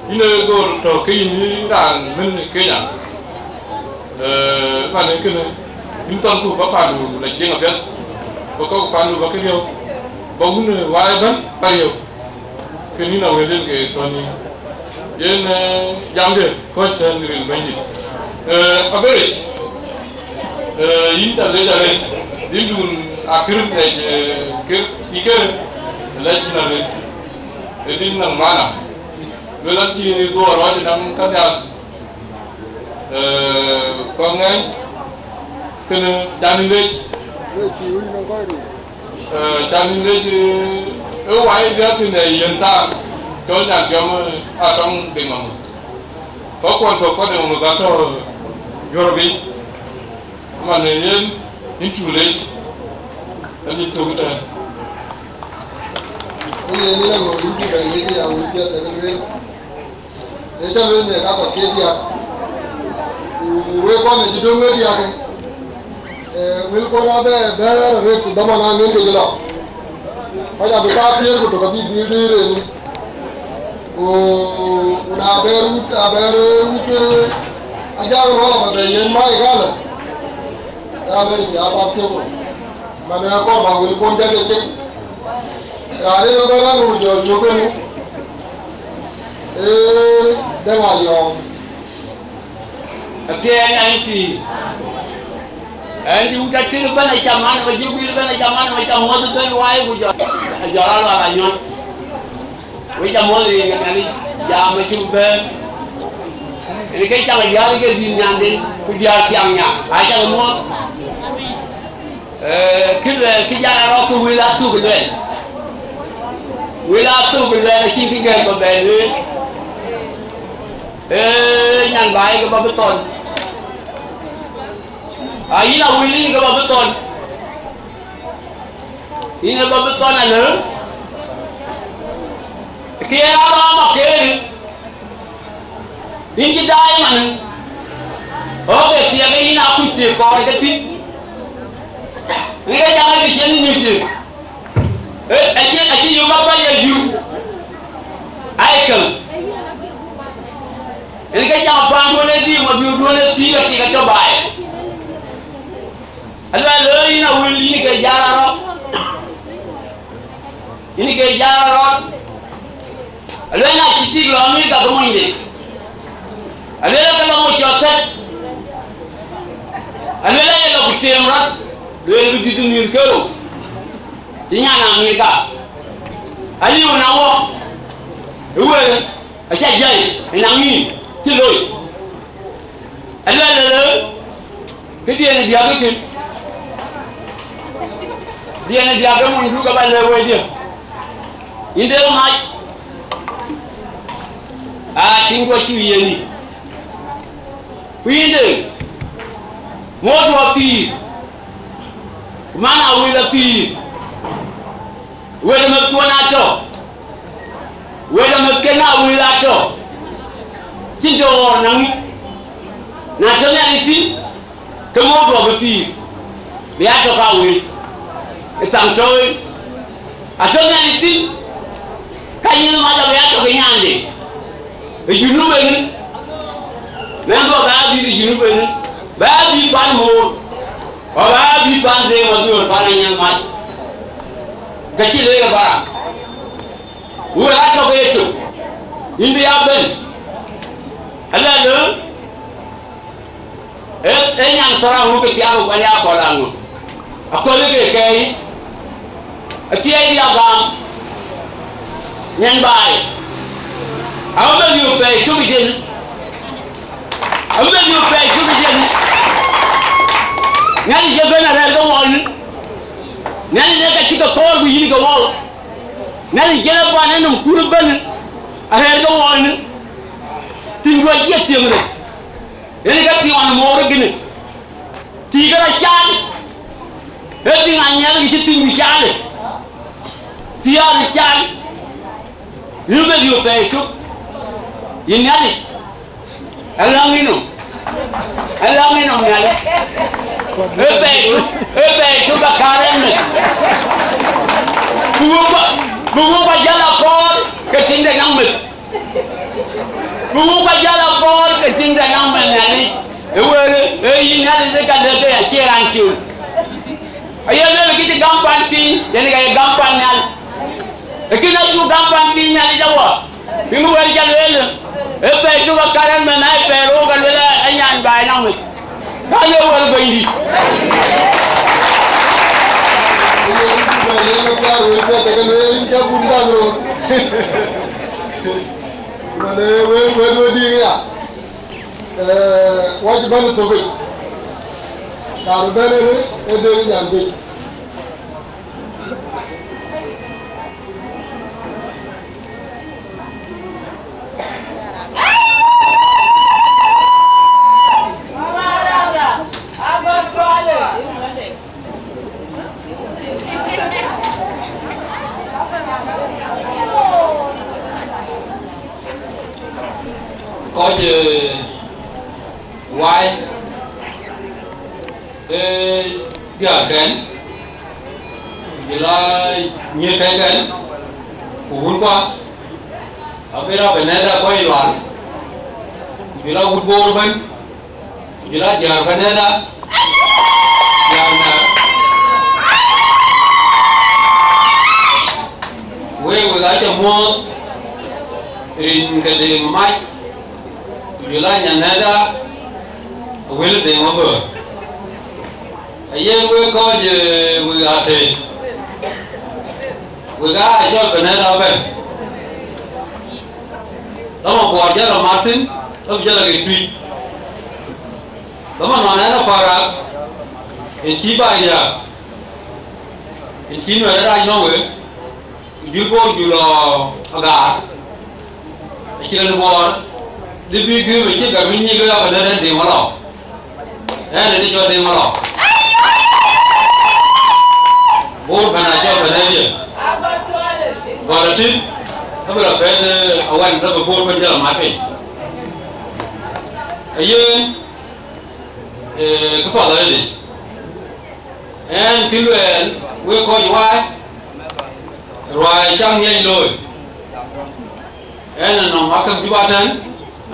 Yïn ë gör tɔ̈ ke yïn yï raan mën Kenya. Eh, man ë kënë, yïn thɔnku bä pandu la cieŋ apiɛth, bä kɔ̈k pandu bä kë riëëu, bä wun ë waai ëbɛ̈n bä riëëu. Kën yïn a wël yen ke thɔ̈n yïn. Yen, eh, jamde kɔc tɛ̈n rin Bɛ̈nydït. Eh, aberic, eh, yïn ca lec arëët, dïndun akër lec, eh, kër, ikër, lec yïn arëët. Ë dïn nɔŋ mana. Luel an, cï dhuɔɔr rɔɔc ënɔŋ ka nhial, eh, kɔŋ ŋɛny, kënë can yïn lec. Lec cï wïc nɔŋ kɔc rou. Eh, can yïn lec, eh, ë wai bï atïn ë yen thaar, cɔl nyan tiɔm, eh, atɔŋ Deŋ Maŋuth. Kɔc kuɔn kɔ̈k kɔc Deŋ Maŋuth atɔ̈ Europe yic. Man ë yen, yïn cuk lec, ë yïn thök ëtɛ̈ɛ̈n. Ë yen, yïn aŋö yïn cuk bɛ lec ya wël piɛth ë lueel? Ee ca lueel në ka kɔc ke diäk, ku Ku wek kɔn ë cï döŋ wek diäk, ee, wël kɔn abɛ bɛ̈ɛ̈r arëët ku dhaman aŋën ke cï lɔ. Kɔc abï thaar thiëër ku tök abï dhil dëër en. Ku, ku na bɛ̈ɛ̈r wut, abɛ̈ɛ̈r wut, ee, ajaŋ rɔl abɛ bɛ yen mai galë. Galë ya thaar thiëër ku. Manë akɔr ba wël kɔn jɔt ë cïk. Raan ë bɛ raan ŋö jɔl cök ënë. Ee, dɛ̈ŋ ayɔ̈ɔ̈m. Athiɛɛny an pïïr. Ɛn cï wut atik ëbɛ̈n acam an, ma cï guil ëbɛ̈n acam an, ma cam muɔ̈th ëbɛ̈n wai ku jɔl, jɔl alual anyɔ̈ɔ̈ny. Wek ca muɔ̈th rin ke Nhialic, jam acï bɛ̈n. Rin ke cak jäl ke dhil nyanden, ku diäär thiaŋ nya, acak muɔ̈th. Ee, kë luɛɛl, kë jal arɔ̈k, kë wël athuk luɛɛl. Wël athuk luɛɛl acïn kë gɛ̈k bä bɛ lueel. Ee, nyan baai ke bä bï thɔn. A yïn a wël yïn ke bä bï thɔn. Yïn ë bä bï thɔn alë. Kë ye raan rɔ̈ɔ̈m akeer. Yïn cï daai man. Ɣɔ̈k ke thiɛk yïn akuc të kɔɔr ke thïn. Rin ke jam ë bï cien nyuc të. Ee, acï, acï yök apac ë jur. Ai käŋ. Rin ke jam paanduön ë bï ma biökduön ë thïn atik atɔ̈ baai. Aluɛl ë yïn a wël yïn ke jal arɔ̈k. Yïn ke jal arɔ̈k. Aluel na cï tik lɔ Amerika ke monyde. Aluel ke lɔ moc cɔl thɛt. Aluel aye lɔ ku teem rɔt. Luel bï dhïth mïth kerou. Cï nyan Amerika. Aliu na wɔ. Ë wëë, acä jai, ë naŋ yïn, cï loi. Aluel lele, këdiɛn ë diäk ë kën. Diɛn ë diäk ë monydu ke ba lëu wecdiɛ̈. Yïn de mac. Aa, tiŋ kɔc cï yen yï. Ku yïn de, modu apïïr. Ku man awil apïïr. Wël meth kuɔn atɔ̈. Wël meth ken awil atɔ̈. Cïn të ɣɔɔr naŋ yï. Na tɔ̈ Nhialic thïn, ke modu abï pïïr. Bï atɔ̈ ka wël. Ë thaŋ tɔ̈ wël. Atɔ̈ Nhialic thïn, ka yïn mac abï atɔ̈ ke nyande. Ë junub ënë. Mɛn bɔ̈ bä dhïth ë junub ënë. Bä dhïth pan moor. Ku bä dhïth pan de ma dhuöör pan anyiɛth mac. Ka cï lëk ë barak. Wël atɔ̈ ke ye tök. Yïn bï ya bɛ̈n. Ala lë. Ee, ee nyan thɔ̈r aŋö ke thiaak ku bɛ̈n ya akɔ̈l aŋö? Akɔ̈l ke kɛ̈ɛ̈i. Athiɛɛi diäk gam. Nyan baai. Awä bɛ dhiöök pɛɛi cök ë jënë. Awä bɛ dhiöök pɛɛi cök ë jënë. Nhialic ë bɛ̈n arɛ̈ɛ̈r ke wɔɔlnë. Nhialic ë ka cï ke kɔɔr ku yïn ke wɔɔl. Nhialic ë bɛ̈n ë nɔm kur ëbɛ̈n arɛ̈ɛ̈r ke wɔɔlnë. Thïn ruɔc ye thiëŋ rek. Yen ke thiɔn moor gënë. Thii ke rɔt cal. Ee thïn anyiɛl ke cï thïn bï cal. Thii aa rɔt cal. Yïn bɛ dhiöök pɛɛi cök. Yïn Nhialic. Aläŋ yïnɔm. Aläŋ yïnɔm Nhialic. Ee pɛɛi cök. Ee pɛɛi cök ka kaar ɛn meth. Bï wok ba, bï wok ba jäl akɔɔr ke tiŋde naŋ meth. Ku wok ba jäl akɔɔr ke tiŋde naŋ meth Nhialic. Ë wël ë yïn Nhialic ë ka lëk ke acie raan col. Aye lueel kë cï gam pan piny, yen ka ye gam pan nhial. Ë kën acuk gam pan piny Nhialic awä. Bï wël ca lueel, ë pɛɛi cök akar ɛn meth na ë pɛɛi rou ka lueel ë nyan baai naŋ meth. Ka ye wël Bɛ̈nydït. Ë ye wël Bɛ̈nydït, ë ye wël Bɛ̈nydït, ë ye wël Bɛ̈nydït. Mane wël, wël, wël dïïr ya. Ee, wɔ cï bɛ̈n ë thök yic. Raan ë bɛ̈n ënë, ee Dek Nyanbïny. Kɔc, ee, wai, Diäärkɛn, ku jɔl a nyïïrkɛn, ku wun kuɔ, abï rɔt bɛ̈n ëda kɔc lual, ku jɔl a wut Bor ëbɛ̈n, ku jɔl a diäär bɛ̈n ëda, diäär nɛ̈r. Wek, wek aca muɔ̈ɔ̈th rin ke Deŋ Mac, ku jɔl a nyan ëda, wël Deŋ Maböör. Aye wek kɔc, eh, wek atëë, wek aa cɔl bɛ̈n ëda ëbɛ̈n. Lɔ̈m akuɔɔr jɔl a mat thïn, lɔ̈m jɔl a ɣet Tuic. Lɔ̈m anɔn ɛn Aparak, en cï baai riääk, en cï Nuɛɛr rac nɔm wek, ku jur Bor jur lɔ Agaar, acïn raan Bor, dï bï gëm acï gam ë nyic ke ya bɛ̈n ëda Deŋ Malɔu. Ɛn ëdï cɔl Deŋ Malɔu. Bor bɛ̈n acɔl bɛ̈n ëdië. Gɔl atït, abï rɔt pɛ̈t, eh, awɛn, rɔt bï Bor bɛ̈n jɔl a mat piny. Ayen, eh, kë path arëëtic. Ɛn kë luɛɛl, wek kɔc waai, ruääi cäk ŋiɛc looi. Ɛn anɔŋ akëm Juba tɛ̈n,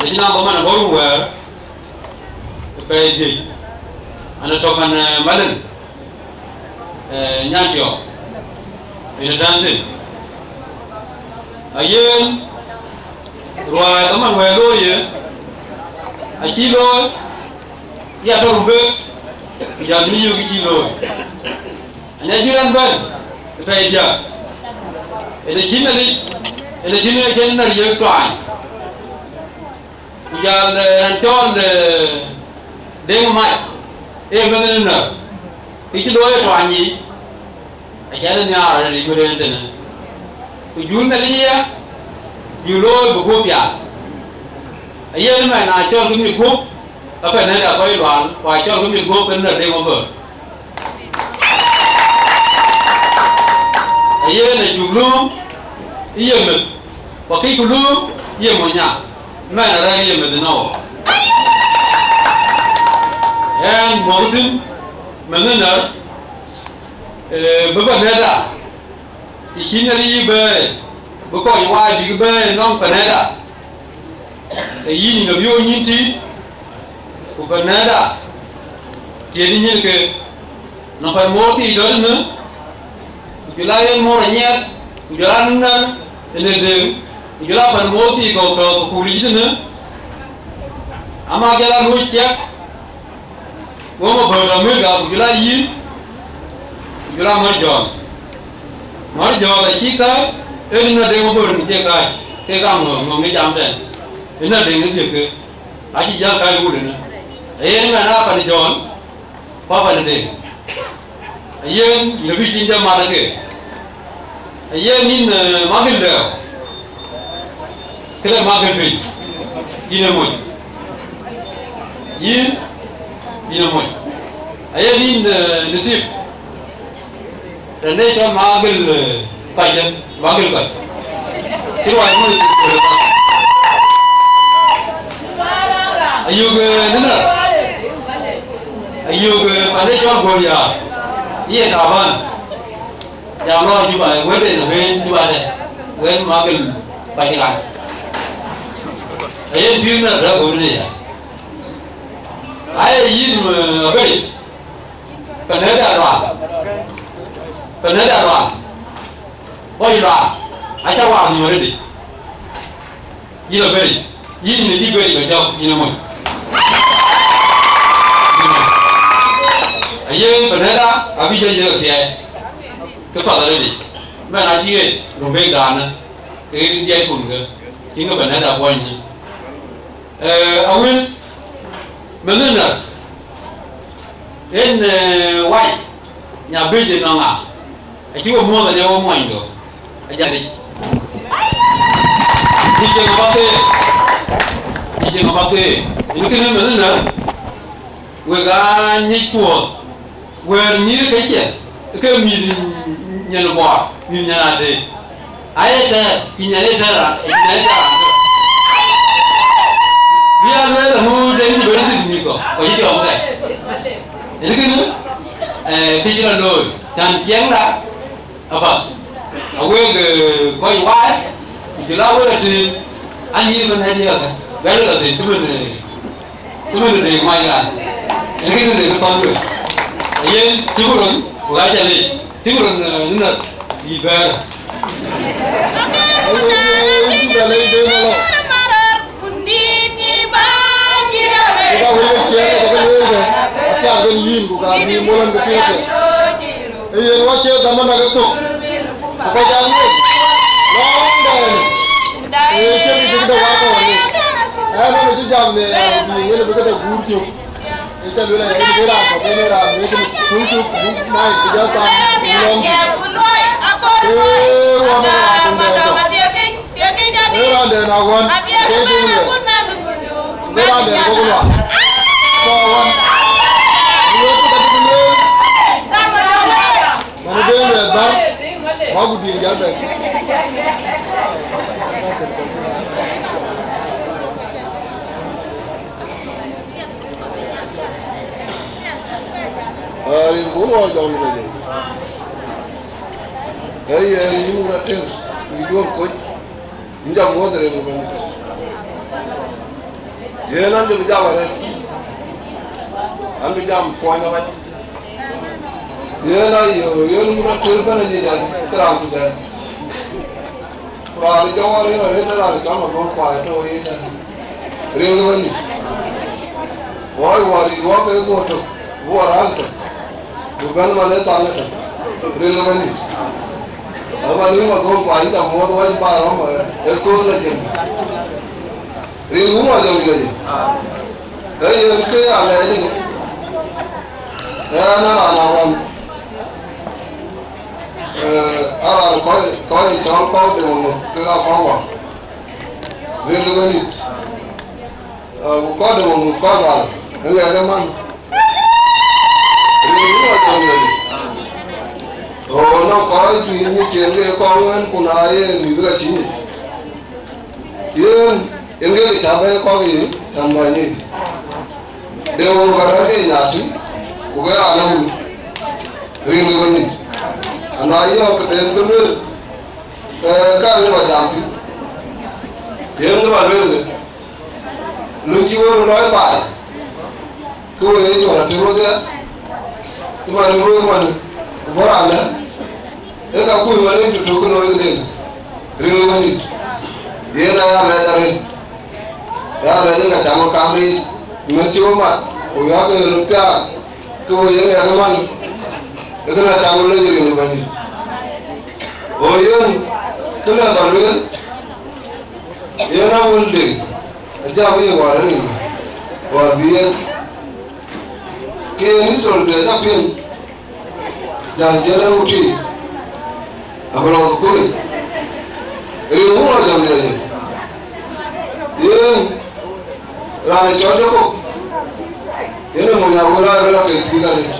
an cïn a bɔ̈ man abɔ̈ rum wɛ̈ɛ̈r, ë pɛɛi dhiëc, an ë tɔ̈ man, eh, Malin, eh, Nyantiɔp, en ë tɛ̈n thïn. Ayen, ruääi dhaman wɛ̈ɛ̈r looi ye, acï looi, ya tɔ̈ rum bek, ku jal bï yök cï looi. An ya jur an bɛ̈n, ë pɛɛi diäk. Ënë cïn Nhialic, ënë cïn ë cïn när yiëk tuany. Ku jal, eh, raan cɔl, eh, Deŋ Mac, ee mɛnh në när, kë cï looi ë tuany yiic, acïn nhiaar arëëtic mëdën tënë. Ku jur Nhialic ya, jur looi bï guöp pial. Ayen mɛn acɔl kë mit guöp, ka pɛ̈n ëda kɔc lual, ku acɔl kë mit guöp kën när Deŋ Maböör. Ayen acuk lööm, ë ye meth, ku akëcku lööm, ë ye mony nya, mɛn arɛ̈ɛ̈r ë ye meth ënɔɔnë. Ɛn muɔ̈k thïn, meth në när, eh, bï bɛ̈n ëda, të cï Nhialic yï bɛ̈ɛ̈i, bï kɔc waai bïk bɛ̈ɛ̈i nɔm bɛ̈n ëda. Ee yïn, yïn abï wo nyïn tïït, ku bɛ̈n ëda, tiëëdï nyïn keek, nɔm pan moor thii tɔ̈ tënë, ku jɔl a yen moor anyiɛth, ku jɔl a nɛ̈r ënë Deŋ, ku jɔl a pan moor thii kɔ̈k tɔ̈ thukul yic tënë, ama jɔl a luöc ciɛk, go Maböör Amerika, ku jɔl a yïn, ku jɔl a Mär Jɔ̈ɔ̈n. Mär Jɔ̈ɔ̈n acï kääc, ee nɛ̈r Deŋ Maböör cie kääc, kek aa ŋö, ŋö në jam tɛ̈n, ee nɛ̈r Deŋ ë dhiëth ke, acï jäl kääc wut ënë. Ayen mɛn aa pan Jɔ̈ɔ̈n, ku aa pan Deŋ. Ayen, yïn abï cïn jam mat ë ke. Ayen yïn, eh, Makël Dɛ̈ɛ̈u, këde Makël piny, yïn ë mony. Yïn, yïn ë mony. Ayen yïn, eh, Nasib, tënë cɔl Makël, eh, kɔc dɛ̈, Makël kɔc. Cï ruac mony, eh, ayök, eh, në när. Ayök, eh, pan ë cɔl Guöl Yaar, ye Taban. Jam lɔ Juba, wëëtden abën Juba tɛ̈, wën Makël Bac Ɣan. Ayen pïïr nɛ̈r rɛ̈k wëëtde ya. Aye yïn, eh, abëri, pan ëda rual. Pan ëda rual. Kɔc rual. Aca waak nhïïm arëëtic. Yïn abëri, yïn yïn acï bɛ̈ɛ̈i ba jɔ̈ɔ̈k, yïn ë mony. Aye bɛ̈n ëda, abï jɔ yïn athiɛɛi, kë path arëëtic. Mɛn acï ɣet röm bek daanë, ke diɛckun ke, cïn kë bɛ̈n ëda kuɔny nhïïm. Eh, awël, mɛnh ë nɛ̈r, en, eh, wai, nya bëc ë nɔŋ ŋa? Acï we muɔ̈ɔ̈th ënë we muɔnydu, ajäl yic. Nyic ceŋ apath ke, nyic ceŋ apath ke, yen kënë meth ënɔ̈, wek aa nyic puɔ̈th, wɛ̈ɛ̈r nyïïr ke ciɛ, ke mïth nyin Bor, mïth nyin Atëë. Aye tɛ̈ɛ̈r, cï nyin ë tɛ̈ɛ̈r, cï nyin ë tɛ̈ɛ̈r. Bï a lueel amu den cï bɛ̈n mïth mïth kɔ̈k, ku cï jɔŋ tɛ̈. Yen kënë, Eh, kë cï rɔt looi, tän ciɛɛŋda apath. Awek, eh, kɔc waai, ku jɔl a wek atëëm, anyïïn ëmën ë diäk, bɛ̈n lɔ thïn, cïmën, eh, cïmën de mac raan. Yen kë de kë thɔn wek. Yen cï ku röt, ku ka cä leec, cï ku röt, eh, nïn röt, yï bɛ̈ɛ̈r. Ë ka wël ke ciɛɛŋ ke ke lueel ke, apiath kën yïn, ku ka bï muɔl ɣɛn ke piɛth piɛth. Ee yen wä cie dhaman ake thok, ku kɔc aa ŋuec lɔŋdɛn, ee cïn kë cï de wä kɔɔr yic. Ɛn ënë cï jam në ɣɛn, ku bï ŋen bï këde guur cök. Ee ca lueel aya, yen bï raan kɔ̈k, yen raan wek kën tui cök, buk nai, ku jɔ tham, ku lɔŋ cök. Ee, wä në raan töŋ dɛn tɔ̈. Ee raan dɛn a wän, ke döŋ luɛth. Ee raan dɛn bɔ̈ ku lual. Tɔ̈ wän. Ku wek kë ka cï bï lueel. Man ë ben luɛth bä, bä ku diëŋ jäl bɛ̈n. Aa, rin ku ŋɔɔc jɔŋ rɛc. Ee yen yïn wun ater, wïc duɔ̈r koc, yïn jam wuɔ̈th rin ku bɛ̈n. Yen an, jɔ bï jam arëët, an, bï jam puɔny awac. Yen ayo, yen wun ater bɛ̈n anyic an, cï raan ku jai. Ku raan jɔŋ arëët arëët, raan cɔl Maluɔŋ Kuai tɔ̈ yen tɛ̈n. Rin ke Bɛ̈nydït. Wɔ wär yic wɔ ke dhuɔ̈k tök, bï wɔ raan tök. Ku bɛ̈n man ë thaŋ ëtök. Rin ke Bɛ̈nydït. Ëmën yïn Maluɔŋ Kuai, yïn ca muɔ̈th wac ba rɔ̈m, eh, ë kööl la jël. Rin wun wa jɔŋ dït aye. Ee yen ke ya lɛɛc ëkë. Ɣɛn ë raan awän. Ee, aa raan kɔc, kɔc cɔl kɔc de ŋö, kek aa kɔc wä. Rin ke Bɛ̈nydït. Ee, ku kɔc de ŋö, kɔc wal. Ë ŋɛk ë man. Rin wun wa jɔŋ dït aye. Oo, nɔŋ kɔc juëc mïth cïn ke kɔŋ wën, ku na ye mïth ka cï nyic. Yen, yen ke cä bɛ̈ɛ̈i kɔ̈k yiic, cän bäny yiic. De ŋö ka rɛ̈ɛ̈r ke nyaai tïŋ, ku ke raan ë wun, rin ke Bɛ̈nydït. Ana yɔ̈ɔ̈k den bï lueel, ke ka lëu ba jam thïn. Yen lëu ba lueel ke, luɔi cï wek röt lɔc baai. Ke we ye jɔt ater wedhie, cï man ë ruëëk man, ku bɔ̈ raan dɛ̈, ee ka kuc man ë tëtök ke looi këden, rin ke Bɛ̈nydït. Yen aya lɛc arëët, ya lɛc ë ka cam ke kam riic, mɛ̈t cï we mat, ku yɔ̈ɔ̈k ke röt thiaak, ke we ye ŋɛk ë man, ee kënë acam ke lec rin ke Bɛ̈nydït. Go yen, kënë ba lueel, yen awël de, ajam ye wäär ë nïn wäär, wäär bï yen. Ke yen Israel de apiɛth, jäl jël ë röt tïï, abï lɔ thukul yic. Rin wun wa jɔŋ dït aye. Yen raan ë cɔl Jakop, yen ë mony awël aa rɔt ke thiëëk arëët.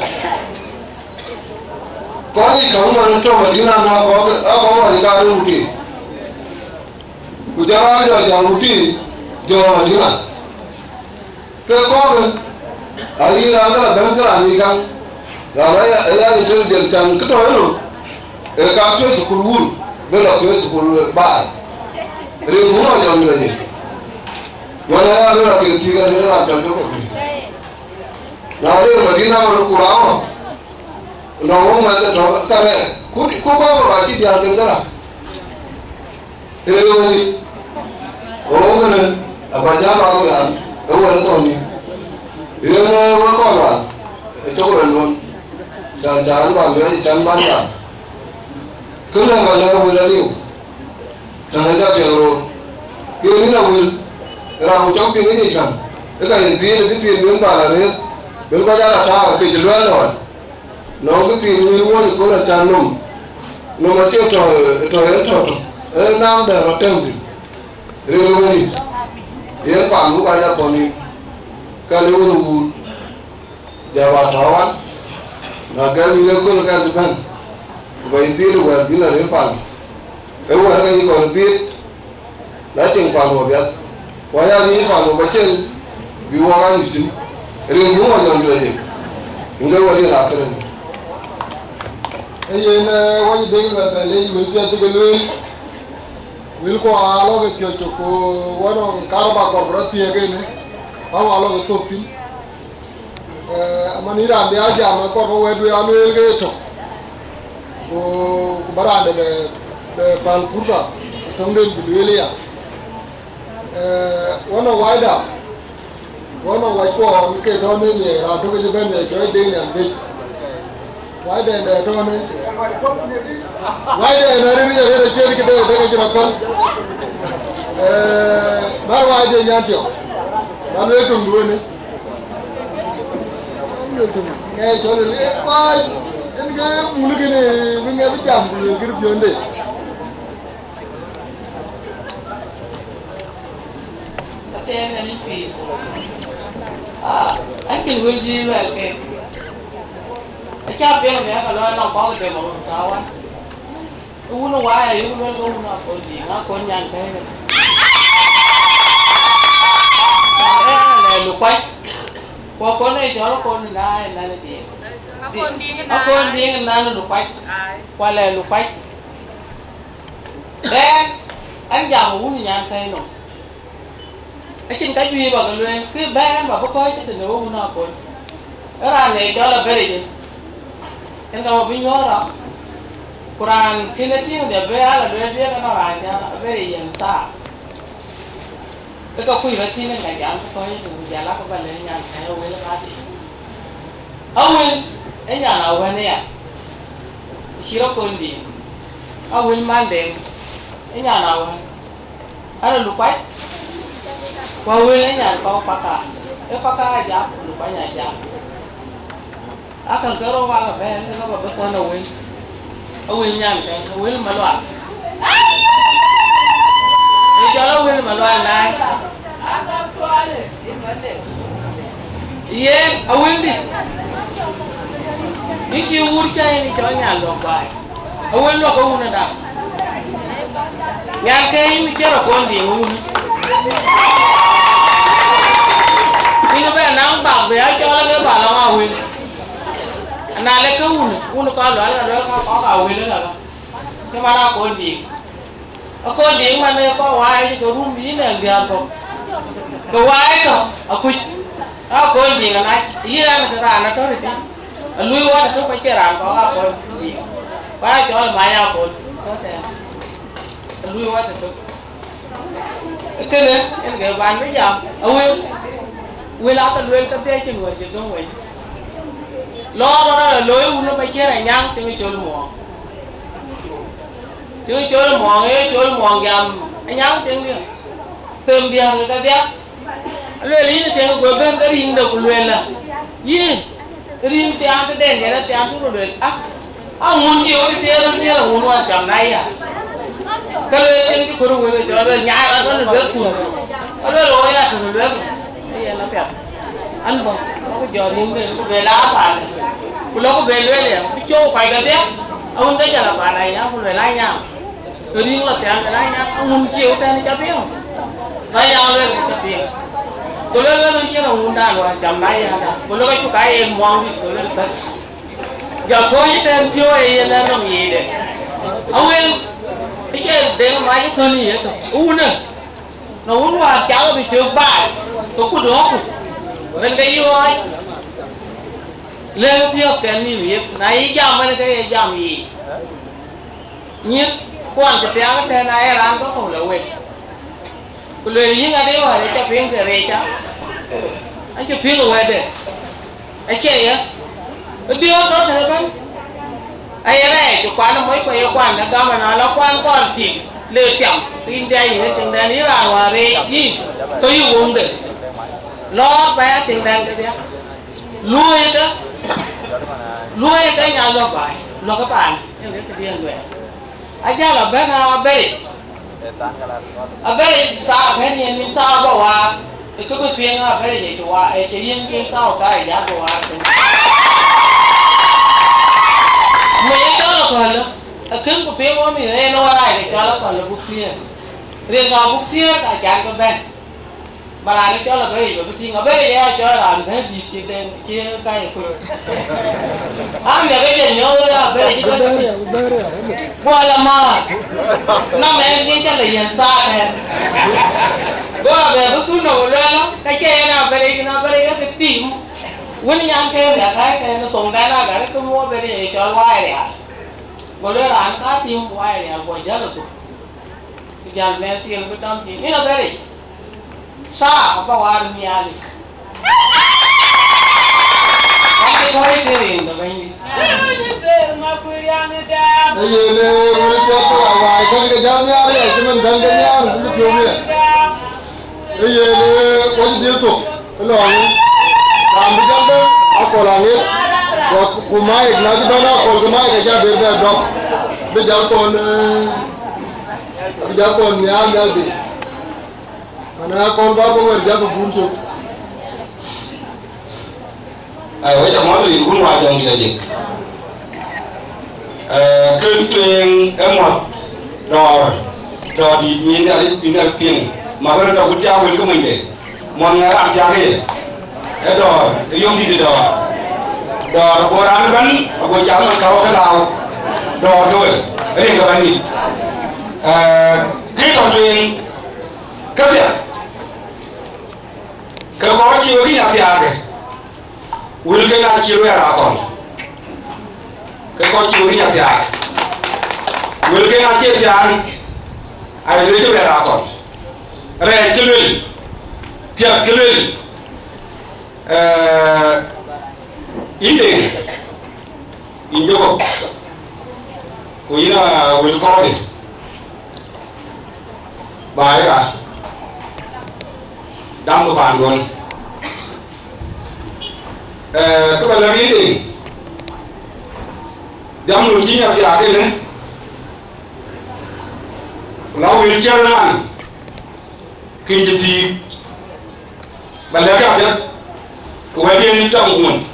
Kɔc yic käŋ man ë tɔ̈ Madina na kɔ̈k, aa kɔ̈k wany ka röt röt tïï. Ku jɔ raan jɔ jäl röt tïï, jɔ Madina. Ke kɔ̈k, ayï raan bï la bɛ̈n ke raan yic käŋ, raan aya, aya intelligent käŋ kë tɔ̈ ënɔm, ee ka piööc thukul wun, bï la piööc thukul baai. Rin wun wa jɔŋ dït aye. Man aya röt a ke thiëëk arëët raan cɔl Jakop. Na rëër Madina man ku raŋ ɣɔn, nɔŋ wok mɛnh ë tɔ̈ ka rɛɛk, ku, ku kɔ̈k kɔ̈k acï diäär kën kërac. Ee wëni, ɣok kënë aba jam rɔt ë ɣan, ë wɛ̈t ë thɔ̈n nïïm. Yen, ee, wek kɔc wal, ë cök rɛ̈n luɔn, cän, cän ba luɛɛc, cän ban jam. Kënë ba lɛ̈k wël aliu. Tɛ̈n ë jɔ piɛŋ roor, ke yen yïn awël, raan ku cɔk piŋ ë nyic käŋ, ë ka ye dhiëëth bï thiin ben bä la rëër, ben kɔc aa la taak ke cï luɛɛl lɔɔc. Nɔŋ bï thiin wël wuɔ̈c ëkööl acan nɔm, nɔm acie tɔ̈, tɔ̈ yen tɔ̈ tök, ee naŋ dɛ̈ rɔt tɛ̈m thïn. Rin ë Bɛ̈nydït, yen paan wuk aa jɔ thɔ̈n yïn, ka le wën ë wuur. Jɔ ba tɔ̈ wan, na gɛm yïn ëkööl kɛn cï bɛ̈n, ku ba yï dhiëëth ë wɛ̈ɛ̈r bïn arëër paan. Ee wɛ̈ɛ̈r ka yï kɔn dhiëëth, na cieŋ paan wä biath, ku aya yï paan wä ba cieŋ, bï wä ɣa nyuc thïn. Rin bï wä jɔn jɔ jek, yïn ke wä rin akërë thïn. Ee yen, eh, wɔ cï dek bɛ bɛ lec wël piɛth cï ke lueel, wëlku aa lɔ ke piɔ̈c cök, ku wɔ nɔŋ karaba kɔɔr bï rɔt thiëëk ënë, ba wɔ lɔ ke thök thïn. Eh, aman yïn raan bï a jam, akɔɔr ba wɛ̈t wei a lueel ke ye tök, ku, ku ba raan de bɛ, bɛ päl purtha, töŋden bï lueel aya. Eh, wɔ nɔŋ waida, wɔ nɔŋ wac kuɔɔn ke tɔ̈ në ye raan tök ke cï bɛ̈n ye cɔɔc Deŋ Nyan Bec. Waida dɛ tɔ̈ në, waida ë na rëër ye rëër acïn këde, de ke cï rɔt päl. Eh, bär waida nyan tiɔp, bä lueel töŋ duöönë. Ŋɛk cɔl ë, eh, wac, en ke bul kënë, bï ŋɛk bï jam ku lueel kërë piɔ̈nde. Atɛɛn ɛn pïïr. Ah, an cïn wël dïït luɛl kek. Acä piɛŋ miäk ka luɔi nɔŋ kɔ̈k dem ë wun tääu wan. Ë wun ë waai ayuk luel ke wun akon dïïŋ, akon nyan kɛ̈ɛ̈k. Ë lɛ lukuac. Ku akon ë cɔl akon ë na ë nɛn ë dïïŋ. Akon dïïŋ ë nɛn ë lukuac. Ku alɛ lukuac. Bɛ̈ɛ̈r, an jam ë wun nyan kɛ̈i nɔm. Acïn ka juëc ba ke lueel, kë bɛ̈ɛ̈r ba bï kɔc cï tënë wek wun akon. Ë raan ë cɔl abɛ̈ric, en ka bï nyuɔɔr rɔt. Ku raan kën e tïŋ de bï a la lueel bï en nɔn raan cä abɛ̈ric yen thaa. Ke ka kuc rɔt tïŋ en ka jam ku kɔc ku jal a ku ba lɛ̈k nyan kɛ̈i awël ë kadï. Awël ë nyan awën aya, cï rɔt kony dïït. Awël man Deŋ ë nyan awën, an ë lukuac, ku awël ë nyan kɔ̈u paka, ë paka ajak ku lukuac ajak. Akäŋ ke rou wak ëbɛ̈n, ke lɔ̈k abï thɔ̈n awël, awël nyankë, awël malual. Ë cɔl awël malual naai. Yen awël dït, yïn cï wur cä yïn cɔl nyan luɔk baai. Awël luɔk awun ëda. Nyan ke yïn cï rɔt kony dïïŋ wun. Yïn bɛ naŋ bak bï a cɔl ake ba lɔŋ awël. Na le ke wun, wun kɔn lual ka luel ka kɔk awël ëda. Ke man akon dïïŋ. Akon dïïŋ man ë kɔk waai ke rum yïn ë diäär kɔk. Ke waai tɔ akuc. Akon dïïŋ anac. Yïn an ke raan atɔ̈ rëtï. Alui wɔ tëtök, acie raan kɔk akon dïïŋ. Ba cɔl mac akon tɔ̈ tɛ̈ɛ̈n. Alui wɔ tëtök. Kënë en ke ban bï jam, awël, wël aa ke lueel kedhie acïn wël cï döŋ wei. Lɔɔr rɔt aloi wun ë Maciër Anyaŋ tiŋ col muɔɔŋ. Tiŋ col muɔɔŋ, ee col muɔɔŋ jam Anyaŋ tiŋdiɛ̈. Them diäär ke kedhie. Aluel yïn tiɛŋ guɔ bɛ̈n ke riŋde ku lueel la, yïn, riŋ thiaan tëden yen athiaan tök lueel, a, a ŋun cï ɣöt tëër röt thiëër aŋun wan cam na ya. Ke lueel tiɛŋ cï kɔɔr wël jɔ lueel nyaai rɔt wën lueth kun. Aluel ɣöö ya tök lueth. Ee yen apiɛth. An bɔ̈, ku jɔ riŋde ku bɛ la paanë. Ku lɔ ku bɛ lueel ya, bï cɔk kɔc kedhie. Awun ke jɔl a paan Anyaŋ ku lueel Anyaŋ. Ke riŋ lɔ thiaan ke Anyaŋ, aŋun cieu tɛ̈n ca piŋ. Ba ya luel ke ca piŋ. Ku luel ke run cïn aŋundan wään cam na yada. Ku luel ke cuk aa yen muɔŋ dït, ku luel bas. Jɔ kony tɛ̈n piɔ̈u ë yen anɔm yiëëde. Awël, ë cï Deŋ mac ë thöl yiëë tök. Wun ë, na wun wään cak bï cök baai, ke ku dɔ̈ɔ̈ku. Rin ke yï ɣɔɔc. Lëk piɔ̈ɔ̈th kɛn nïm yeth, na yï jam ënë ke ye jam yiic. Nyith kuɔn cï thiaak ëtɛ̈ɛ̈n, aye raan ke kɔ̈u la wek. Ku lueel, yïn ade wäär ë ca piŋ ke reec, a, an cï piŋ ë wɛ̈tde. Acie ye, ë biöör tɔ̈ tënë bɛ̈n. Aye rɛɛc, ku kuan ë moc, ku aye kuan ë gam, ana la kuan kɔn tik, le piam, ke yïn bï a yïn ë tiŋdɛn, yïn raan wäär reec yïn, ke yï woŋde. Lɔɔr ba ya tiŋdɛn kedhie. Luɔi ke, luɔi ke nya luɔk baai, luɔk ke paan, en ke këdiën luɛɛl. Ajal abɛ̈n abɛ̈ric. Abɛ̈ric thaa bɛ̈n yen min thaa bä waar, ë kë bï piŋ abɛ̈ric ë cï waar, ë cï yiëŋ cïn thaa thaa ë jal bä waar piny. Mec ë cɔl akɔ̈l, ë kën ku piŋ wɔ min en ë warac ë cɔl akɔ̈l ë buk thiëër. Rin ka buk thiëër ka jal bï bɛ̈n. Ba raan cɔl Abɛ̈rɛ̈c ba bï tïŋ, Abɛ̈rɛ̈c aya cɔl raan bɛ̈n dït cï den, cï ka ye kuc. An, ya ke jɔ nyɔɔth ë Abɛ̈rɛ̈c cï bɛ̈n dït. Guɔ la määr. Nɔm ɛn ke cä le yɛn thaar ɛn. Go Abɛ̈r bï kun nɔm lueel, ka cie yɛn Abɛ̈rɛ̈c, kën Abɛ̈rɛ̈c ke tim. Wën nyan ke ya ka tɛ̈n thoŋdan Agar ke muɔɔr Abɛ̈rɛ̈c ye cɔl Wai Rial. Go lueel raan ka tim Wai Rial, guɔ jäl ë thok. Ku jäl mɛnh thiel bï dɔm tim. Yïn Abɛ̈rɛ̈c. Thaar abä waar nhial yic. Wan ke kɔc ë tërin ke Bɛ̈nydït. Ee yen, ee, wël piɛth ke wai wai, kɔc ke jäl nhial yic, cï man bɛ̈n ke nhial, bï piɔ̈u miɛt. Ee yen, ee, wec dhil thok ë lɔɔŋë. Raan bï jäl bɛ̈n, akɔl aŋet. Ku, ku maik, na cï bɛ̈n akɔl, ku maik ajä ber bɛ dɔm. Bï jäl kɔn, ee, bï jäl kɔn nhial, nhial bei. Mana kɔn ba bä wɛ̈t jak bä guur cök. Ai, wek ca mɔ̈th rin kun wa jɔŋ dït ajek. Ee, kën tueŋ ë muɔ̈th dɔɔr, dɔɔr dït nyin Nhialic bï Nhialic piŋ. Ma bä rɔt dɔk wut cä wël ke monyde. Muɔ̈th ŋɛ̈r raan thiak ye. Ë dɔɔr, ë yom dït ë dɔɔr. Dɔɔr ago raan ëbɛ̈n, ago cal man käu ke lääu. Dɔɔr ke we, ë rin ke bɛ̈ny yic. Ee, kë tɔ tueŋ, ke piɛth. Ke kɔc cï wek nya thiaakë, wëlken acï ruɛɛr akɔl. Ke kɔc cï wek nya thiaakë, wëlken acï thiaan, aye lueel cï ruɛɛr akɔl. Rɛɛc cï lueel, piɛth cï lueel, ee, yïn Deŋ. Yïn jɔkɔ, ku yïn a wël kɔɔrde, ba ye ka dam ke paanduɔn. Ee, kë bä lɛ̈k yïn Deŋ, dam nu cï nya thiaak ënë, ku la wël ciɛ̈r ë man, kën cï thiik. Ba lɛ̈k apiɛth, ku wɛ̈tdiɛ̈n tɔŋ ku mony,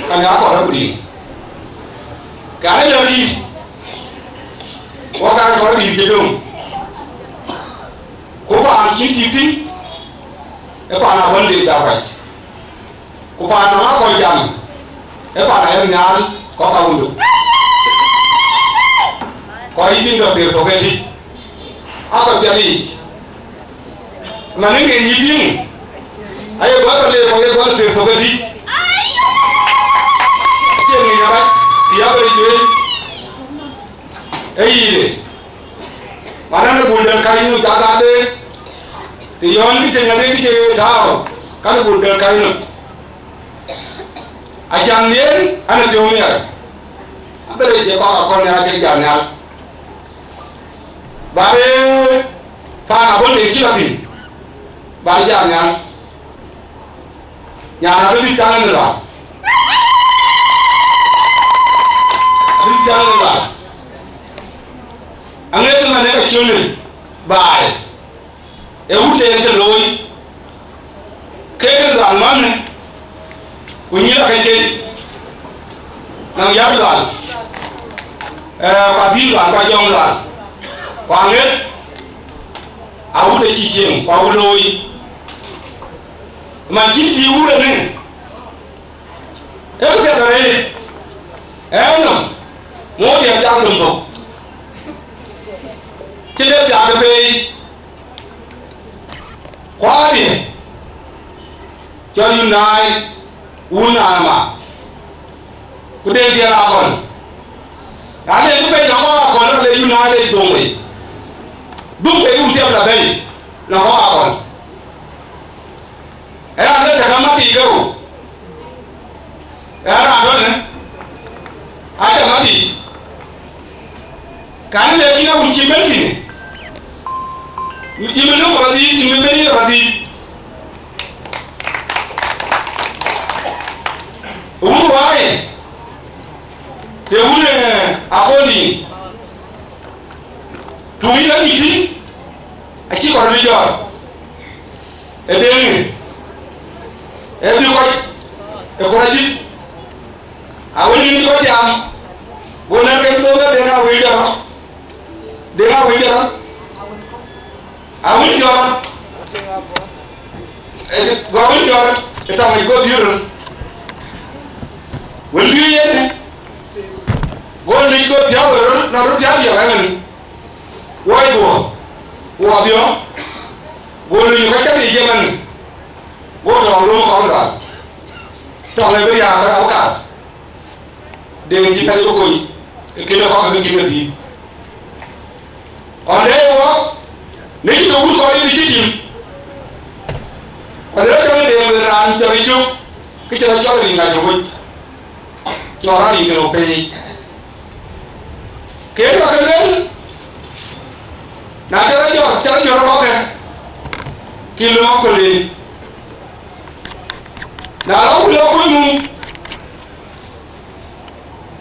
ka nya kɔɔr ku diic. Ka ë lɛ̈k dïït, wok aa kɔɔr dïït cï döŋ. Ku paan cïn thiëk thïn, ë paan abɔ̈ dïït dhal rac. Ku paan nɔm akɔl jam, ë paan ayek nhial kɔ̈k awundu. Kɔc yï tïŋ tɔ thëër thok ëtïc, akɔc piɛth yiic. Man ë ŋic yï tïŋ, aye guɔ̈l rɔt le kɔc ye guɔ̈l thëër thok ëtïc. Cie ŋic abac, ya bɛ juëc. Ee yic, man ë bul dɛ̈t kac nu jat ade, të yɔ̈ɔ̈n kë cï ŋadï kë cï tääu, ka bul dɛ̈t kac nu. Acan yen an, ë piɔ̈u miɛt, abï rɛc ë kɔk akɔ̈l nhial acïk jal nhial. Ba rëër paan abɔ̈ dek cï lɔ thïn, ba jal nhial. Nyan abï dhil caŋ ënë lual. Abï dhil caŋ ënë lual. Aŋëëth ëmɛn ë ka cöl ë baai. Ee wut en ke looi, kek en dhal manë, ku nyïïr akëc keny, nɔŋ yäär dhal, ee, ku adhil dhal, ku ajɔŋ dhal, ku aŋëëth, awut acï cieŋ, ku awut looi. Man cïn cïï wut ënë, ee kë piɛth arëët, ee nɔm, moodiɛn thiak dom thok, cï de thiak de peei, kuaarië, cɔl Yunai, wun Naama, ku de dhiɛl akɔl. Na le bï pɛc nɔm kɔk akɔl, ka le Yunai le dhoŋ wei. Dhuk pei wun tiɛp la bɛ̈i, nɔm kɔk akɔl. Ë raan ë tëk amatic ke rou, ë raan tɔ̈ në, acä matic. Ka në le cïn awun cï bɛ̈n thïn, yï bï lök rɔt dhïc, yï bï bɛ̈n rɔt dhïc. Wun ruaai, të wun, ee, akɔ̈l dïït, tuŋ yïn anyuc thïn, acï kɔn bï jɔɔr. Ë deŋ, ë bï kɔc ë kɔc dït, awën yïn cï kɔc tiaam, go nɛ̈r ke thok ë deŋ awël jɔt rɔt, deŋ awël jɔt rɔt, awël jɔt rɔt. Gɔ̈k wën jɔt ë tɔŋ yic go dhiëër röt. Wën bï yen, go lec go thiäu ë röt, na röt thiäu yɔ̈k ëmën. Woi guɔ, guɔ biɔ̈, go lony ë kɔc kedhie ëmën, go tɔŋ lööm kɔ̈k dhal. Tɔŋ ë bï riääk rɔt abï kaar. Deŋ cï kɛ̈th bï kony, ke kën ë kɔ̈k ke kën ë dhiëth. Ɣɔn dɛɛi wɔ, në cï tɔ̈ wut kɔc ë cï tim. Ku adhil cɔl ë Deŋ lueel raan jɔt ë cök, ke cï rɔt cɔl ë rin ka cök wec. Cɔl raan rin kën ë pei. Ke yen wa ke lueel, na cä rɔt jɔt, cä rɔt jɔt rɔt kɔ̈k kë, ke lööm akölden. Na lɔ ku lɔ kuc mum,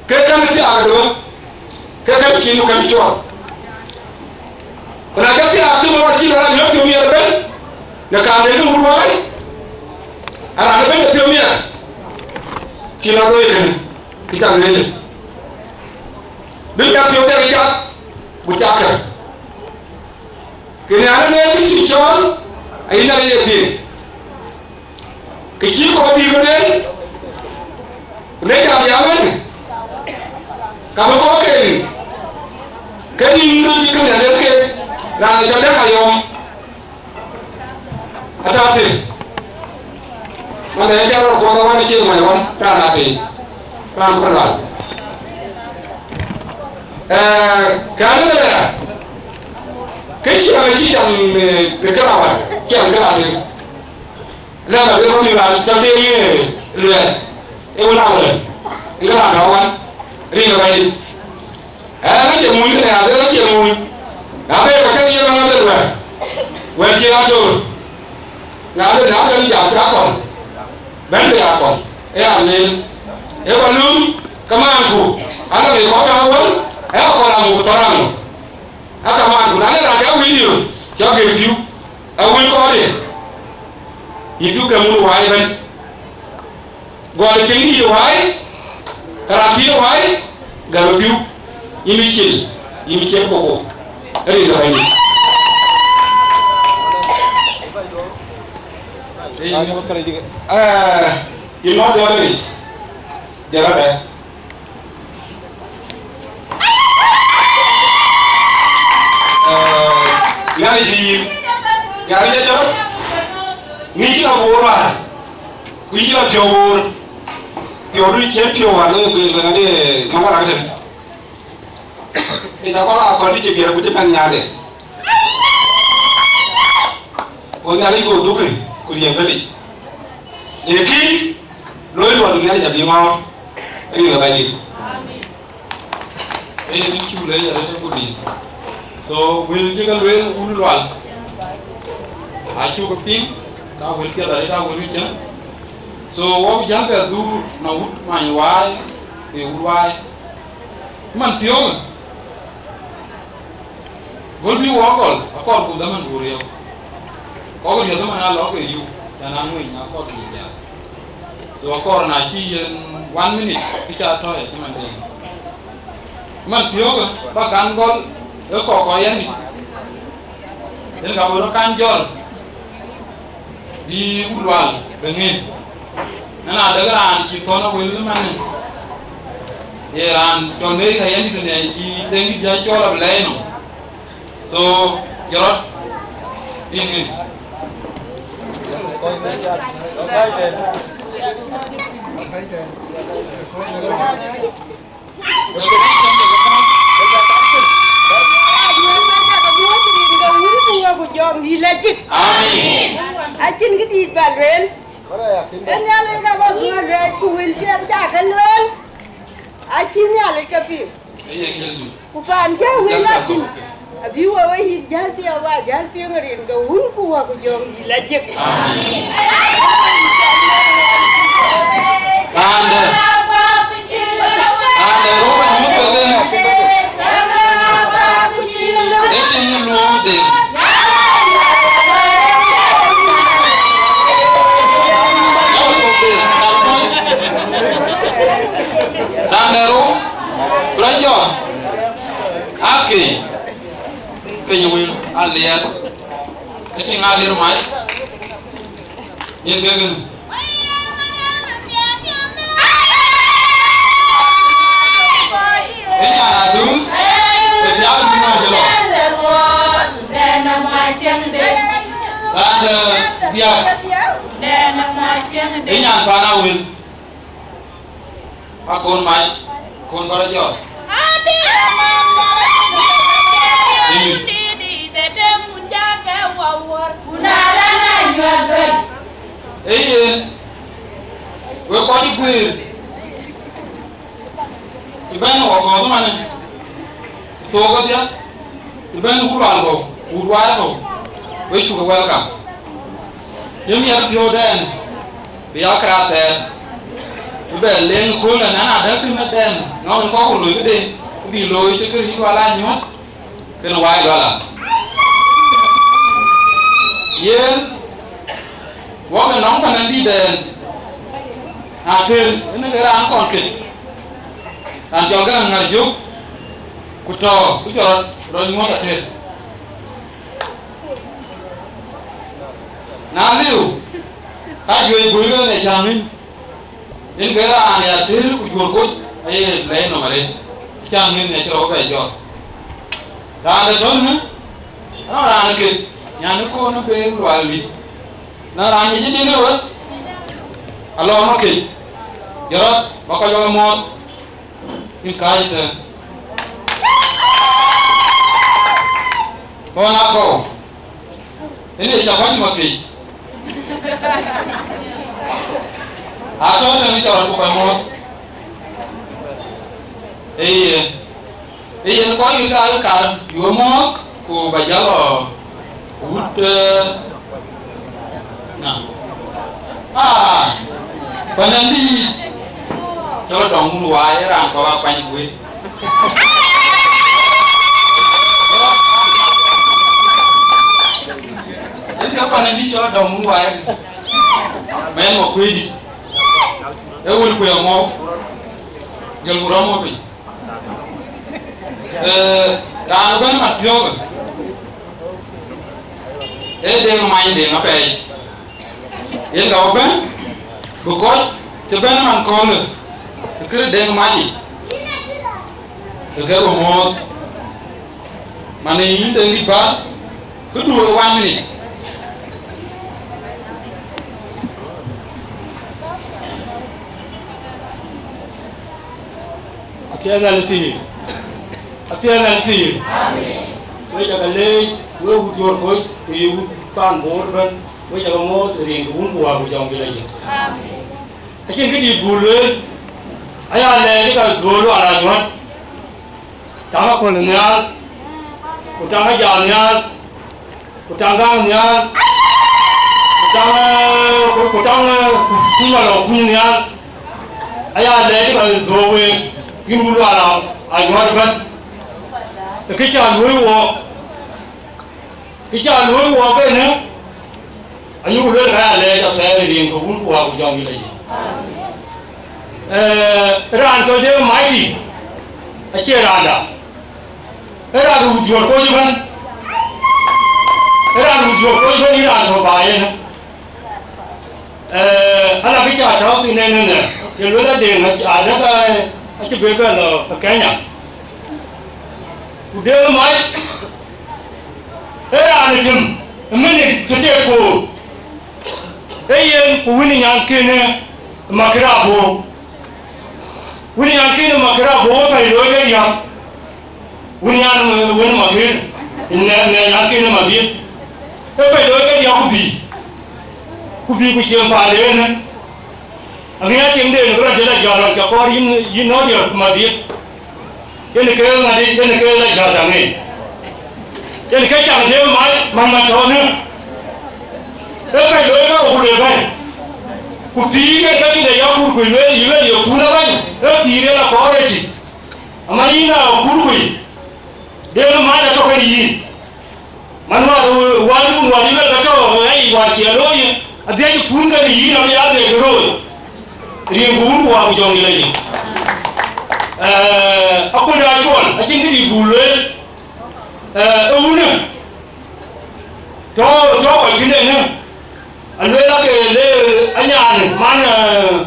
ke kɛ̈n thiaak ëdë, ke kɛ̈n cin ku kɛ̈n cuɔl. Ku na ke thiaak cï mɔ̈ɔ̈r cï raan lɔ thiɔ̈m miɛt ëbɛ̈n, në kaam de ke wut wai, a raan ëbɛ̈n ke thiɔ̈m miɛt, cï lɔ looi kënë, kë cak lueel. Bï miɛt thiɔ̈k dhil cath, ku cak kɛ̈r. Kënë an, ënë kë cï cɔɔl, ayï nɛn ye piŋ. Kë cï kɔc bï ke lueel, ku le jam ya wën, ka bï kɔc ken, ke nïn röt cï kënë luel ke, raan ë cɔl Deŋ Ayɔ̈ɔ̈m, ata thïn. Man ë jal rɔt kuɔth awän ë cï mɔc wän, raan atei, raan kɔc lual. Ee, kɛ̈n ëdë, ke ciɛɛŋ acï jam, ee, në kërac wän, ciɛɛŋ kërac tëk. Lɛ̈k abï rɔt yï raan cɔl Deŋ, ee, luɛɛl, ee wën awël, ee kërac tɔ̈ wän, rin ë Bɛ̈nydït. Ee, ɣɛn acie muny kënë, adhil acie muny. Na bɛ̈ɛ̈i, ka cäk yen ɣɛn adhil wɛ̈ɛ̈r, wɛ̈ɛ̈r cï ɣɛn töör. Na dhil na kën jam cä kɔn, bɛ̈n bï a kɔn, ee a lueel. Ee ba lööm, ke maanku, an, abï kɔc tɔ̈ awäl, ee akɔn amuk thɔ̈r aŋö? Aka maanku, na le raan cä wïc yök, cä gëk pïu, awël kɔɔrde, yï pïu ke mut wai ëbɛ̈n. Gɔl tiŋ dït wai, ka raan tiit wai, gäm pïu, yïn bï cil, yïn bï ciɛ̈t koko, rin ë Bɛ̈nydït. Ee, yïn nɔ̈k duɔ̈ɔ̈r ë ric, jɔl adɛ. Ee, Nhialic yïn, gäri jɔt jɔt, ŋic cï lɔ boor wäär, ku yïn cï lɔ piɔ̈u boor, piɔ̈u du cïn piɔ̈u wäär, ŋadï, ŋadï, maŋ arak tën. Ë cä kɔn a kɔn dï cï biɛt ku cï pɛ̈n nyande. Ku Nhialic ku dhukï, ku riɛm Bɛ̈nydït. Lakin, loi luɔth Nhialic abï ŋɔɔr, rin ë Bɛ̈nydït. Ee, yen cuk lec arëët ë kudï. So, wël cï ke lueel wun lual, acuk piŋ, ka wël piɛth arëët, a wël cäŋ. So, wɔ bï jäl bɛ dhuur në wut many waai, ke wut waai. Man thiöökë, gɔl bï wɔ gɔl, akɔɔr ku dhaman ku riɛu. Kɔk riɛth ëmën aa lɔ ke yuk, cän aŋuny akɔɔr bï jäl. So akɔɔr na cï yen one minute, kë ca tɔ̈ ya cï man den. Man thiöökë, ba kan gɔl, ë kɔk kɔc yɛn yic. Yen ka bï rɔt kan jɔl, bï wut lual bï ŋic. Ëna dek raan cï thɔ̈n awël ëmënë, ye raan cɔl Mary Kayendït ënë, yï Deŋdït jɔ cɔl abï lɛɛi nɔm. So, jɔt rɔt, yïn ŋic. Amin. Acïn kë dït ba lueel. Ë Nhialic ka bä dhuɔ̈ɔ̈r luɛɛc, ku wël piɛth cä ke lueel. Acï Nhialic ke piŋ. Ku paan cä wël la thïn, abï we we yïth jäl thiɔ̈k, wa jäl piŋ rin ke Wun ku Wä ku Jɔŋdït la jek. Amin. Raan dɛ̈, raan dɛ̈ rou bä nyuöth wek en, ee tiŋ luɔ̈ɔ̈u Deŋ. Yak thok Deŋ, kal kony. Raan dɛ̈ rou, bï rɔt jɔt. Akeny, keny wël, aliɛɛr. Ee tiŋ aliɛɛr mac. Yen ke kënë. Ë nyan adun, ë thiak bï mɔ̈c ë lɔ. Raan de diäk, ë nyan pan awël. Akon mac, kon bä rɔ jɔt. Ëyï. Ee yen, wek kɔc ë guëër, cï bɛ̈n ë wɔ kɔ̈ɔ̈th ëmanë, thok kedhie, cï bɛ̈n ë wut rual kɔ̈u, wut ruaai kɔ̈u, wek cukï welcome. Cï miɛt piɔ̈u dɛn, bï ya kra thɛɛr, bï bɛ leŋ köölë nɛn adäk tïŋ ëdɛn, nɔŋ en kɔ̈k ku loi këden, ku bï looi cï kë rït wala nyuɔ̈th, kën waai luala. Yen, wok ë nɔŋ pan en dït ɛn, na tëër, en ke raan kɔn ket, raan cɔl Gäräŋ Ŋäär Jök, ku tɔ̈, ku jɔt rɔt, rɔt nyuɔ̈th atëër. Na liu, ka juëc bui ɣɛn ë cäŋ ŋïn, yen ke raan ya tëër ku juöör koc aye lɛc nɔm arëët, cäŋ ŋïn ë cï rɔt bɛ jɔt. Raan de tɔ̈n ënë, anɔŋ raan ë ket, nyan ë koon ë beek lual lïth. Na raan ŋic ë din ë we, alɔɔm akec, jɔt rɔt, bä kɔc bä ke muɔ̈ɔ̈th. Yïn kääc ëtɛ̈ɛ̈n. Kɔn akɔ̈u. Ënë ye cä kuany cï makec. Atɔ̈ tënë cä rɔt ku kɔc muɔ̈ɔ̈th. Ee yen. Ee yen kɔc kï ka ye kar, yu ë muɔ̈ɔ̈th, ku bä jäl lɔ. Wut, eh, na. Ah, panandi. Cɔl dɔŋ mun waai, raan kɔ̈k akuany guëë. Ënkä panandi cɔl dɔŋ mun waai. Mɛn mɔ kuëëdi. E wël kuëë mɔ. Jël murɔm mɔ piny. Eh, raan ëbɛ̈n mat thiɔ̈kë, ee Deŋ Many Deŋ apɛɛc. Yen ka wä bɛ̈n, bï kɔc cï bɛ̈n man köölë, ë këde Deŋ Many, bï ke bï muɔ̈ɔ̈th. Man ë yïn Deŋ dït bä, këdu ë one minute. Athiɛɛn Nhialic thiir. Athiɛɛn Nhialic thiir. Wek ca ke leec, wek wut Juɔ̈r Koc, ku ye wut paan Boor ëbɛ̈n, wek ca ke muɔ̈ɔ̈th ë rin ke Wun ku Wät ku Jɔŋdït Lajik. Acïn këdït buk lueel, aya lɛɛc ë ka duöör lual anyuɔ̈th, taŋ aköl nhial, ku taŋ ajal nhial, ku taŋ gäŋ nhial, ku taŋ, eh, ku, ku taŋ, eh, ku, kuny malɔ kuny nhial, aya lɛɛc ë ka dhuɔ̈k week, yïn wun lual a, anyuɔ̈th ëbɛ̈n. Ë kë cä luöi wɔɔk, kë cä luöi wɔɔk ënë, anyuku lueel ka ya lɛɛc athɛɛr ë rin ke Wun ku Wät ku Jɔŋdït Lajik. Eh, raan cɔl Deŋ Many dï, acie raanda. Ee raan wut Juɔ̈r Koc ëbɛ̈n. Ee raan wut Juɔ̈r Koc ëbɛ̈n, yïn raan tɔ̈ baai ënë. Eh, ala kë ca tääu thïn ënë, ye lueel adeŋ, adäk, acï bï bɛ lɔ Kenya. Ku Deŋ Many, ee raan ë tim, ë minit thiërdhetem koor. Ee yen ku wën nyankënë Makër Abɔ̈. Wën nyankënë Makër Abɔ̈, pɛ̈i looi ke riääk. Wën nyan, wën Makër, në, në nyankënë Mabiëët. Ee pɛ̈i looi ke riääk ku bï. Ku bï ku cieŋ paande ënë. Aŋiɛc tiŋden bï rɔt jël ajɔl rɔt cä kɔɔr yïn, yïn nɔ̈k riääk ku Mabiëët. Yen ke ŋadï, yen ke la jäl daŋ en. Yen ke caŋ Deŋ Many, man man tɔ̈ në. Ee pɛ̈i looi ke rou ku le bɛ̈n. Ku pïïr yen ke cïn de ya kur ku lueel, lueel ye pun abäny. Ee pïïr yen akɔɔr ëtï. Aman yïn aa kur ku yï. Deŋ Many atɔ̈ kën yïn. Man wäär, wädun wäär yï luel ka tɔ̈ ɣɛi wäär cie looi, adhiac pun kën yïn abï ya dhiac looi. Rin ku Wun ku Wät ku Jɔŋdït Lajik. Eh, aköl aa cuɔl, acïn këdï buk lueel. Eh, ë wunë, tɔ̈, tɔ̈ kɔc cïn ënë, alueel ake le, Nyan man, eh,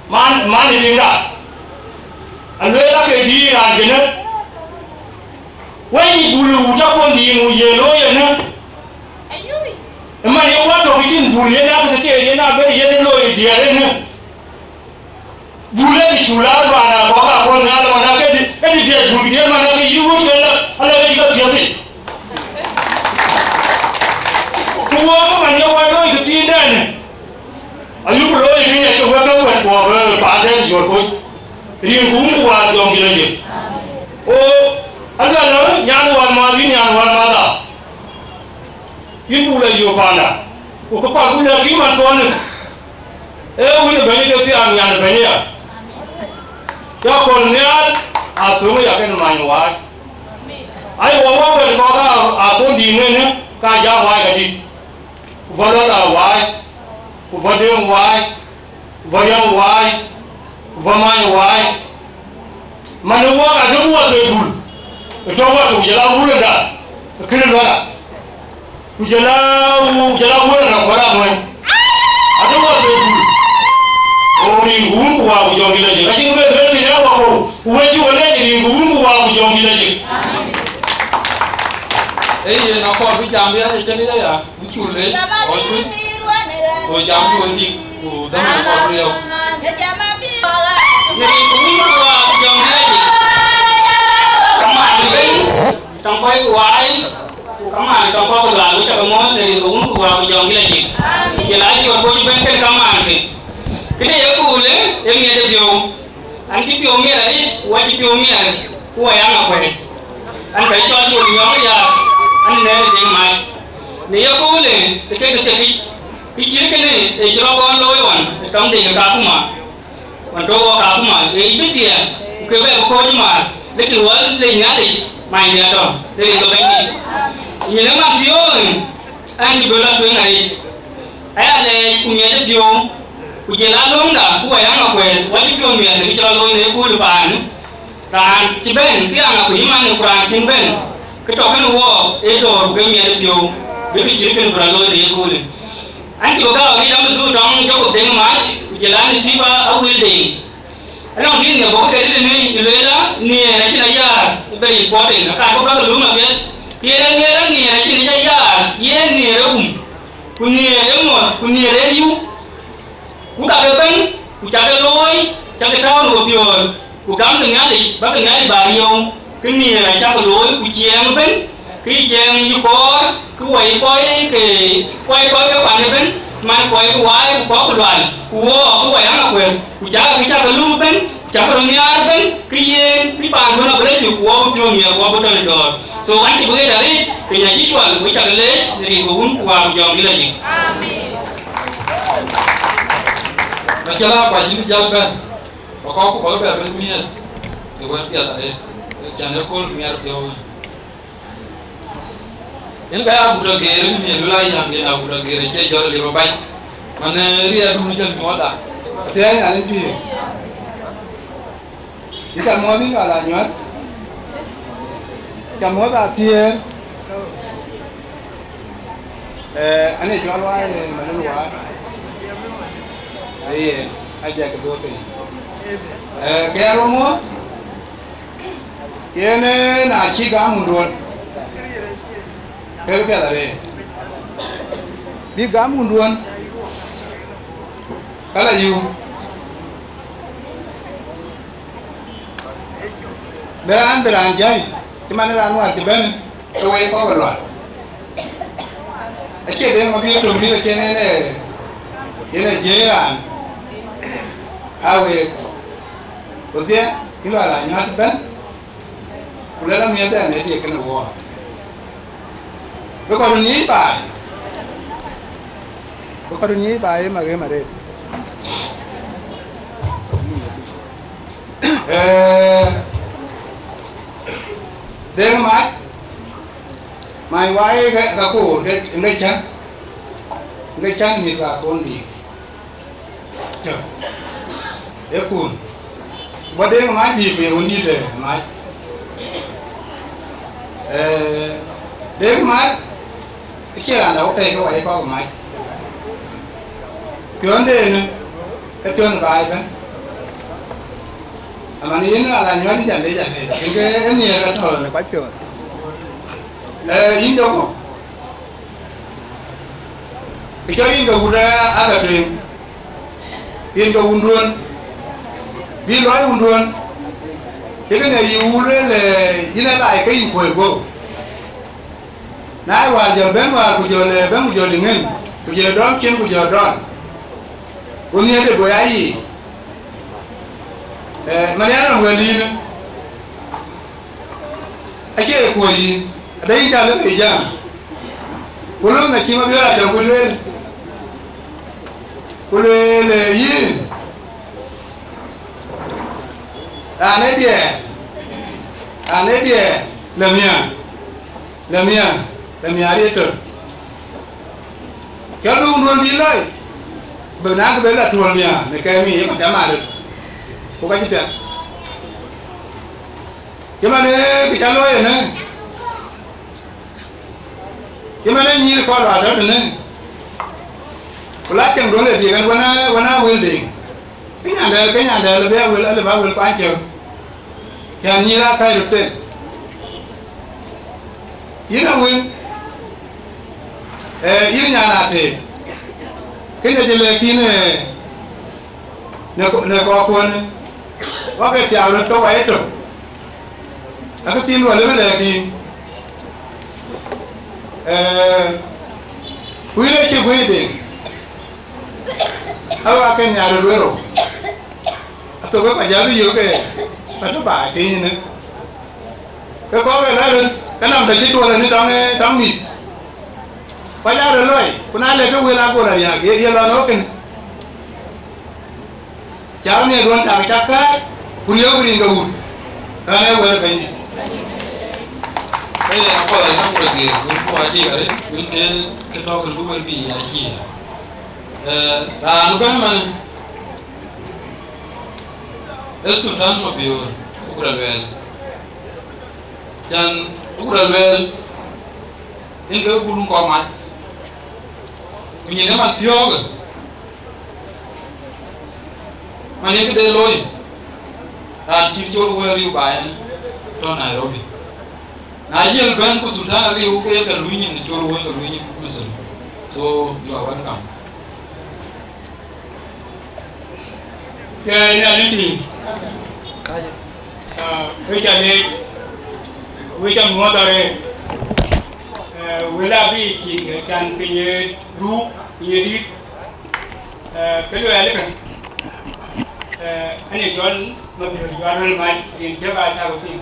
man, man ë tiŋda. Alueel ake dïït raan kënë. Wëi bul wut akɔn dïït ŋu ye looi ënë. Ëman ye wä tɔ̈ kë cïn bul yen ake thekë yen abë yen ë looi diɛɛr ënë. Bul ënë cul a raan a kɔ̈k akɔn nhial man ake dï, ënë diɛɛr bul diɛɛr man ake yï wut kënë ala ke yï ke thiëp piny. Ku wɔ ke man ye wä looi kë thiin dɛn. Ayuk looi piny acï wek ke wɛ̈t kuɔ bï paanden jɔt kony. Rin ku wun ku wäär jɔŋ jïl ajik. O, aluɛl nyan wäär mäth, yïn nyan wäär mäth a. Yïn buk la yök panda. Ku kë kɔl ku lɛ̈k yï man thuɔɔnë. Ee wun ë bɛ̈ny ke thiaak nyan ë bɛ̈ny aya. Ya kɔl nhial, a thöŋ ya kën many waai. Ai wɔ wä wɛ̈t kɔ̈k a, a thon dïït ŋënë, ka jam waai ka dït. Ku bɔ̈ lɔ̈l a waai, ku bɔ̈ deŋ waai, ku bɔ̈ riɛm waai, ku bɔ̈ many waai. Man ë wɔk adï ku wɔ thoi bul, ë tɔ̈ wɔ thou jɔl a wulëda, ë kënë lɔ̈la. Ku jɔl a wu-, jɔl a wulëda kuɔl a muɛ̈ny. Adï wɔ thoi bul. O rin ku wun ku waa ku jɔŋ jïl ajik. Acïn bɛ lueel piny a wakɔ̈u, ku wek cï wɔ lɛc rin ku wun ku waa ku jɔŋ jïl ajik. Ee yen akɔɔr bï jam ya cï cïn ya ya. Wun cuk leec, ɣɔc kuc, ku jam ku dik, ku dämën kɔn riëëu. Në rin ku wun ku waa ku jɔŋ dït ajik. Kamaan ëbën, tɔŋ kɔc ku waai, ku kamaan tɔŋ kɔc ku luaal, ku cä ke mɔ̈ɔ̈th në rin ku wun ku waa ku jɔŋ dït ajik. Jël a jɔt kɔc ëbën kën kamaan kë. Kënë ye köölë, ee miɛt ë dhiëëu. An cï piɔ̈u miɛt arëët, ku acï piɔ̈u miɛt, ku wɔ ya ŋa kuɛth. An ka cɔl Bol Nyɔŋ ya, an nɛ̈ɛ̈r ë Deŋ Mac. Në ye köölë, ë kek ë thiekic, kë cït kënë ë cï rɔt kɔn looi ɣɔn ë tɔŋ de Kakuma. Ɣɔn tɔ̈u wɔ Kakuma, ë yic bï thiɛɛl, ku ke bɛ bï kɔ̈ɔ̈c maar, lekin wɔ lec Nhialic, many de atɔ̈, le rin ke bɛ̈nydït. Nyin ë ŋa thiööŋ, an cï bï lɔ tueŋ arëët. Aya lɛɛc ku miɛt ë piɔ̈u, ku jël alöŋda, ku wɔ ya ŋa kuɛth, wɔ cï piɔ̈u miɛt në kë cï rɔt looi në ëkööl ë paanë. Raan cï bɛ̈n, ke aŋa ku yï man, ku raan cïn bɛ̈n, ke tɔ̈ kënë wɔɔk, ee dɔ̈ɔ̈r ku ke miɛt ë piɔ̈u, bï kë cït kënë bï rɔt looi në ëköölë. An cï bï gäu ric, an bï dhuk tɔŋ Jacob Deŋ Mac, ku jël an Siba Awil Deŋ. Anɔŋ dït në bɔ̈ ke tëtënë, ë lueel a, nhiëër acïn ayäär, very important, akan bï bäk lum apiɛth. Ke yen aŋiɛɛr a nhiëër acïn yic ayäär, yen nhiëër ë gum, ku nhiëër ë ŋɔ̈th, ku nhiëër ë riëëu. Ku ka ke bɛ̈n, ku cak ke looi, cak ke tääu në wepiɔ̈ɔ̈th, ku gam ke Nhialic, bäk ke Nhialic bä riëëu, ke nhiëër acak ke looi, ku ciɛɛŋ ëbën, ke ciɛɛŋ yï kɔɔr, ke wɔ yï kɔc ke, kɔc kɔc ke kuan ëbën, man kɔc ke waai, ku kɔ̈k ku lual, ku wɔɔk, ke wɔ ya ŋa kuɛth, ku cak ke cak ke lum ëbën, ku cak ke röt nhiaar ëbën, ke yen, ke paanduön abï rɔt cök, ku wɔ bï piɔ̈u miɛt, ku wɔ bï tɔ̈ në dɔ̈ɔ̈r. So, an cï bï ɣet arëët, piny acï cual, wek cak ke leec, në rin ke Wun, ku Wät, ku Jɔŋdït Lajik. Amen. Acïn raan kuany cïn jäl bɛ̈n, ku kɔ̈k ku bɔ̈ ke bɛ bɛ̈n miɛt, ke wɛ̈t piɛth arëët, cän ë kööl miɛt piɔ̈u. Yen ka ya agut ageer, yen ye luel ayäŋ, yen agut ageer, acie jɔt ë liep abac. Man, eh, riɛɛrdu në jɔl nyuɔɔthda. Athiɛɛi Nhialic pïïr. Yïn ca muɔ̈th yïn Lual Anyuäth. Ca muɔ̈th Athiɛɛr. Eh, an ee cɔl Wai, eh, Malun Wai. Ee yen, ajak dhuɔ̈k piny. Eh, ke ya rɔt muɔ̈th. Yen, eh, na cï gam wunduön, ke piɛth arëët. Bï gam wunduön, ka la yum. Bï raan, bï raan jäi, cï man raan wäär cï bɛ̈n, ke wei kɔ̈k ë Lual. Acie Deŋ Mabiör töŋ dït, acie yen ë, yen ë jiëëc raan. Aa week, ku dhiɛ, yïn Lual Anyuäth bɛ̈n. Ku lɛ̈k amiɛth ɛn ë diëk kënë wɔɔk. Bï kɔc röt nyiic baai. Bï kɔc röt nyiic baai ë maɣëm arëët. Eh, Deŋ Mac, Mac Wai ë ka, ka koor, ke, ŋic cän, ŋic cän mïth ka koor bï. Cök. Ee kun. Bɔ̈ Deŋ Mac bï, bï wëndït, eh, Mac. Eh, Deŋ Mac, acie raan dap pɛ̈i ke wai kɔ̈k Mac. Piɔ̈ndenë, ee piɔ̈n baai ëbɛ̈n. Aman yïn ala nyuäth jal de jal de, yïn ke ë nhiëër ka tɔ̈u në kuac piɔ̈n. Ee, yïn jɔku, kë cɔl yïn ke wut ë ala tueŋ, yïn ke wunduön, bï lɔc wunduön, cï kënë yï wut lueel, ee, yïn ë lac ke yïn kuöc guöp. Na ë wäär jɔl bɛ̈n wäär, ku jɔl, ee, bɛ̈n, ku jɔl ë ŋën, ku jɔl dɔm cin, ku jɔl dɔl, ku nhiëërde go ya yiic. Ee, Mariana wël yïn, acie kuöc yïn, ade yïn cä lëk ë jam. Ku löŋ acï Mabiör acɔk ku lueel, ku lueel, ee, yïn, raan ë diɛɛr, raan ë diɛɛr, lë miäk. Lë miäk, lë miäk arëët tön. Cɔl bï wun duön bï lɔc, bï na kë bï la tuɔ̈l miäk në kɛ̈ɛ̈m yiic, ë kɔc cä mat röt, ku ka cï piɛth. Cï man, ee, kë cä looi ënë, cï man, ee, nyïïr kɔɔr luaar tɔ̈ tënë, ku la cieŋ duön le biëk ɛn wën aa, wën aa wël deŋ. Ke nyandɛɛr, ke nyandɛɛr, lë bï a wël, lë bï a wël kuany cök. Cän nyïïr aa kɛ̈c röt thel. Yïn a wël, ee, yïn nyan a teek. Kënë cï lɛ̈k yïn, ee, në kɔ-, në kɔɔrkuɔn, wak ke thiaak röt tök ayetök. Akë thiin wä lë bï lɛ̈k yïn. Ee, ku yïn acï guëëc deŋ. Awa ke nhiaar ë duëër rou. Athok ke kɔc jäl bï yök ke ka tɔ̈ baai piny ënë. Ke kɔ̈k ke lɛ̈k röt, ke nɔm dɛ cï tuɔl ënë tɔŋ, ee, tɔŋ mïth. Kɔc aa röt luɔi, ku na lɛ̈k ke wël agol ariääk, ye, ye lɔ nɔ̈k kënë. Cak nhiëër duön cak cak kääc, ku riëëu rin ke wut. Ɣɛn ee wël Bɛ̈nydït. Ee, apuɔth ë nɔm röt dhiëëth, wën ku adïk arëët, wën ke, ke tɔ̈ kën bï wël bï ya cie. Ee, raan ëbɛ̈n manë, ee Sultan Mabiöör, Ukura Luɛɛl. Can Ukura Luɛɛl, yen ke bul kɔk mac. Ku nyin ë man thiɔ̈ɔ̈kë, man ye këde looi, raan cït col wëër riu ba en tɔ̈ Nairobi. Na jël bɛ̈n ku Sultan ariu ke yen ka luny nyin col wëër ka luny nyin Misri. So you are welcome. Ke Nhialic tïŋ. Ah, wek ca leec, wek ca muɔ̈th arëët. Eh, wël abï cï ke can piny ë ruu, piny ë dït. Eh, kë luɛɛl ëkën, eh, ënë cɔl Mabiöör Juaar Wël Mac, rin jɔ̈k aa cak piŋ.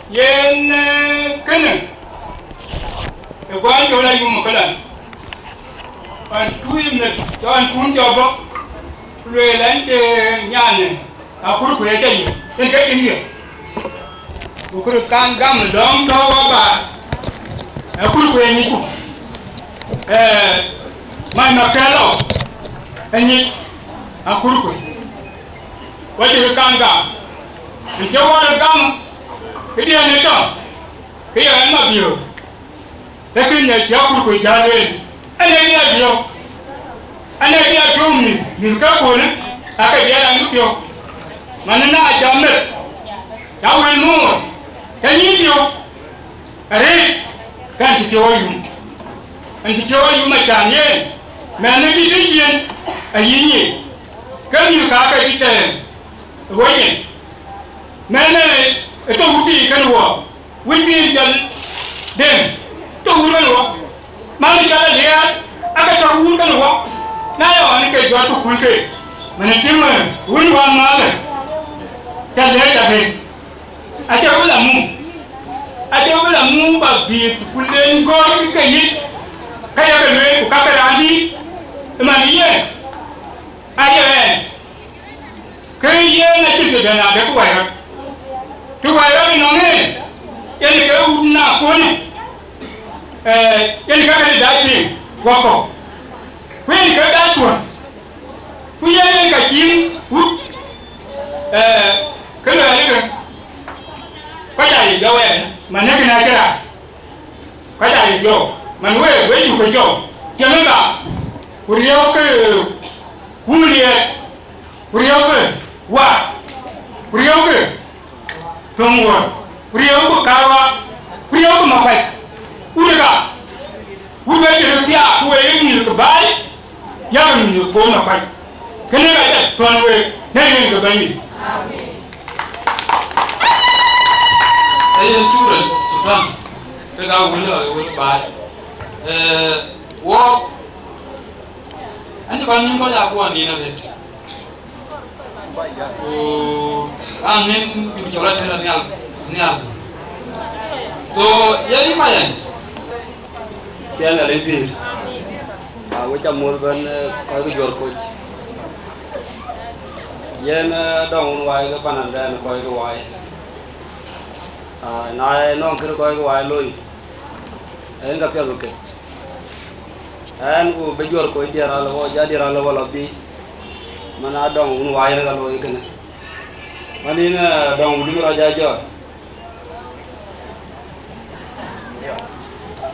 Yen, eh, kënë, ë guɔny col ayum ë këlan. Ɣɔn tuuc në, ɣɔn kun cɔl bɔ̈, ku lueel an, de nyan, akurkuë ëcä yiëk, yen ke tïŋ ye. Ku kërë kan gam lɔ̈ŋ tɔ̈u wä ba, akurkuë nyicku. Eh, man ma kɛ̈l lɔ, ë nyic akurkuë. Wä cï kan gam, ën cï wä gam, këdiën ë tɔ̈, ke ye ɣɛn Mabiöör. Lakin ë cï akurkuë jäl lueel, ënë bï a diɔ̈k, ënë bï a tɔ̈u mïth, mïth ke köölë, aake bï a raan bï piɔ̈u. Man na jam meth, ca wël moor, ca nyïïn piɔ̈u, arëët, ka ɣɛn cï piɔ̈u ayum. Ɣɛn cï piɔ̈u ayum acan yen, mɛnh ë dït ë ciëën, ayï nyic, ke mïth ka ke cï tɛɛm ë wec en. Mɛnh ë tɔ̈ wut yiic kënë wɔ, wëc thiin cɔl Deŋ, tɔ̈ wut kënë wɔ. Man cɔl Aliɛɛr, aake tɔ̈ wut kënë wɔ. Na ye ɣɔn ke jɔt ku kul ke, man ë tïŋ wën wä määthë, cä lɛc arëët. Acie wël amu, acie wël amu ba bï thukul en göör ke yic, ka ye ke lueel ku ka ke raan dïït, ë man ë yen, aye ɣɛn. Ke yen acïn të bɛ̈n ade ku wɛ̈i rɔt. Të wɛ̈i rɔt ënɔɔnë, yen ke wut na kuɔ̈në, eh, yen ke këde dac piŋ wakɔ̈u. Ku yen ke dac kuɔ̈n. Ku yen yen ka cïn wut, eh, ke luɛɛl ëkë, kɔc aa ye jɔu ɛn, man ë kën acï rac. Kɔc aa ye jɔu, man wek, wek cuk ke jɔu, cieŋ ë gam. ku riëëukë wun liɛɛt, ku riëëukë wak, ku riëëukë töŋ wuɔ̈t, ku riëëukë kaarwa, ku riëëukë makuac. Wun ë ka, wun we cï röt thiaak, ku we ye mïth ke baai, yak mïth koom makuac. Kënë ka ca tuɔ̈n week në rin ke Bɛ̈nydït. Ee yen cuk rɛc Sultan, kek aa wël, aa wël baai. Ee, wɔk, an cï kɔc nyïn kɔc aa kuɔn nin arëët. Ku aŋën bï cɔl atël anhial, anhial. So, ye yï mayen. Thiɛɛn arëët pïïr. Aa, we ca muɔ̈th bɛ̈n, ee, kɔc ke juɔ̈r koc. Yen, ee, dɔŋ wun wai ke pananden kɔc ke wai. Aa, na ë nɔŋ kën kɔc ke wai loi, yen ka piɛth ke. Ɣɛn ku bï juɔ̈r kɔc diɛɛr alë wɔ, ja diɛɛr alë wɔ lɔ bï, man adɔŋ wun wai yen ka looi kënë. Man yïn, ee, dɔŋ wun rɔt ja jɔt.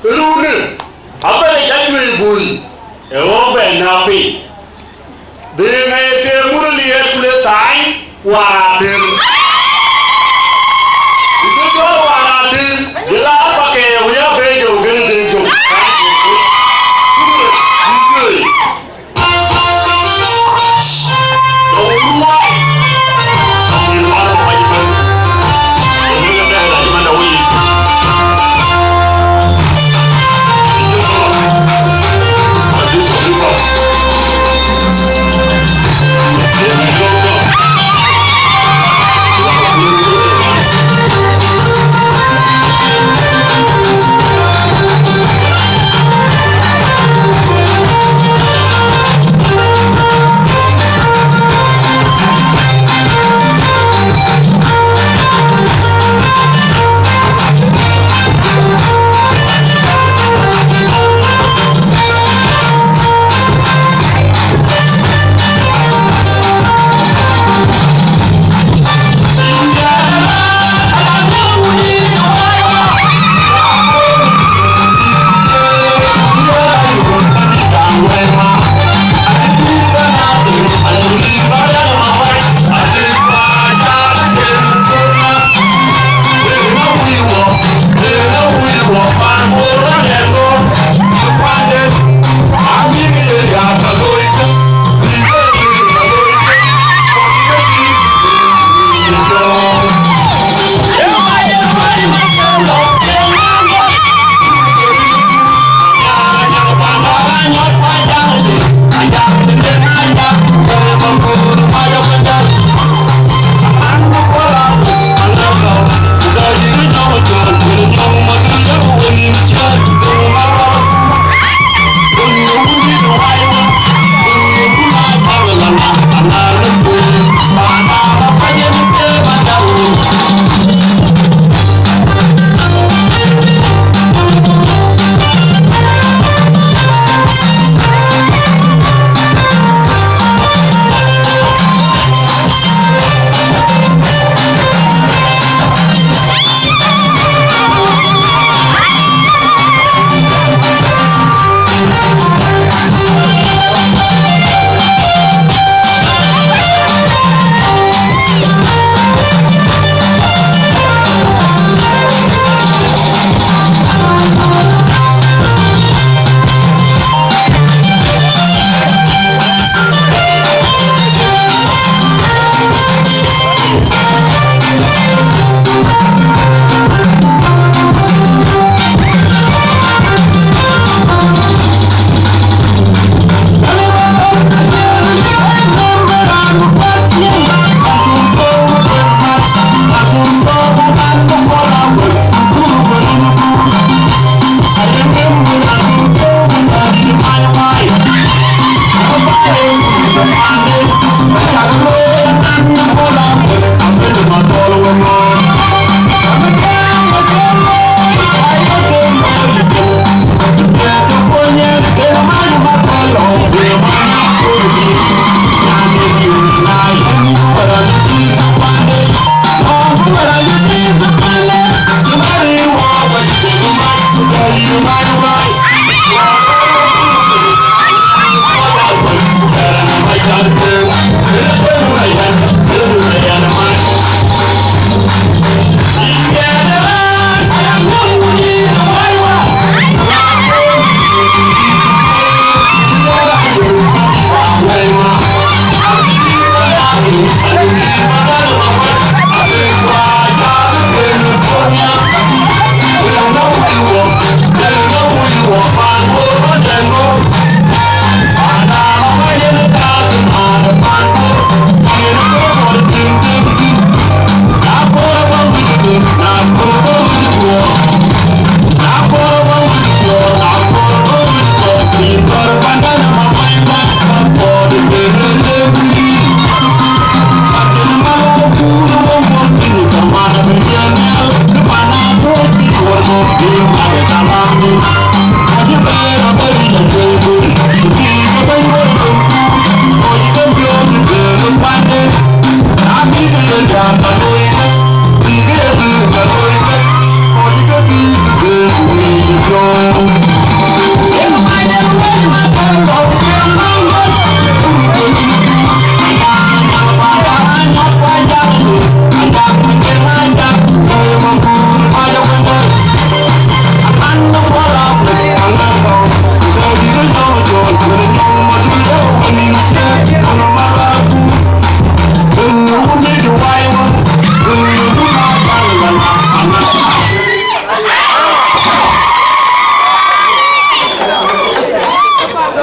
Runi, abɛ̈n ë ca juëc bui, ë ɣɔ̈k bɛ̈n na piny. Bï ŋɛi ke ŋur liɛɛt ku le thaany, waar atem. Bï ke jɔl waar atem, bï la apake, ku ya be jɔu, gël be jɔu. Bï juëc.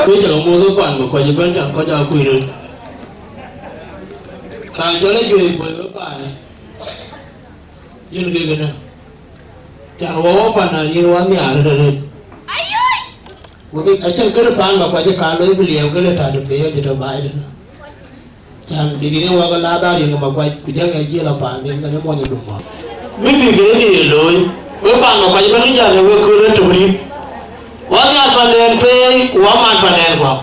Wek cä ke muɔ̈th wek pan Makuac ëbɛ̈n, can kɔc aa kuc röt. Raan cɔl Ajuëc Boi wek paanë, yen kek ënë. Can wɔ wɔ pan na nyin wɔ nhiaar ëtëtët. Wek acïn kënë pan Makuac ë ka looi bï liɛɛu kënë tɔ̈ de pei acï tɔ̈ baai tënë. Can dït yen wɔ ke la dhar yen ke Makuac, ku jäŋ ë jiël a paan yen kënë mony ë dum mɔ̈u. Mïth bï bɛ̈n ë ye looi, wek pan Makuac ëbɛ̈n, jal ë wek kööl ë tök rïp. Wɔ nhiaar pandɛn pei, ku wɔ man pandɛn guɔ̈p.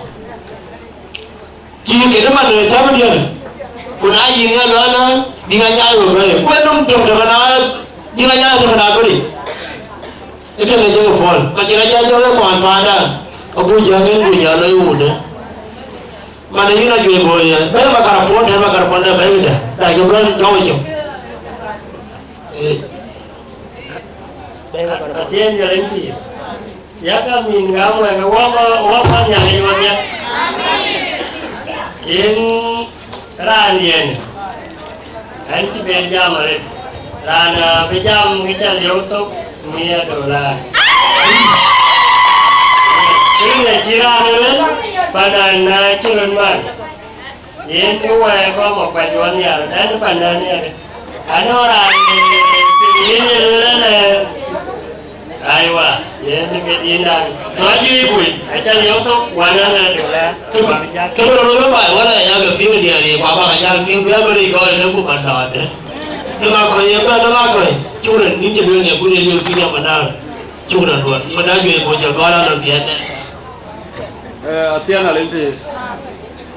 Cï kënë man ë cä bï diël, ku na yïn ŋa luɔlë, dï ŋa nyaai we bɛ̈ɛ̈i, ku ë nɔm töŋ tëkë na, dï ŋa nyaai tëkë na bï ric. Ë tëkë jëkë puɔl, ka cïn a jɔ jɔl ë paan paanda, abu jɔ ŋën, bu jɔ lɔ ë wudë. Man ë yïn Ajuëc Boi, bɛ̈ɛ̈i makarapuɔ̈n tën, makarapuɔ̈n dɛ bɛ̈ɛ̈i dɛ, da jɔ bɛ̈n jɔk cök. Ee. Athiɛɛn Nhialic pïïr. Yakë mïn ŋa muɛ̈k, wɔ kɔn, wɔ kɔn Nhialic wɔ diɛt. Yen raandiɛn, ɛn cï bɛ jam arëët. Raan, ah, bï jam kë cä lieu thok, mia dolar. Kënë cï raan lueel, pandan na cï röt man. Yen kë wɛɛr kɔn Makuac wɔ nhiaar, ɛn pandan nhiaar. Anɔŋ raan, eh, yen ye lueel ɛn, eh, aiwa, yen kë diɛndan. Tɔ Ajuëc Boi, acä lieu thok, wan ɛn, eh, dolar. Kë, kë bï rɔt rɔt baai, wala ya ke piŋ diɛɛr ye, ku abä ka jal piŋ, bï abï rëc gɔl në ku bä dɔɔtdë. Në ŋa kɔc ye bɛ̈n, në ŋa kɔc? Cuk rɛn, yïn cï lueel ŋiɛc, ku ye lueel thiin ya manar. Cuk rɛn duɔ̈n, ku na Ajuëc Boi jɔl gɔl anɔŋ thiɛɛth. Eh, athiɛɛn Nhialic pïïr.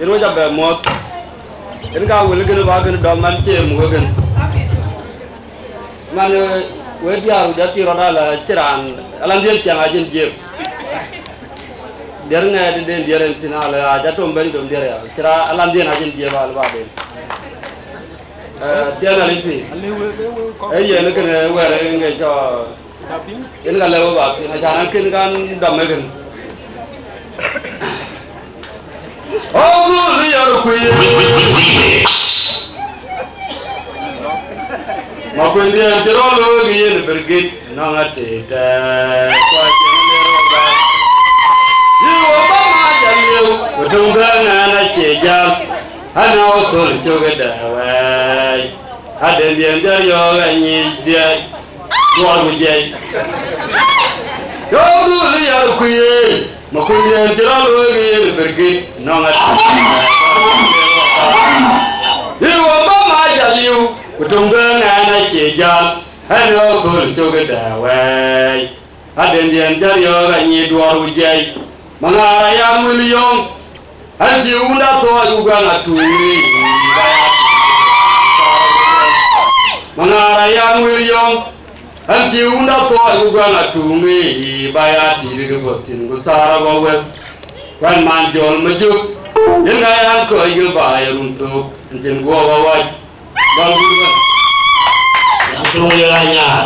Yen we cä bɛ muɔ̈th. Yen ka wël kënë bä kënë dɔm man cie muk ë kënë. Man, eh, we diäär ku jɔ tik rɔt ala cï raan, alandiën thiäŋ acïn jiëp. Diɛr ŋɛɛt den diɛr en thïn ala, acä tom bɛ̈ny dom diɛr ya. Cï raan alandiën acïn jiëp ala baden. Eh, athiɛɛn Nhialic pïïr. Ee yen kënë wɛ̈ɛ̈r en ke cɔ Yen ka lɛ̈k we bä piŋ, acan an, kën kan dɔm ë kën. Ɣɔn dhul yɔr kuiye. Makuëndiɛn cï rɔt looi ke yen Birgit nɔŋ atëëtë, ku acïn ler wek bä. Yï wek bä mac aliu, ku töŋ bɛ̈n ɛn acie jäl, an, aköl cök ë dɛ wɛɛc. Aden diɛn jɔt yɔ̈ɔ̈k anyic dhiɛc, duɔɔr ku jiɛc. Yɔ̈ɔ̈k dhul yar kuiye, Makuëndiɛn cï rɔt looi ke yen Birgit nɔŋ atï. Yï wɔ bä mac aliu, ku töŋ bɛ̈n ɛn acie jäl, ɛn ë aköl cök ë dɛ wɛɛc. Aden diɛn jɔt yɔ̈ɔ̈k anyic duɔɔr ku jiɛc. Maŋaar aya ŋuël yɔ̈ɔ̈ŋ, an, cï wunda thɔɔc ku guɛŋ atuuŋ ë yic bä ya tït. Maŋaar aya ŋuël yɔ̈ɔ̈ŋ, an, cï wunda thɔɔc ku guɛŋ atuuŋ ë yic bä ya tït, ke bɔ̈ thïn ku thaar abä wël. Kuɛn man jɔl Majök, Yen ŋa yan kɔc ke baai run thok, yen cïn guɔ̈p awac. Bal gup ëbɛ̈n. Yan tuŋ yen anyar.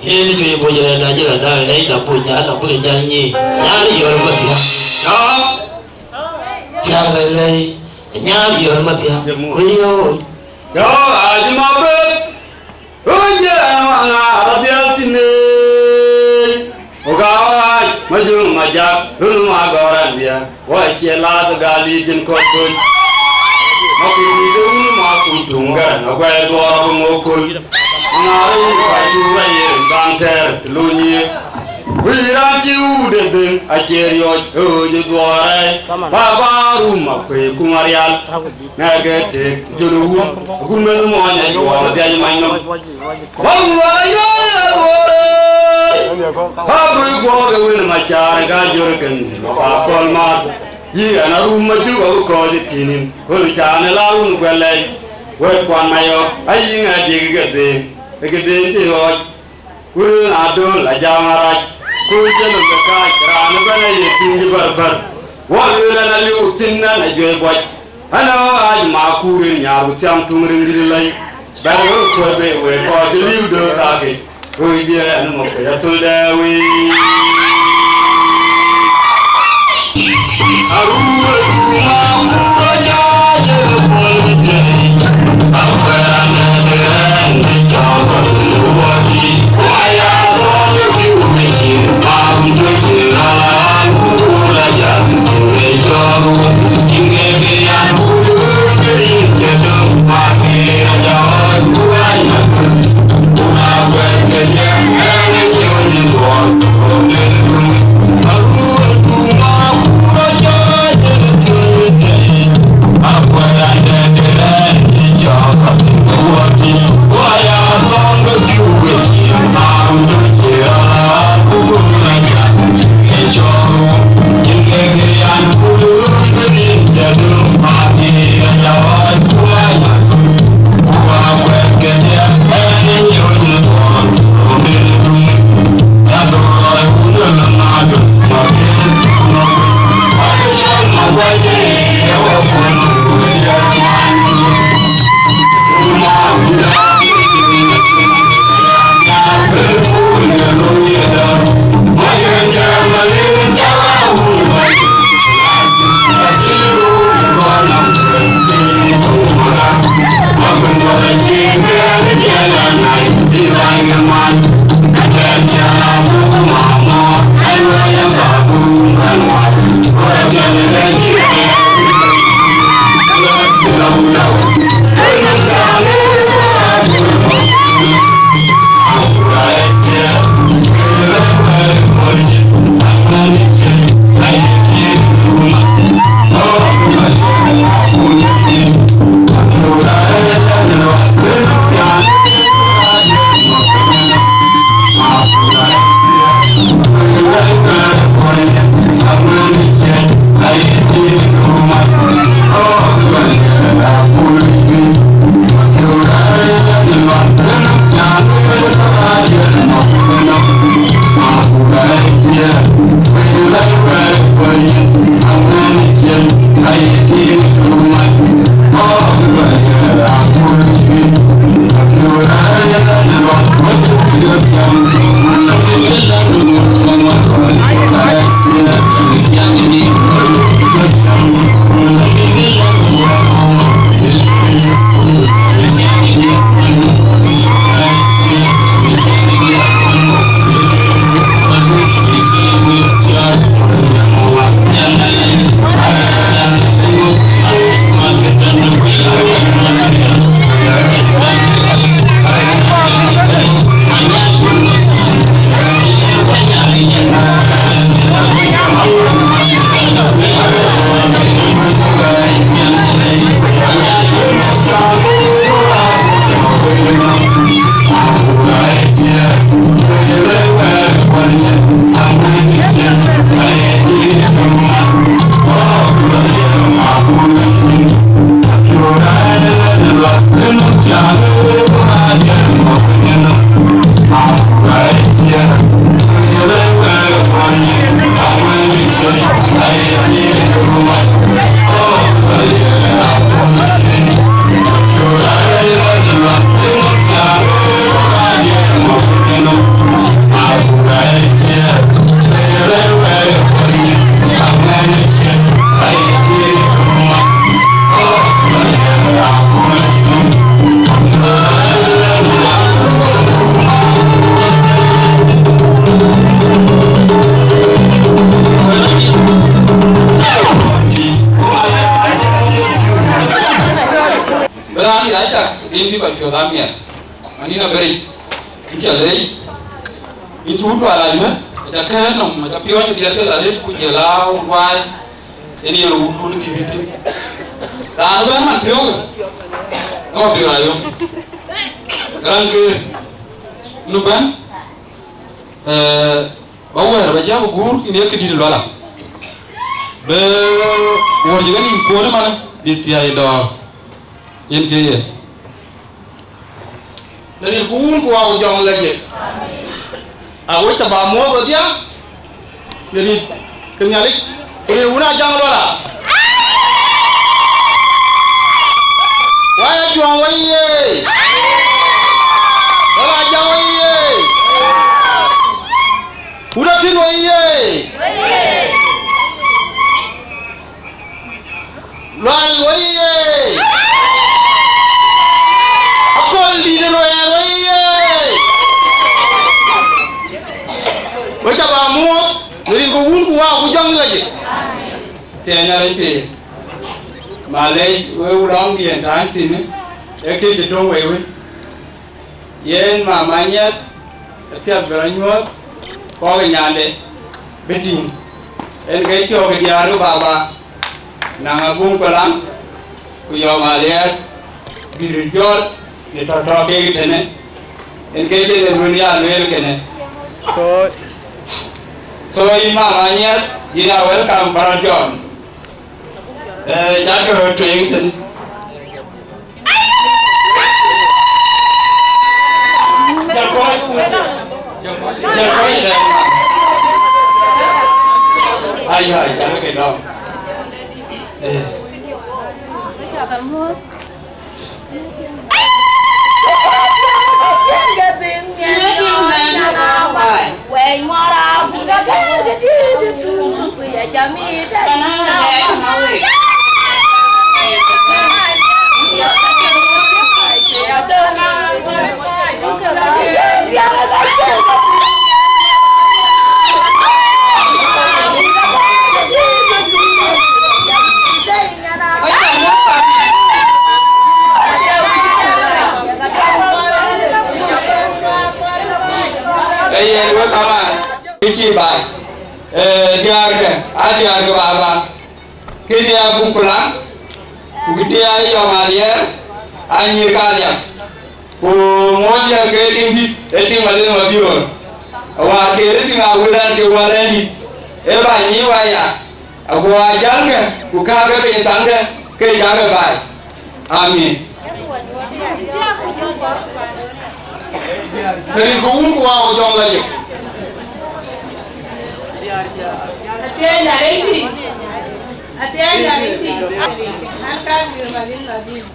Yen cuëc bɔ̈ jël ëda jël ëda ëda bɔ̈ jal abï ke jal nyi. Nyar yɔl mathiäŋ. Tɔ̈. Thiäŋ lɛ̈i lɛ̈i. Nyar yɔl mathiäŋ. Jam. Ku yɔ̈ɔ̈c. Tɔ̈, acï ma bek. Run jɛɛn wana rɔt dhial thïn ëë. Wok aa ɣaac, ma jöŋ ma jak, run ma gɔ̈ɔ̈r ɛn bia. Wɔ cie lath gal yic jin kɔc böny. Ma kuc dït ë wun ma kum tuŋ gɛ̈n, aguɛɛr dhuɔɔr abï ŋok köl. Ŋaar ë wun kɔc tuur aye rin baŋ tɛɛr, të lony ye. Wïc raan cï wut ë dhëŋ, acie riɔ̈c, ë ɣööc ë dhuɔɔr rɛɛc. Baba rum akuëi kuŋ arial. Ŋɛk ë tek jön ë wun, agut meth muɔny ë juɔɔk dhiac mac nɔm. Bäk luɔk ayɔɔr ë dhuɔɔr ëë. Bäk luɔk guɔɔk ë wën mac caar ë ka jör kën, ma ba kɔl math. Yï ɛn arum ma cuk abï kɔɔc ë kïn yïn, köl caan ë la wun guɛl lɛc. Wɛ̈t kuan mayɔ̈k, ayï ŋɛk diëk ë ke dhëëŋ, ë ke dhëëŋ cï ɣɔɔc. Ku röön adöl ajam arac, ku jël ke kaac, raan ëbɛ̈n aye piŋ cï bärbär. Wɔ lueel ɛn aliu thïn ɛn ajuɛc buɔc. Ɛn ë ɣaac ma kuur rin nyaar ku thiam tuŋ rin dït lɛ̈i. Bɛ̈n wek kuɔ̈c bei wek kɔc cï liu dööth sakit. Ku diɛɛr ɛn mɔ̈k ke ya thöl dɛ wei. ka piɔ̈ɔ̈th amiɛt. Anïn aberic, yïn cä leec, yïn cï wut Dual Anyuëth, aca kɛ̈ɛ̈r nɔm, aca piɔ̈ɔ̈ny ë diɛt ke la rëët, ku jël aa wut waai, yen yen wundun ë dhiëth thïn. Raan ëbɛ̈n man thiöökë, ë Mabiör Ayom. Raan ke nu bɛ̈n, eh, ba wɛ̈ɛ̈r ba jam guur, yïn ye këdït Luala. Bë wuɔ̈r cï ke nïm kuööt ëmanë, bï thiäi dɔ̈ɔ̈r, yen cï yen. Në rin ku Wun ku Wä ku Jɔŋ Lajik. Awek cä bä muɔ̈ɔ̈th wedhie, në rin ke Nhialic, ku rin Wun Ajaŋ Luala. Wä ya Cuɔŋ wä ye. Wä la Ajaŋ wä ye. Wun Apïr wä ye. Lual wä ye. Akol dït Ruɛɛr wä ye. Wek ca bä muɔ̈ɔ̈th në rin ke Wun ku Wä ku Jɔŋ Lajik. Thiëëny arëc pïïr. Malec wek lɔŋdiɛn tääŋ thïn, ee kë cï döŋ wei wën. Yen mama Anyiɛth, apiɛth bï rɔt nyuɔ̈th, kɔ̈k ë nyande bï tïŋ. En ke cɔ̈k ë diäär ë baba, naŋ Abuŋ Kulaŋ, ku Yɔm Aliɛɛr, bï röt jɔt në tɔ̈tɔ̈ kek tënë. En ke jël ë wën ya lueel kënë. So, so yïn mama Anyiɛth, yïn a welcome bä rɔt jɔt. Eh, jat ke röt tueŋ tënë. Jal kɔc, jal kɔc dɛ. Ai, ai, jal ke dɔm. Eh. Ee yen wek kaman, kë cï baai, ee, diäärkë, aa diäärkë baba, kë diäär Abuŋ Kulaŋ, ku kë diäär Yɔm Aliɛɛr, aa nyïïr kadhiam. Ku muɔ̈ɔ̈th diäk ke tiŋ dït, ee tiŋ Malith Mabiöör. Awär ke rëër thïn aa wël raan ke wär rɛ̈ɛ̈r dït, ee bä nyïïr wä ya. Aguɔ a jälkë, ku kääkë piny thaŋdë, ke cäkë baai. Amin. Rin ku Wun ku Wä ku Jɔŋ Lajik. Athiɛɛny arëëc bï. Athiɛɛny arëëc bï. An, ka Mabiör Malith Mabiöör.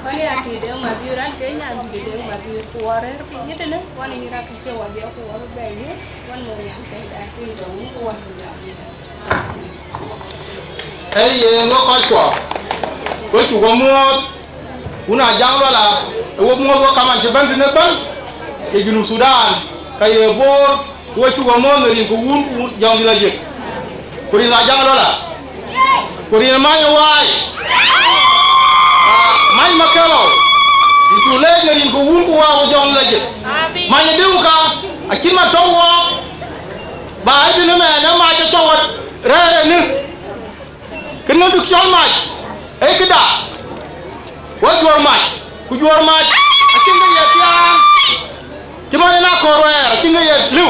Kɔn ya kï Deŋ Mabiöör, an, ke nyan dït Deŋ Mabiöör, ku wä rɛ̈ɛ̈r piny ëtënë, wan yïn rak kï cï wä dhiɛl, ku wä bï bɛ̈ɛ̈i yïn, wan muk nyan kɛ̈nda, rin ke Wun ku Wä ku Jɔŋ Lajik. Ee yen, wek kɔckuɔ, we cuk we muɔ̈ɔ̈th, Wun Ajaŋ Luala, ee we muɔ̈ɔ̈th wek kaman cï bɛ̈n tënë ëbɛ̈n, ke Junub Thudan, ka ye Bor, ku we cuk we muɔ̈ɔ̈th në rin ke Wun ku Jɔŋ Lajik, ku rin Ajaŋ Luala, ku rin Many Waai, ah, Many Makelo, ku cuk leec në rin ke Wun ku Wä ku Jɔŋ Lajik. Many Diu ka, acït man tɔ̈u wɔ, ba ë bï në mɛɛn ë mac ë cɔk rɛ̈ɛ̈r ënë. Kënë bï cɔl mac, ee këda, wä juɔ̈ɔ̈r mac, ku juɔ̈ɔ̈r mac acïn kë ye thiaan, cï man en akɔ̈r wɛɛr acïn kë ye liu.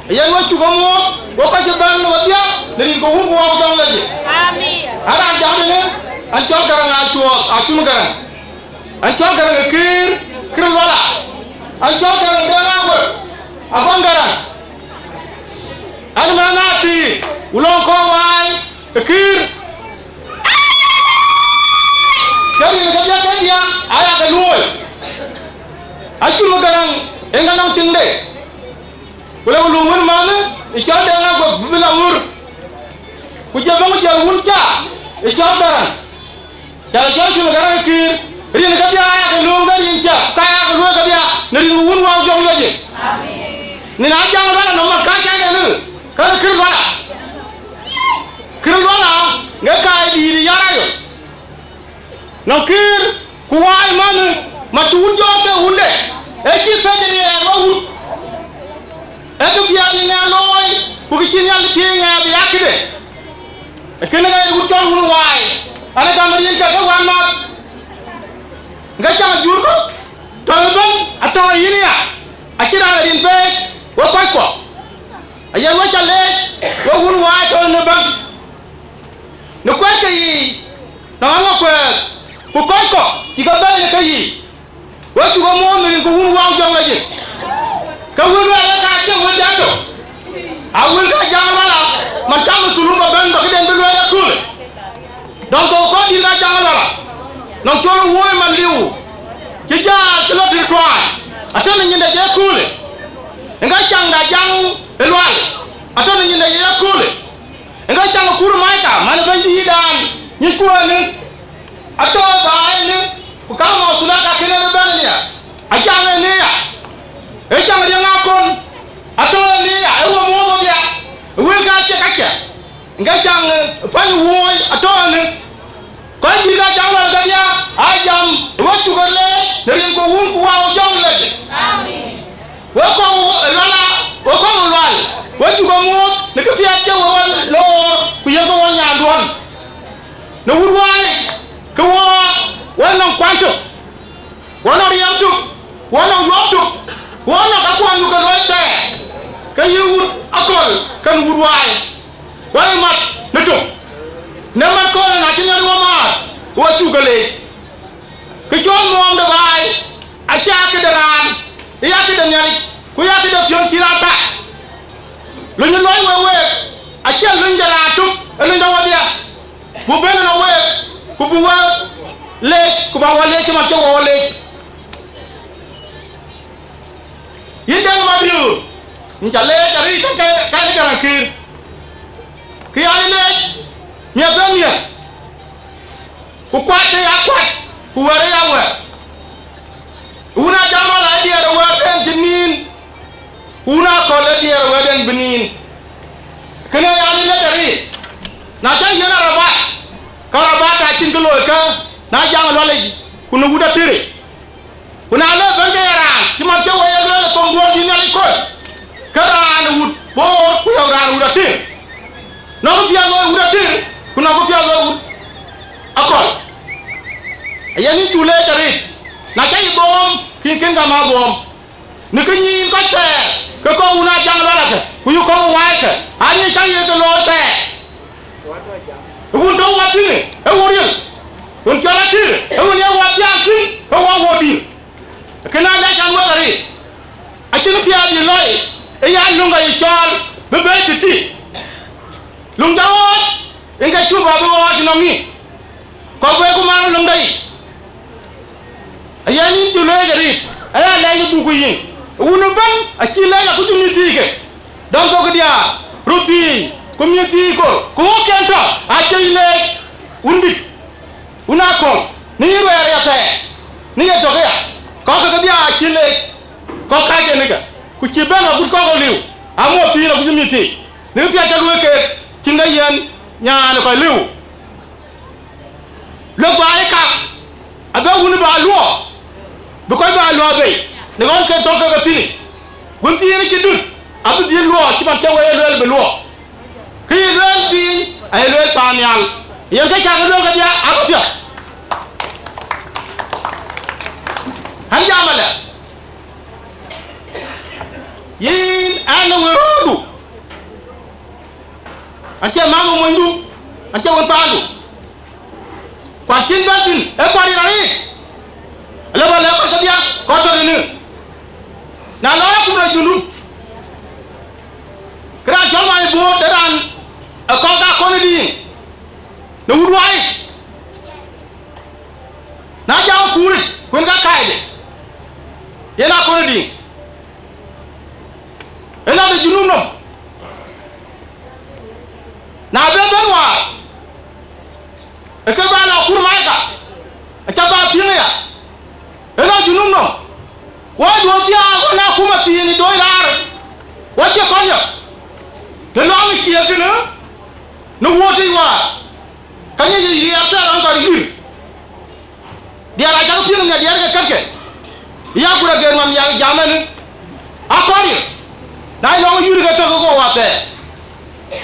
Yen wä cuk amuɔ̈ɔ̈th, wä kɔc cï bɛ̈n në wedhie, në rin ke Wun ku Wä ku Jɔŋ Lajik. Amin. An raan jam ënë, an cɔl Garaŋ Acuɔɔth, Acum Garaŋ. An cɔl Garaŋ ë Kiir, Kiir Luala. An cɔl Garaŋ Deŋ Aguek, Aguek Garaŋ. An mɛn aa tiit, ku lɔŋ kɔ̈k waai ë Kiir. Ke rin kedhie ke diäk aya ke luööi. Acum Garaŋ en ka nɔŋ tiŋde. Ku le ku luŋ wën mäthë ë cɔl Deŋ Aguek bï bï la ɣur. Ku jɔ bɛ̈n ku jɔl wun ca ë cɔl Garaŋ. Jal cɔl cï Garaŋ ë Kiir, rin kedhie aya ke luööŋ ke rin ca, ka aya ke luööi kedhie, në rin Wun Wä ku Jɔŋ Lajik. Amin. Nin Ajaŋ Luala nɔm man ka ca nɛn ë, ka Kiir Luala. Kiir Luala, ŋe ka ë dïït ë yar ayo. Nɔŋ Kiir, ku waai man ë, Ma cï wut jɔɔk ke wunde, ee cï pɛ̈c riɛɛr wä wut. Ee kë piɛth në ŋɛk looi, ku kë cï Nhialic thiëëc ŋɛk bï ya këde. Ee kënë ŋɛk wut cɔl wun waai, an, ë gam rin ke ke wan math. Ŋa cäŋ jur kɔ̈k, tɔ̈ ëbɛ̈n atɔ̈ yïn ya, acïn raan rin peec, wek kɔc kuɔ. Ayen wek ca leec, wek wun waai tɔ̈ në bäŋ. Në kuɛɛt ke yiic, nɔŋ aŋɔ kuɛɛth, ku kɔc kɔ̈k cï ke bɛ̈ɛ̈i në ke yiic. Wek cuk muɔ̈ɔ̈th në rin ku wun waak jɔŋ lɔ yic. Ke wël luɛɛl ë ka cï wël dɛ̈t tök. A wël ka jaŋ luala, man cam ë thulum bä bɛ̈n bä këden bï luɛɛl aköölë. Dɔŋ thou kɔc dït ka jaŋ luala. Nɔŋ cɔl ë wööc man liu. Cï jaal cï lɔ tëë tuaany. Atɔ̈ në nyinde jɔ aköölë. Ë ŋa caŋda jaŋ ë lual. Atɔ̈ në nyinde jɔ aköölë. Ë ŋa caŋ ë kur mac ka, man ë bɛ̈ny dïïtdan. Nyic kuëënë. Atɔ̈ baai ënë, ku kaŋ mausulat kakënë ëbɛ̈n ëya, acaŋ ënë ya, ë caŋ riɛŋ akon, atɔ̈ ënë ya, ë wo muɔ̈ɔ̈th wodhia, ë wël ka cï kacä, ŋa caŋ, ë, päny wööc atɔ̈ ënë, kɔc dït ka caŋ lual kedhia, aa jam, ë we cuk ë leec, në rin ku wun ku waak jɔŋ lec. Amen. Wek kɔ̈k ë luala, wek kɔ̈k ë lual, wek cuk ë muɔ̈ɔ̈th, në kë piɛth cï we wën loor, ku yen ke wɔ nyanduɔ̈n. Në wut waai, ke wɔ, wɔ nɔŋ kuan tök, wɔ nɔŋ riɛm tök, wɔ nɔŋ yuɔp tök, wɔ nɔŋ ka kuan yuk ke luɔi thɛɛr, ke yï wut akɔl kën wut waai, wɔ ye mat në tök. Në mat kɔl na cï Nhialic wɔ maar, wɔ cuk ke leec. Kë cɔl muɔɔm de baai, acie këde raan, ë ya këde Nhialic, ku ya këde piɔ̈n cï raan tak. Luny luɔi wek week, acie luny de raan tök, ë luny de wodhia. Buk bɛ̈n ënɔŋ week, ku buk we leec, ku bä wä leec cï man cï wɔ wä leec. Yïn Deŋ Mabiöör, yïn ca leec arëët ke, ke, ke Garaŋ Kiir. Kë ya leec, miɛt bä miɛt, ku kuat ë ya kuat, ku wɛ̈ɛ̈r ë ya wɛ̈ɛ̈r. Wun aa jam ala ë diɛɛr ë wɛ̈ɛ̈r den cï nïïn. Wun aa kɔl ë diɛɛr ë wɛ̈ɛ̈r den bï nïïn. Kënë ya leec arëët. Na cä yiɛ̈n arabat, ka arabat acïn kë looi kë, na jaŋ ë lualic, ku në wut atëric. Ku na lɔ bɛ̈n ke ye raan, cï man cï wɔ ye lueel ë thoŋ duɔ̈ɔ̈r cï Nhialic kɔc, ke raan ë wut boor, ku yɔ̈k raan wut atëër. Nɔŋ kë piɛth looi wut atëër, ku nɔŋ kë piɛth looi wut akɔl. Ayen yïn cuk leec arëët, na cä yï boom, kïn kën gam aa boom. Në kë nyiin kɔc thɛɛr, ke kɔc wun aa jaŋ lualakë, ku yï kɔc waai kë, aa nyic ka ye ke looi thɛɛr. Ë wun tɔ̈u wä thïn, ë wun riël, wun cɔl atïr, ë wun ye wä thiaak thïn, ke wä wä dïïr. Kënë aa lɛc an wek arëët, acïn piath yï lɔi, ë ya luŋ ka yï cɔɔl, bï bɛ̈ɛ̈i tëtï. Luŋ jɔ ɣɔɔc, yen ke cuk bä bï ɣɔɔc nɔŋ yï. Kɔc wek ku man löŋde yic. Ayen yïn cï leec arëët, aya lɛc ë buk ku yïn. Wun ëbɛ̈n acï leec akuc mïth thiike. Dɔm thok diaar, röt thiic, ku mïth thiic kor, ku wok kɛn tɔ, acï leec. Wun dït, wun akɔ̈l, në yï ruɛɛr ya thɛɛr, në ye tök aya, kɔc ke kedhia acï leec, kɔc kääc en ëke, ku cï bɛ̈n agut kɔc ke liu, amuɔ̈th thiin akuc mïth thiic, në piac ca luöi keek, cïn ke yen nyaan ë kɔc liu. Luek baai kak, abï wun bä luɔɔk, bï kɔc bä luɔɔk bei, në ɣɔn ke tɔ̈ ke ke thïn. Wën thiin cï dut, abï dhil luɔɔk cï man cä wek ye lueel bï luɔɔk. Kë ye lueel piny, aye lueel paannhial. Yen ke cäk lueel kedhia, abï piɛth. An jam alɛ. Yïn an, në wëëudu. Acie mamë monydu, acie wën paandu. Kuat cïn bɛ̈n thïn, ee kuat yen arëët. Alë bä lɛ̈k kɔc kedhia, kɔc tɔ̈ tënë. Na lɔ rɔt kum rɔt Junub, ke raan cɔl Mac Boot, ee raan ë kɔ̈k ka kɔn ë diin, në wut waai. Na jam kuuric, kuën ka kaacde, yen aa kɔn ë diin. Ëlä de Junub nɔm. Na bɛ bɛ̈n waar, ë ke bä lɔ kur mac ka, acä bä piŋ aya. Ëlä Junub nɔm. Wɔ duɔ̈ɔ̈r thiaak wën akuma thiin ë doi raar. Wɔ cie kɔn yɔ̈k. Në lɔŋ ë cie kënë, në wuɔ̈t yic waar. Ka nyic yic riɛɛr thɛɛr ɣɔn kɔc yïr. Diɛɛr acäk piŋ ë ŋa diɛɛr ke kätke. Ya ku rɔt gɛɛr ŋuan ya jam ɛn. Akɔɔr ye. Na lɔŋ yurë ke tök ke go wathɛɛr.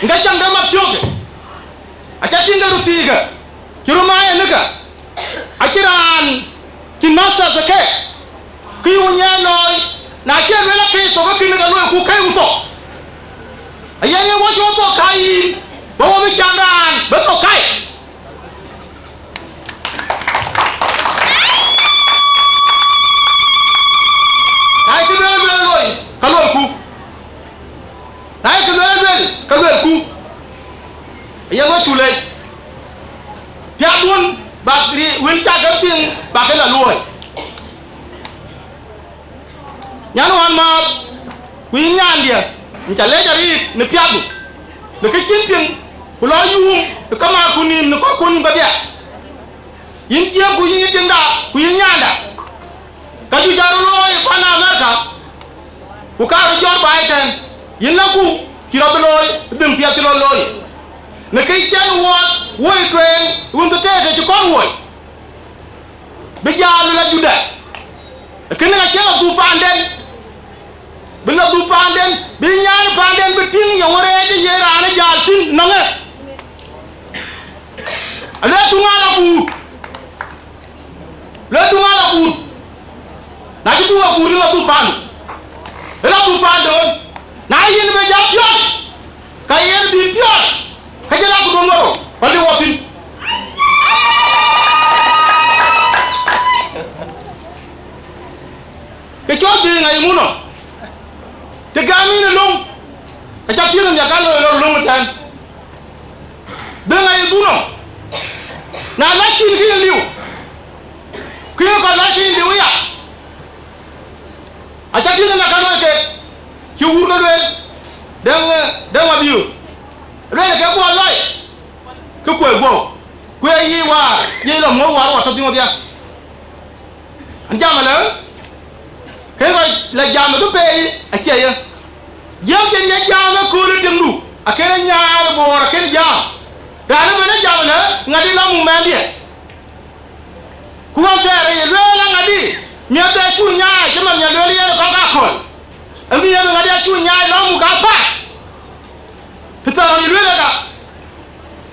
Ŋa cäŋ de Mathiok. Aca tïŋ ke röt thiikë. Cï röt maai ënë ke. Acïn raan cïn masters ë ke. Kë yï ku nyiɛɛn looi, na cï luel akëc thok, ke kën ke looi ku kɛ̈i ku thok. Ayen ye wɔ cɔl thok ka yïn, bä wɔ bï cam raan bï thok kai. Na ye kë luel luel looi, ka loiku. Na ye kë luel luel, ka luelku. Ayen wɔ cu lec. Piathduön bäk ri-, wën cak ke piŋ bäk ke la luɔi. Nyan wään maath, ku yïn nyaandiɛ, yïn ca lec arëët në piathdu, në kë cïn piŋ, ku lɔ yuum në kamaaku nïïm në kɔ̈kkun nïïm kedhie. Yïn jiëëmku, yïn tiŋda, ku yïn nyaanda, ka juëc aa röt looi ë pan Amerika, ku ka röt jɔt baai ëtɛ̈ɛ̈n, yïn lɔku cï rɔt bï looi, dhëŋ piɛth cï rɔt looi. Në kë cïn wuɔɔth woi tueŋ, wun thëtëë të cï kɔn woi. Bï jam la Juda. Kënë ka cï la dhuk paanden. Bï la dhuk paanden, bï nyan paanden bï tïŋ ye wërɛɛc ye raan ë jäl thïn nɔŋë. Alë tuŋ ala buut. Lë tuŋ ala buut. Na cï tuŋ abuut, la dhuk paandu. La dhuk paanden. Na yïn bï jam piɔ̈ɔ̈c. Ka yen bï piɔ̈ɔ̈c, ka cï raan ku duɔ̈n ŋɔ̈rou, ka lëu wɔ thïn. Ke cɔl bï ŋa yï munë, të gam yïn ë löŋ, ka ca piɛth nhial ka loi rɔt löŋ ëtɛ̈ɛ̈n. Bï ŋa yï dhunë, na lɔ cïn kë yïn liu, kë yïn kɔn lɔ cïn liu ya. Aca piŋ ëna ka loi kek, cï wur ke lueel, dɛŋ, dɛŋ Mabiöör. Lueel ke guɔ lɔi, ke kuɔi guɔ̈u, ku ye yic waar, ye lɔ muɔ̈th waar, wa tɔ piŋ wadhia. An jam alë, ke kɔc la jam ë bï peei acie ye. Jiëëŋ cïn ye jam ëkööl ë tiŋdu, akënë nyaal ë Boor, akënë jam. Raan ëbɛ̈n ë jam alë, ŋadï la muk mɛnhdiɛ̈. Ku ɣɔn thɛɛr ë ye lueel aŋadï, miëth ë cu nyaai, cï man nya lueel yen ë kɔ̈k akɔ̈l. Ë miëth ŋadï acu nyaai lɔ muk apac. Të thɛɛr ë lueel ëka,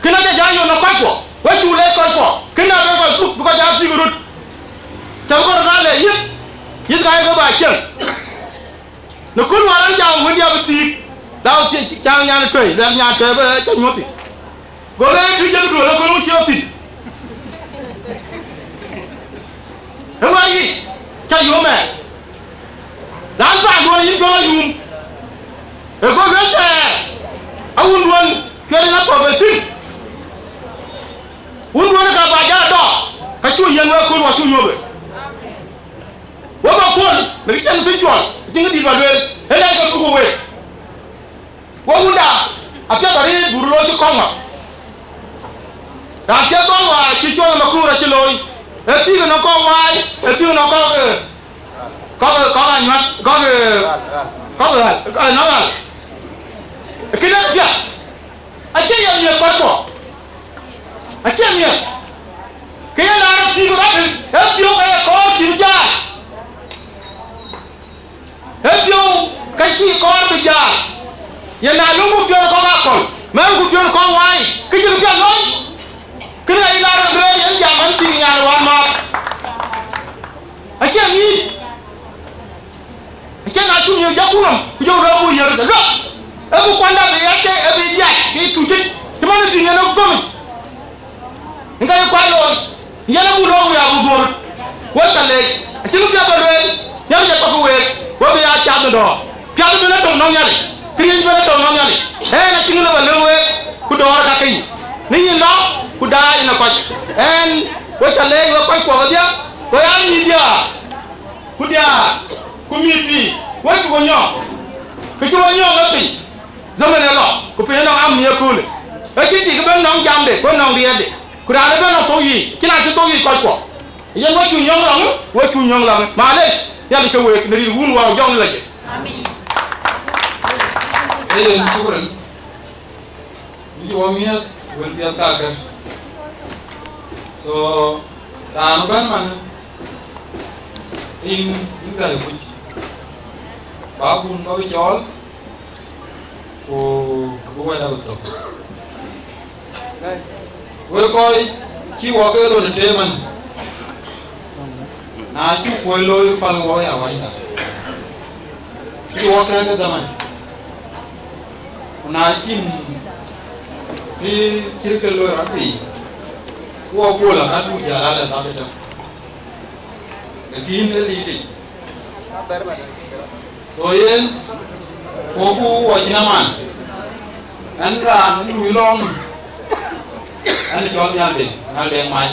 kënë aca jɔ yök në kɔckuɔ, we cu lec kɔckuɔ, kënë abï kɔc thuk, bï kɔc aa thïk röt. Tɛ̈m kɔc röt aa le yith, yith ka ye ke ba cieŋ. Në kööl wäär an jam wëndiɛ̈ abï thiik, la ɣɔn thiëc cäŋ nyan ë tuɛi, luɛk nyan tuɛi bï ca nyuɔ̈th thïn. Go rɛɛc tïc jëk duöl ë kööl ŋö cï rɔt thïn. Ë wɛ̈ɛ̈r yic, ca yom ɛ. Raan paanduön yïn piɔ̈u ayum. Ë go luel thɛɛr, awunduön cuɛt yen athɔ̈k ë thïn. Wunduön ë ka ba jal dɔɔk, ka cu yiɛ̈n wek kööl wa cu nyuɔ̈th ë. Wek bä kuöl në kë cïn bï cuɔl, cïn kë dït bä lueel, ë lɛc ke bï ku week. Wek wunda, apiɛth arëët bur looi cï kɔ̈ŋ ŋɔ̈k. Raan thiëëth kɔ̈ŋ waai cï cuɔl ë makuur acï looi, ee thiëëk ënɔŋ kɔ̈ŋ waai, ee thiëëk ënɔŋ kɔ̈k, eh, kɔ̈k, eh, kɔ̈k anyuat, kɔ̈k, eh, kɔ̈k, eh, ënɔŋ ɣäl. Kënë apiɛth, acie yɛn miɛt kɔc kɔ̈k. Acie miɛt. Ke yen raan ë thiëëk rɔt, ee piɔ̈u ke ye kɔɔr cïn jai. Ee piɔ̈u ka cï kɔɔr bï jai. Yen na luŋku piɔ̈n kɔ̈k akɔ̈l, mɛ̈ɛ̈ŋku piɔ̈n kɔ̈k waai, kë cï piɔ̈n looi. Kënë ayï la rɔt lueel yen jam an, thiëëk nyan ë wänmääth. Acie ŋic. Acie na cuk nyuc jaku nɔm, ku jɔ rɔɔku yiëër ke luɔk. Ee bï kuanda bï ya ke, ee bï diac, ke tuuc cït, cï man ë thiëëk yen ë gɔ̈m. Ŋa ye kuany looi, yen abuk lɔ wëë abuk dhuöör. Wek ca leec, acïn piath bä lueel, Nhialic acä kɔ̈k week, we bï aa cath në dɔ̈ɔ̈r. Piath ëbɛ̈n atɔ̈u nɔŋ Nhialic, këriëëc ëbɛ̈n atɔ̈u nɔŋ Nhialic. Ɛn acïn lɔ bä lëu week, ku dɔ̈ɔ̈r ka ke yic. Në yïn lɔ, ku daai në kɔc. Ɛn, we ca leec wek kɔc kuɔk adhia, we aa nyïïn diaar, ku diaar, ku mïth thii, we cï we nyɔk, kë cï we nyɔk ë piny. Zaman ë lɔ, ku piny ënɔŋ am ye köölë. Ë cï tik ëbɛ̈n nɔŋ jamde, ku nɔŋ riɛɛtde. Ku raan ëbɛ̈n nɔŋ thok yiic, cïn raan cï thok yiic kɔc kuɔ. Yen wä cu nyɔŋ lɔŋ, wä cu nyɔŋ lɔŋ. Malec, Nhialic ke week në rin wun wäu jɔŋ lɔ jë. Amin. Ee yen, shukran. Wïc wä miɛth, wël piɛth ka gär. So, raan ëbɛ̈n man, Yïn, yïn gäi kuc, ba bun ba bï cɔɔl, ku, ku bï wɛ̈t abï thök. Wek kɔc cï wɔ ke lon ë teem ënë, na cuk kuöc looi, päl wɔ ya wanyda, cï wɔ kɛ̈ɛ̈k ë dhaman, ku na cïn të cï ke loi rɔt piny, ku wɔ puɔl akat ku jäl alɛ thap ëtök. Lakin ë liitic. So yen, ku ku wɔ cïn aman, ɛn raan lui lɔŋ, ɛn cɔl Nhial Deŋ, Nhial Deŋ Mac.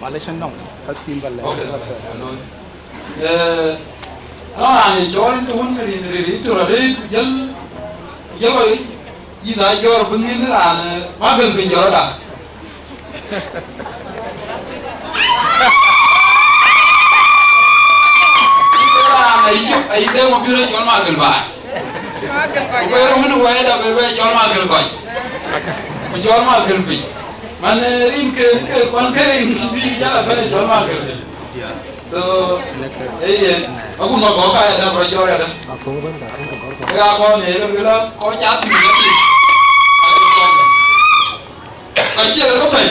Malaysia nɔŋ, ka thim ba lɛ̈k. Okay, okay, I know. Eh, anɔŋ raan ye cɔl të wën rin riri, tör arëët, ku jäl, ku jäl kɔc yïth aa jɔɔr bï ŋiɛ̈n raan, eh, Magel piny jɔt rɔt da. Raan ayï cök, ayï dɛm abï rɔt cɔl Magel baai. Ku bɛ rɔt wën wɛɛt abï rɔt cɔl Magel kɔc. Ku cɔl Magel piny. Man, eh, rin ke, ke kɔn ke rin bï jal abɛ̈n cɔl Magel piny. So, ee yen, agun ma gɔ̈k ka ya däm rɔt jɔɔr ya däm. Ke ka kɔn ne ke luel kɔc ca thïn ya thïn. Ka cie ke pɛ̈i.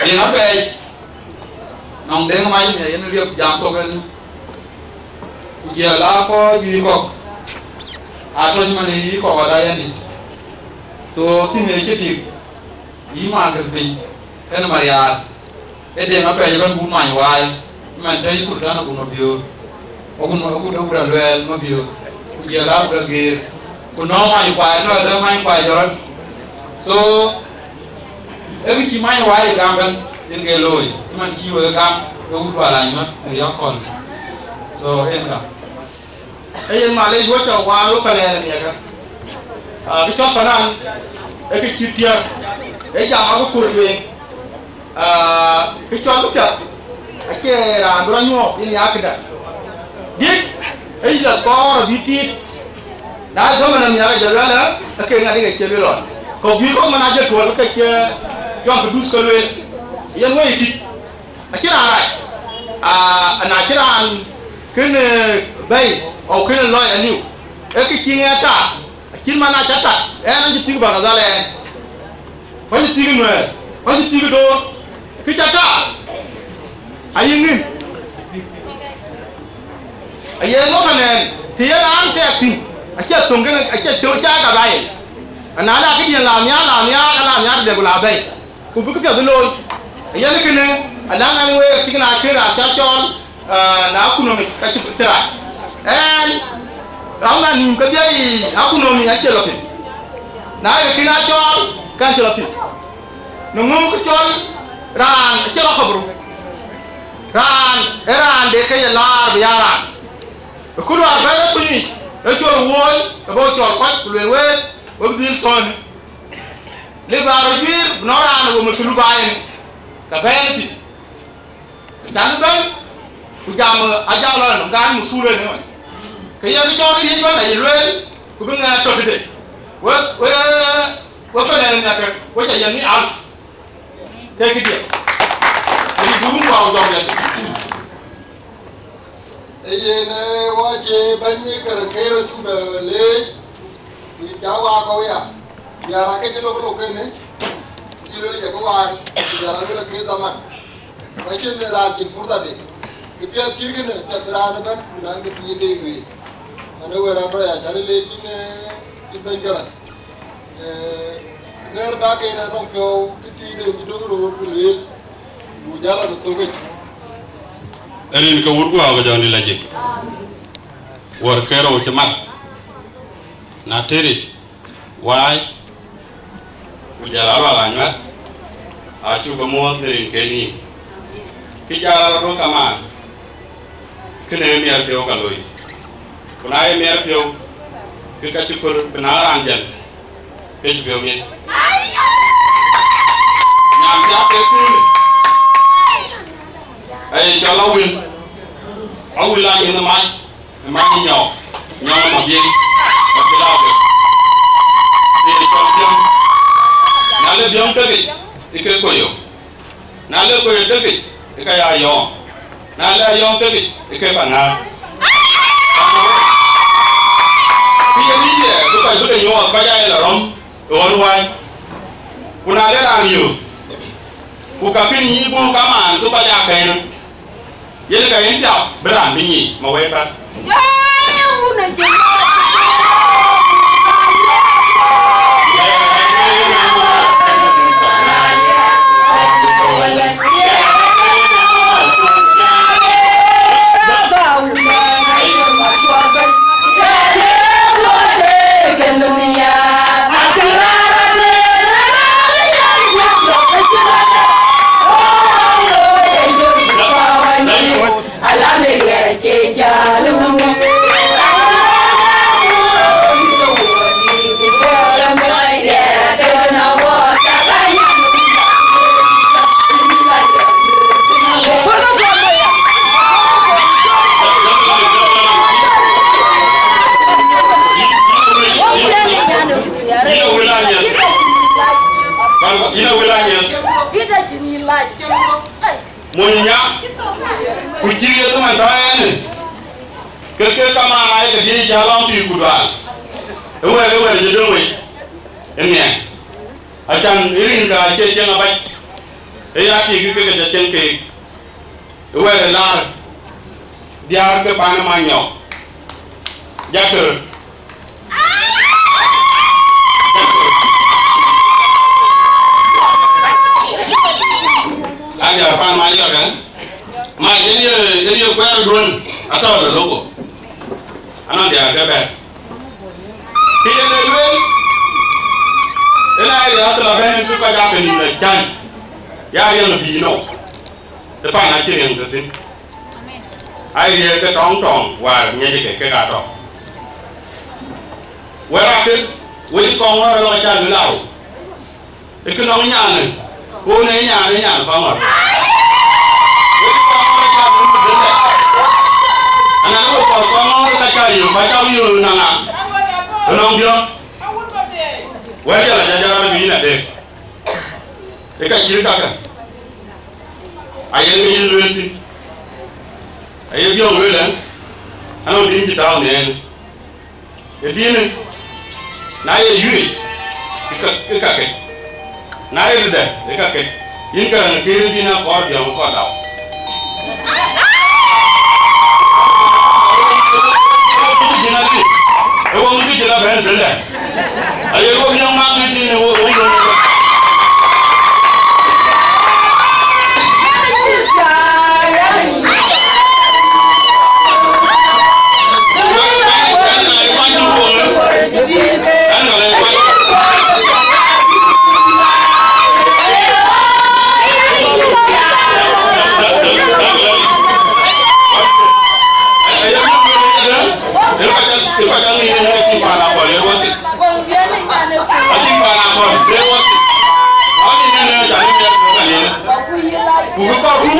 Deŋ apɛɛc. Nɔŋ Deŋ Mac yen liep jam thok en. Ku jiɛl a kɔc yï kɔ̈k. A tɔ̈c man yï kɔ̈k ada yɛn dït. So, thïn ee cï dik. Yï Magel piny. Kën Marial. Ë Deŋ apɛɛc ëbɛ̈n, wun Many Waai, man tɔ̈ yï Sultan Agut Mabiöör, Agut, Agut, Agut Aluɛɛl Mabiöör, ku jiɛl Agut Ageer, ku nɔ̈k Many Kuai, tɔ̈ ëdë Many Kuai jɔt rɔt. So, ee kë cï Many Waai ë gam ëbɛ̈n, yen ke looi, cï man cï wek gam, ë wut Lual Anyuɔ̈th, në yɔ̈k kɔn. So, yen ka. Ee yen malec wek cä waan wek fanan ë miɛ̈kë. Aa, kë cɔl fanan, ee kë cït piɛth, ee jam abï kuöc ween. Aa, kë cɔl bï piɛth, acie raan bï rɔt nyuɔɔth yen ya këdä. Diëc, ee yï la kɔɔr abï tiit, na zaman ë miɛ̈kë jɔ luɛl, ee ke ŋadï ke cie luel ɣɔn. Kɔ̈k guiir kɔ̈k man ajël tuɔl ke cie jɔŋ këdus ke lueel. Yen wei tit. Acïn raan rac, aa, ana cïn raan kënë bɛ̈i, ɣɔu kënë lɔc aliu, ee kë cï ŋɛk tak, acït man acä tak, ɛn acï thiëk Barkadhal ɛn, ku acï thiëk Nuɛɛr, ku acï thiëk Door, kë cä tak, ayï ŋïn. Aye ŋö man ɛn, të ye raan tɛɛk thïn, acie thöŋ kënë, acie cööt cä ka bɛ̈i. Ana la këdiɛ̈n la nhiaar, la nhiaar, ka la nhiaar tëde ku la bɛ̈i. Ku bï këpiɛth bï looi. Yen kënë, alaŋ ɛn week cïk na kën raan cä cɔɔl, aa, na economy ka cï, cï rac. Ɛn, raan na nïïm kedhie yiic economy acie lɔ thïn. Na ye kën a cɔɔl, ka cï lɔ thïn. Në ŋö kë cɔl raan acie lɔ kɔbru. Raan, ee raan de ke ye laar bï ya raan. Ë kë duaar bɛ̈n ë piny yic, ë cɔl wuööny, ë bä cɔl kɔc, ku lueel week, wek dhil thɔ̈ɔ̈në. Lëk bä rɔt juiir, bï nɔn raan ë we methulu bä en, ke bɛ̈ɛ̈i thïn. Cän bɛ̈n, ku jam, ë, ajam lɔ nɔm, gaan methulu en ëmën. Ke yen kë cɔɔk riëëc bɛ̈n, aye lueel, ku bï ŋɛɛr tɔ tëde. We, we, we fɛn en ë nhiakke, we cä yɛn ni alf. Ke këdiɛ. Ë bï wun wau jɔŋ yɛn. Ee yen, ee, wɔ cï bɛ̈ny Kërë Kërë cuk bɛ leec, ku yïn cä waak kɔ̈u ya. Biäär akë cï lok lok kënë, cï lueel jɛ kë waan, ku biäär alueel ke dhaman. Ku acïn raan cïn purthade. Kë piɛth cït kënë, piɛth bï raan ëbɛ̈n, ku naŋ kë thiin de lueel. Ɣɛn ë wëër atɔ̈ ya, cä ril leec yïn, ee, yïn bɛ̈ny Kërë. Ee, ŋɛɛr dak en anɔŋ piɔ̈u, kë thiin de bï döŋ röör ku lueel, ku jäl abï thok yic. Rin ke wut guɔ ke jɔn dï la jik. Wär ke rou cï mat. Na tëric, waai, ku jɔl a lual anyuat, acuk ke muɔ̈ɔ̈th në rin ke nïïm. Kë jɔl a rɔt röt kamaan, kënë ë miɛt piɔ̈u ka loi. Ku na ye miɛt piɔ̈u, ke ka cï kɔɔr bï na raan jël, ke cï piɔ̈u ŋic. Nyan thiak ke kuulë, aye cɔl Awil, Awil a nyin ë mac. Ë mac ë nyɔɔk, nyɔɔk ë mabiëëk, mabiëëk la ke. Ë cɔl biɔŋ. Na le biɔŋ tekic, ë ke koyo. Na le koyo tekic, ë ka ya yɔɔm. Na lɛɛr yɔ̈ɔ̈k tek yic, ë ke pan ŋääk. Pan ŋääk. Kë ye nïn thiɛɛr, bï kɔc bï ke nyuɔɔth, kɔc aa ye lɔ rɔ̈m ë ɣɔn wääc. Ku na le raan yöök, ku ka kën nyïïn buk kamaan, bï kɔc aa kɛ̈ɛ̈c röt. Yen ka yïn piath, bï raan bï nyiic, ma wëi bäk. Yïn ë wël anyɛth. Yïn ë wël anyɛth. Mony nya, ku cï riɛth man tɔ ɛn, ke ke kamaan ayek ke diëc jäl lɔŋ pïïr ku dual. Ë wɛ̈ɛ̈r, ë wɛ̈ɛ̈r cï döŋ wei ë miɛɛn. Acan ë rin ka cie cieŋ abac, ë ya tik ke ke ca cieŋ keek. Ë wɛ̈ɛ̈r ë laar diäär ke paan ë Manyɔk. Jakë röt. Aa diäär paan Manyɔk, eh? Ma yen ye, yen ye kuɛɛr duön, atɔ̈ lɔ loko. Anɔŋ diäär ke bɛ̈t. Kë yen e lueel, ëna ye athel abɛ̈n, kë kɔc aa ke nïm lɔ cäny, ya riɛŋ bï nɔu. Ë pan acï riɛŋ ke thïn. Ai riɛɛk ke tɔŋ tɔŋ wäär ŋiɛc ke kek atɔ̈. Wɛ̈t akek, wec kɔŋ ŋɔ̈r ë lɔk acä luel arou. Ë kë nɔŋ nyaanë, koon ë nyaan ë nyaan kɔŋ ŋɔ̈r. Wec kɔŋ ŋɔ̈r acä luel bï dhël dɛ. Anan wek kɔr kɔŋ ŋɔ̈r ka cä yök, ka cä yök na ŋa? Ë nɔŋ biɔ̈ɔ̈k. Wɛ̈t jɔl acä jɔl rɔt ke yïn adek. Ë ka cït kakë, ayen ke yïn lueel thïn, aye biɔ̈ɔ̈k lueel ɛn, anɔŋ din cï tääu në ɛn. Ë dinë, na ye yuric, ë ka, ë ka kec, na ye rëtdɛ, ë ka kec, yïn Gäräŋ kërë bïn a kɔɔr biɔ̈ɔ̈k kɔɔr dau. Ë wok kë cï la bɛ̈n bï lɛ. Aye wok yɔŋ mak në din ë wok wok. Ku kë kɔɔr rum,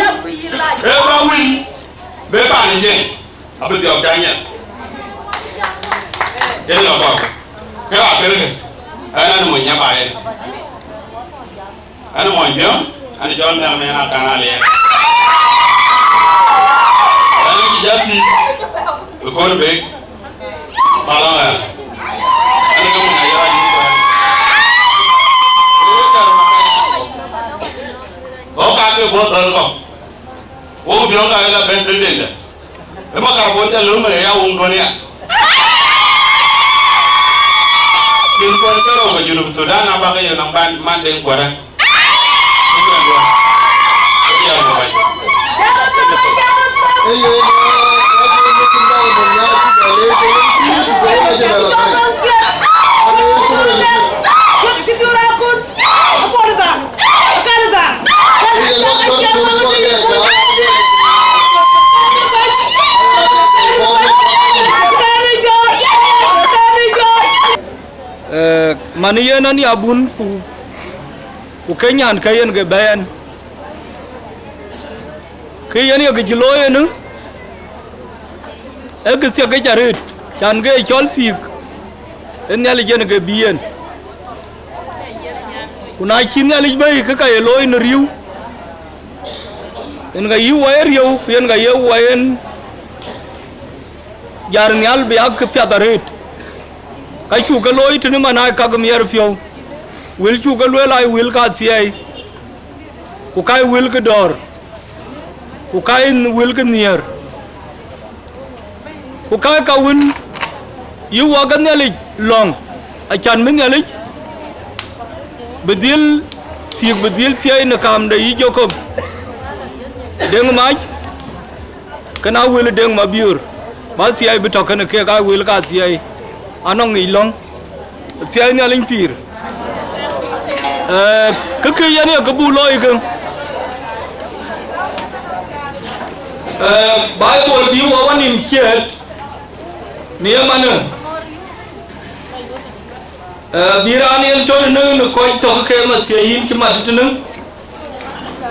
ee bä wïn, bë paan ë cieŋ, abï dhiɔp cä nyiɛth. Yen lɔ kɔɔr, kë raan kërkë, ɛn ɛn mony nya ba yen. Ɛn mony biɔ̈ŋ, ɛn jɔl nhial mɛn akan aliɛɛr. Ɛn cï jɔ thiëc, ë kɔɔr bek. Palɔŋ ɣɛl. Ɛn ke mony ayɔɔc yï kuɛɛr. Ɣok ka ke bɔ̈ dhɔ̈l kɔ̈k. Wok biɔ̈ŋ ka ɣɛl abɛ̈n dhël dendä. Ë makarabon ca löm ë ya wok duɔ̈n ya. Cïn kuɔn ke rou ke Junub Thudan abak ye nɔm ban man den kuɔrë. Eh, man yen an ya bun ku, ku ke nyan ke yen ke bɛ̈ɛ̈n. Kë yen ye kë cï looi ënë, ee kë thiek ke ca rëët, can ke cɔl thiëk, ee Nhialic yen ke bï yen. Ku na cï Nhialic bɛ̈i, ke ka ye looi në riëëu, Yen ka yï wɔ ye riëu, ku yen ka ye wɔ yen jar nhial bï aa kë piath arëët. Ka cuk ke looi tënë man aa kak miɛɛr piɔ̈u, wël cuk ke lueel aa wël ka thiɛɛi, ku ka wël ke dɔ̈ɔ̈r, ku ka wël ke nhiëër. Ku ka ka wën yï wɔ ke Nhialic lɔ̈ŋ, acan bï Nhialic bï dhil thiëk, bï dhil thiɛɛi në kaam de yï Jakop Deŋ Mac, kën a wël Deŋ Mabiöör, ba thiɛɛi bï tɔ̈ kënë keek aa wël ka thiɛɛi, anɔŋ ŋic lɔ̈ŋ. Thiɛɛi Nhialic pïïr. Ee, kë kë yen ye kë buk looi kë. Ee, Baibol bï wɔ wɔ nïm ciëët në ye manë. Ee, bï raan yen tɔ̈ në, në kɔc tɔ̈ ke Mathayo yïn cï mat tënë.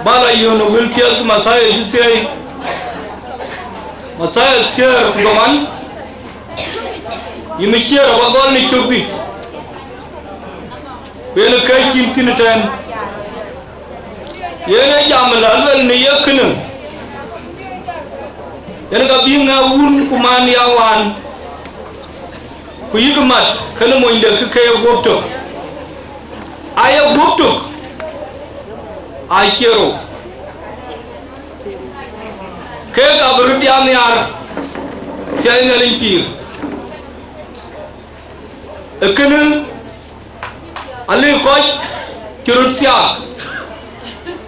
Ba la yöön ë wël piɛth Mathayo cï thiëëi, Mathayo thiëër ku dhoŋuan, yï mi ciëër aba gɔl në cök dhïc, ku yen ë kɛ̈ɛ̈c cïn thïn ëtɛ̈ɛ̈n. Yen ë jam ë la luel në ye kënë, yen ka bï ŋɛk wun ku man ya wään, ku yïk mat kënë monyde kë ke ye guöp tök. Aye guöp tök, acie rou. Keek abï röt ya nhiaar, thiɛɛi Nhialic pïïr. Ee kënë, alëu kɔc cï röt thiaak,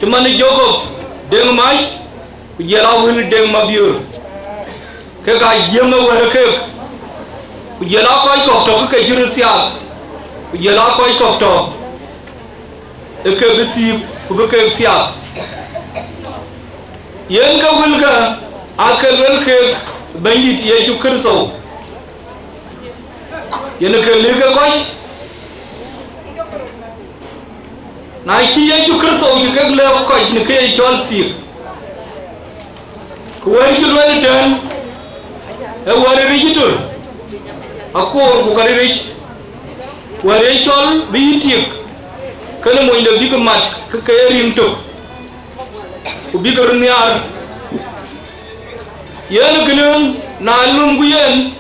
cï man ë Jakop Deŋ Mac, ku jɔl aa wël Deŋ Mabiöör, kek aa jiëëm ë wɛ̈ɛ̈r keek, ku jɔl aa kɔc kɔ̈k tɔ̈ ke ke cï röt thiaak, ku jɔl aa kɔc kɔ̈k tɔ̈ ë ke bï thiëëk ku bï keek thiaak. Yen ke wëlkë aa ke luel keek Bɛ̈nydït Yecu Kërtho, yen ke lëk ke kɔc. Na cï Yecu Kërtho cï kek lɛ̈k kɔc në kë ye cɔl thiëëk, ku wɛ̈ɛ̈r cï luel ëtɛ̈ɛ̈n, ee wɛ̈ɛ̈r ë ric tör, akoor ku ka ric, wɛ̈ɛ̈r ye cɔl bï yï tiëk, kënë monyde bïk mat ke ke ye riŋ tök, ku bïk röt nhiaar. Yen kënë, na lum ku yen,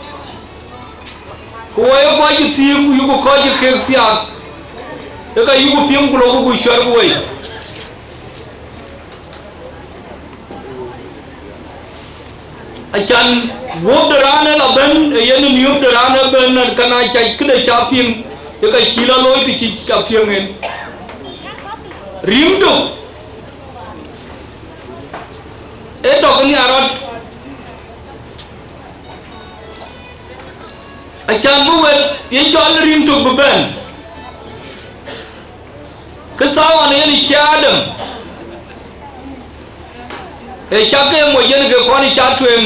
ku wɔ ye kɔc cï thiëëk ku yuku kɔc cï kek thiaak, ke ka yuku piŋ ku loku ku cuɛ̈rku wei. Acan guöp de raan ë la bɛ̈n, ë yen niöp de raan ë bɛ̈n, na kan aa cac këde ca piŋ, ye ka cï la looi kë cï ca piŋ en. Riŋ tök ë tɔ̈ ke nhiaar rɔt. Acan bï wek ye cɔl riŋ tök bï bɛ̈n, ke thawan yen cï Adam, ee cak ke moc yen ke kɔn ë ca tueŋ.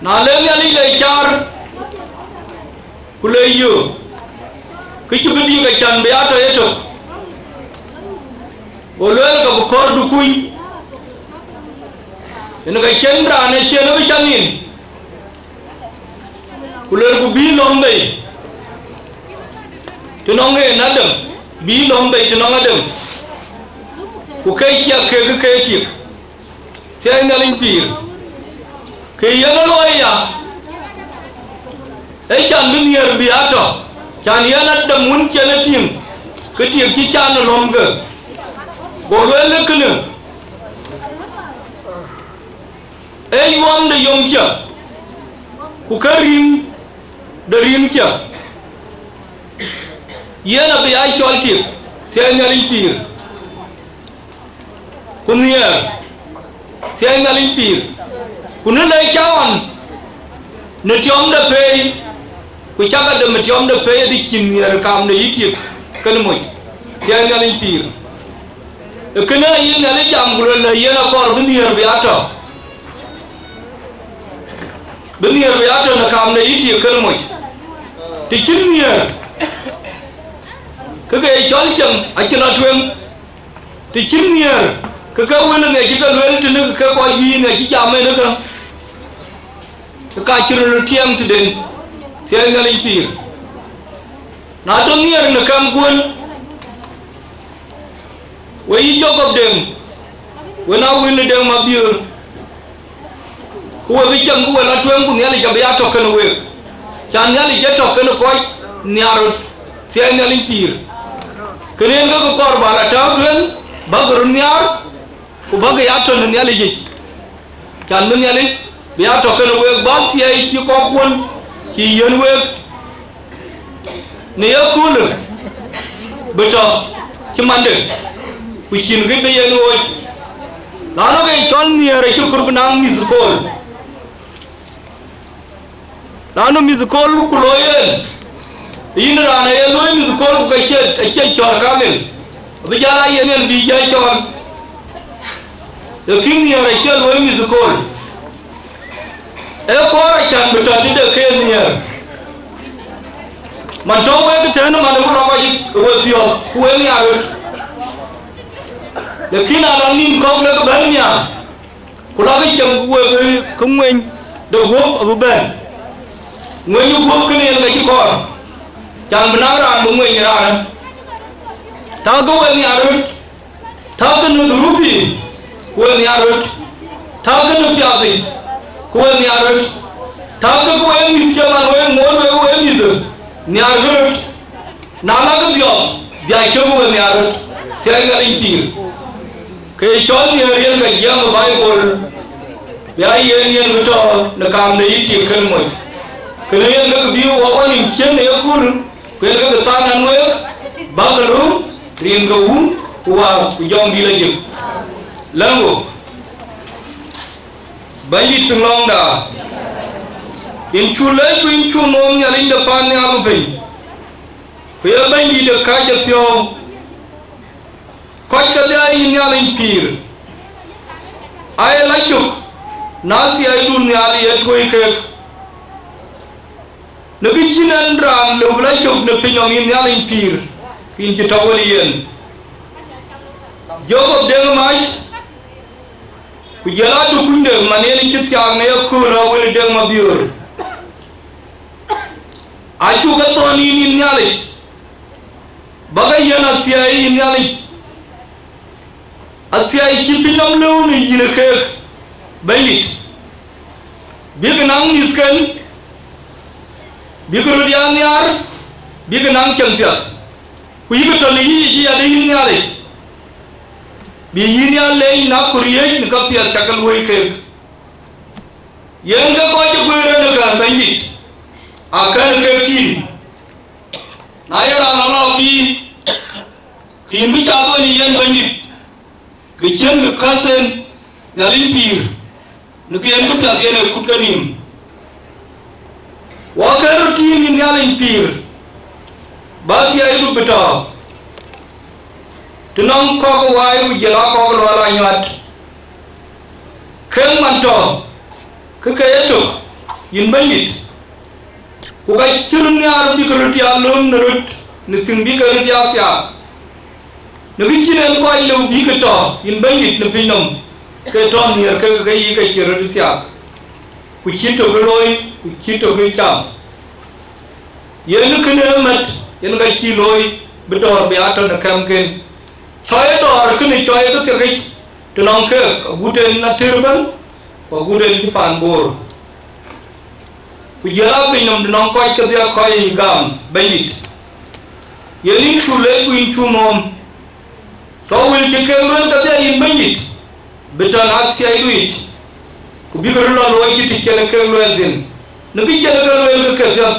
Na le Nhialic le car, ku le yöök, ke cï bï dïk acan bï aa tɔ yetök, go lueel ke bï kɔ̈rdu kuny, yen ke cïn raan ë cïn bï cä nin, ku lueel ku bï lɔ̈m bei të nɔŋ en Adam, bï lɔ̈m bei të nɔŋ Adam, ku ke ciɛk kek ke tik. Thiɛɛi Nhialic pïïr, ke yen ë looi ya, ë can bï nhiëër bï aa tɔ, can yen Adam wën cïn e tïŋ, ke tiek cï can ë lɔ̈mke, go lueel ë kënë, ee yuɔm de yom cä, ku ke riŋ de riŋ cä, yen abï aa cɔl tiek. Thiɛɛi Nhialic pïïr. Ku nhiëër, thiɛɛi Nhialic pïïr, ku në lɛc cä ɣɔn në tiɔmde peei, ku cak adem ë tiɔmde peei adï cïn nhiëër kam de yï tiek kën moc, thiɛɛi Nhialic pïïr. Ee kënë ayï Nhialic jam ku luel lɛ yen akɔɔr bï nhiëër bï aa tɔ, bï nhiëër bï aa tɔ në kam de yï tiek kën moc. Të cïn nhiëër, ke ke ye cɔl cem acï lɔ tueŋ. Të cïn nhiëër, ke ke wël ŋiɛc cï ke lueel tënë ke kɔc bï ŋiɛc cï jam en ëkä, ke ka cï röt tiɛɛŋ tëden, thiɛɛi Nhialic pïïr. Na tɔ nhiëër në kɛmkuön, we yï Jakop Deŋ, Wën aa wël ë Deŋ Mabiöör, ku wek ë cam ku wek la tueŋ, ku Nhialic abï ya tɔ̈ kenë week. Ca Nhialic ye tɔ̈ kenë kɔc nhiar röt thiɛɛi Nhialic pïïr. Kënë yen ke kɔɔr ba la tääu tueŋ, bäk röt nhiaar, ku bäk ya tɔ̈ në Nhialic yic. Can bï Nhialic bï ya tɔ̈ kenë week, bä thiɛɛi cï kɔk kuɔn cï yiën week në ye köölë bï tɔ̈ cï mande, ku cïn kë bï yen ɣooc. Raan ë ke cɔl nhiëër acï kɔɔr bï naŋ mïth kööl. Raan ë mïth kööl ku looi yen, yïn raan ë ye luöi mïth kööl ku ke cie, acie cɔɔr kamil, abï jal a yen yen bï jai cɔɔr. Lakin nhiëër acie luöi mïth kööl. Ee kɔɔr acan bï tɔ̈ tëde ke nhiëër. Man tɔ̈ wek tënë man ku lɔ kɔc we thiɔ̈k ku wek nhiar röt. Lakin alɔ nïn kɔ̈k lek bɛ̈n nhiar, ku lɔ ke cam ku wek kë ŋueny de guöp abï bɛ̈n. Ŋueny guöp kënë yen ka cï kɔɔr, can bï naŋ raan bï ŋueny raanë. Tääu ke wek nhiar röt. Tääu ke në dhurupi, ku wek nhiar röt. Tääu ke në piath yic, ku wek nhiar röt. Tääu ke ku wek mïth cï man wek ŋoot wek wek mïth, nhiar ke röt. Na la ke dhiɔp, bï a cök wek nhiar röt, thiɛɛi Nhialic pïïr. Ke cɔl nhiëër yen ka jiɛɛm ë Baibol, bï a yen yen bï tɔ̈ në kaam de yï tik kën moc. Kënë yen ke bï wɔ ɣɔn ë ciën ë yekööl, ku yen ke than an week, bäk ke lööm, rin ke Wun, ku Wät, ku Jɔŋdït Lajik. Lɛ̈ŋku, Bɛ̈nydït piŋ lɔ̈ŋda, yïn cu lɛc ku yïn cu nuɔɔm Nhialic de paannhial ku piny, ku ye Bɛ̈nydït de kääc ë thiɔ̈ɔ̈u. Kɔc kedhie yïn Nhialic pïïr, aye la cök në athiɛɛidu nhial ye tuöi keek. Në kë cïn en raan lëu bï la cök në piny nɔm yïn Nhialic pïïr, ke yïn cï tɔ̈ wël yen. Jacob Deŋ Mac, ku jɔl aa du kunyde man yen cï thiaak në yekööl ë wël ë Deŋ Mabiöör. Acuk ke thɔ̈n yïn, yïn Nhialic, bä ke yiɛ̈n athiɛɛi yïn Nhialic, athiɛɛi cï piny nɔm lëu në yïn ë keek, Bɛ̈nydït. Bïk naŋ mïthken, bïk röt ya nhiaar, bïk naŋ cieŋ piath, ku yïk tɔ̈ në yï yic ya de yïn Nhialic, bï yïn ya leec në akölriëëc në käpiɛth cä ke luöi keek. Yen ke kɔc ë guëër en ë kɛ̈n Bɛ̈nydït, akɛ̈n ke kïn. Na ye raan lɔ lɔ bï, ke yïn bï cath ɣɔn ë yen Bɛ̈nydït, bï ciën bï käth en Nhialic pïïr, në kë yen këpiath yen ee kut kenïïm. Wɔ ke röt tïŋ yïn Nhialic pïïr, bä thiɛɛidu bï tɔ̈ të nɔŋ kɔ̈k ë waai ku jël aa kɔ̈k ë lual aa nyuat. Keek man tɔ̈ ke ke ye tök, yïn Bɛ̈nydït, ku ka cï röt nhiaar bï ke röt ya lööm në röt në thiëŋ bï ke röt ya thiaak. Në kë cïn en kɔc lëu bï ke tɔ̈ yïn Bɛ̈nydït në piny nɔm, ke tɔ̈ nhiëër ke ke yï ke cï röt thiaak, ku cï tök ë looi, ku cï tök ë cam. Yen kënë ë mät, yen ka cï looi bï dɔ̈ɔ̈r bï aa tɔ̈ në kɛmken. Cɔɔi ë dɔ̈ɔ̈r kënë cɔɔi ë ke thiëkic të nɔŋ keek, agut en atër ëbɛ̈n, ku agut en cï paan Bor. Ku jɔl aa piny nɔm të nɔŋ kɔc kedhie kɔc yic gam, Bɛ̈nydït. Yen yïn cu lec ku yïn cu nuɔɔm. Thɔ̈k wël cï kek lueel kedhie yïn Bɛ̈nydït, bï tɔ̈ në athiɛɛidu yic, ku bïk röt lɔ looi cït të cïn kek lueel thïn, në kë cïn ke lueel ke ke piɔ̈th.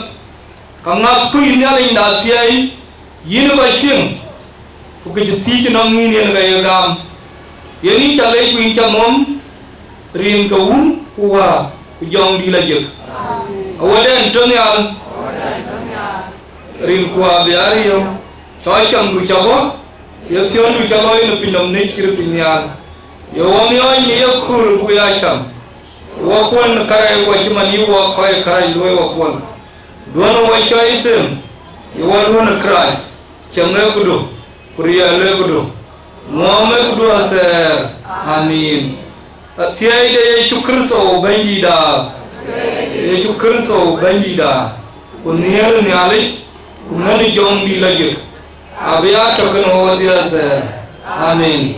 Ka ŋäth ku yïn Nhialic de athiɛɛi, yïn ë kɔc cieŋ, ku kë cï thiëc ënɔŋ yïn yen ka ye gam. Yen yïn ca lec ku yïn ca nuɔm, rin ke Wun ku Wät ku Jɔŋdït Lajik. Awɛ̈tden tɔ̈ nhial, rin ku abï a riëëu, cɔɔi camdu ca bɔ̈, ye thiɔ̈ndu ca looi në piny nɔm në cït piny nhial. Ye wɔ miɔɔc në yekööl buk ya cam, ye wɔ kuɔn në kärɛc wɔ cï man yï wɔ kɔc kärɛc luɔi wɔ kuɔn. Duɔ̈n wɔ cɔɔi them, ye wɔ luɔ̈n ë kërac, cam ë këdu, ku riɛl ë këdu, nuɔɔm ë këdu athɛɛr. Amin. Athiɛɛi de Yecu Kërtho Bɛ̈nydïïtda, Yecu Kërtho Bɛ̈nydïïtda, ku nhiëër ë Nhialic, ku mën ë Jɔŋdït Lajik, abï aa tɔ̈ kenë wɔ wedhie athɛɛr. Amin.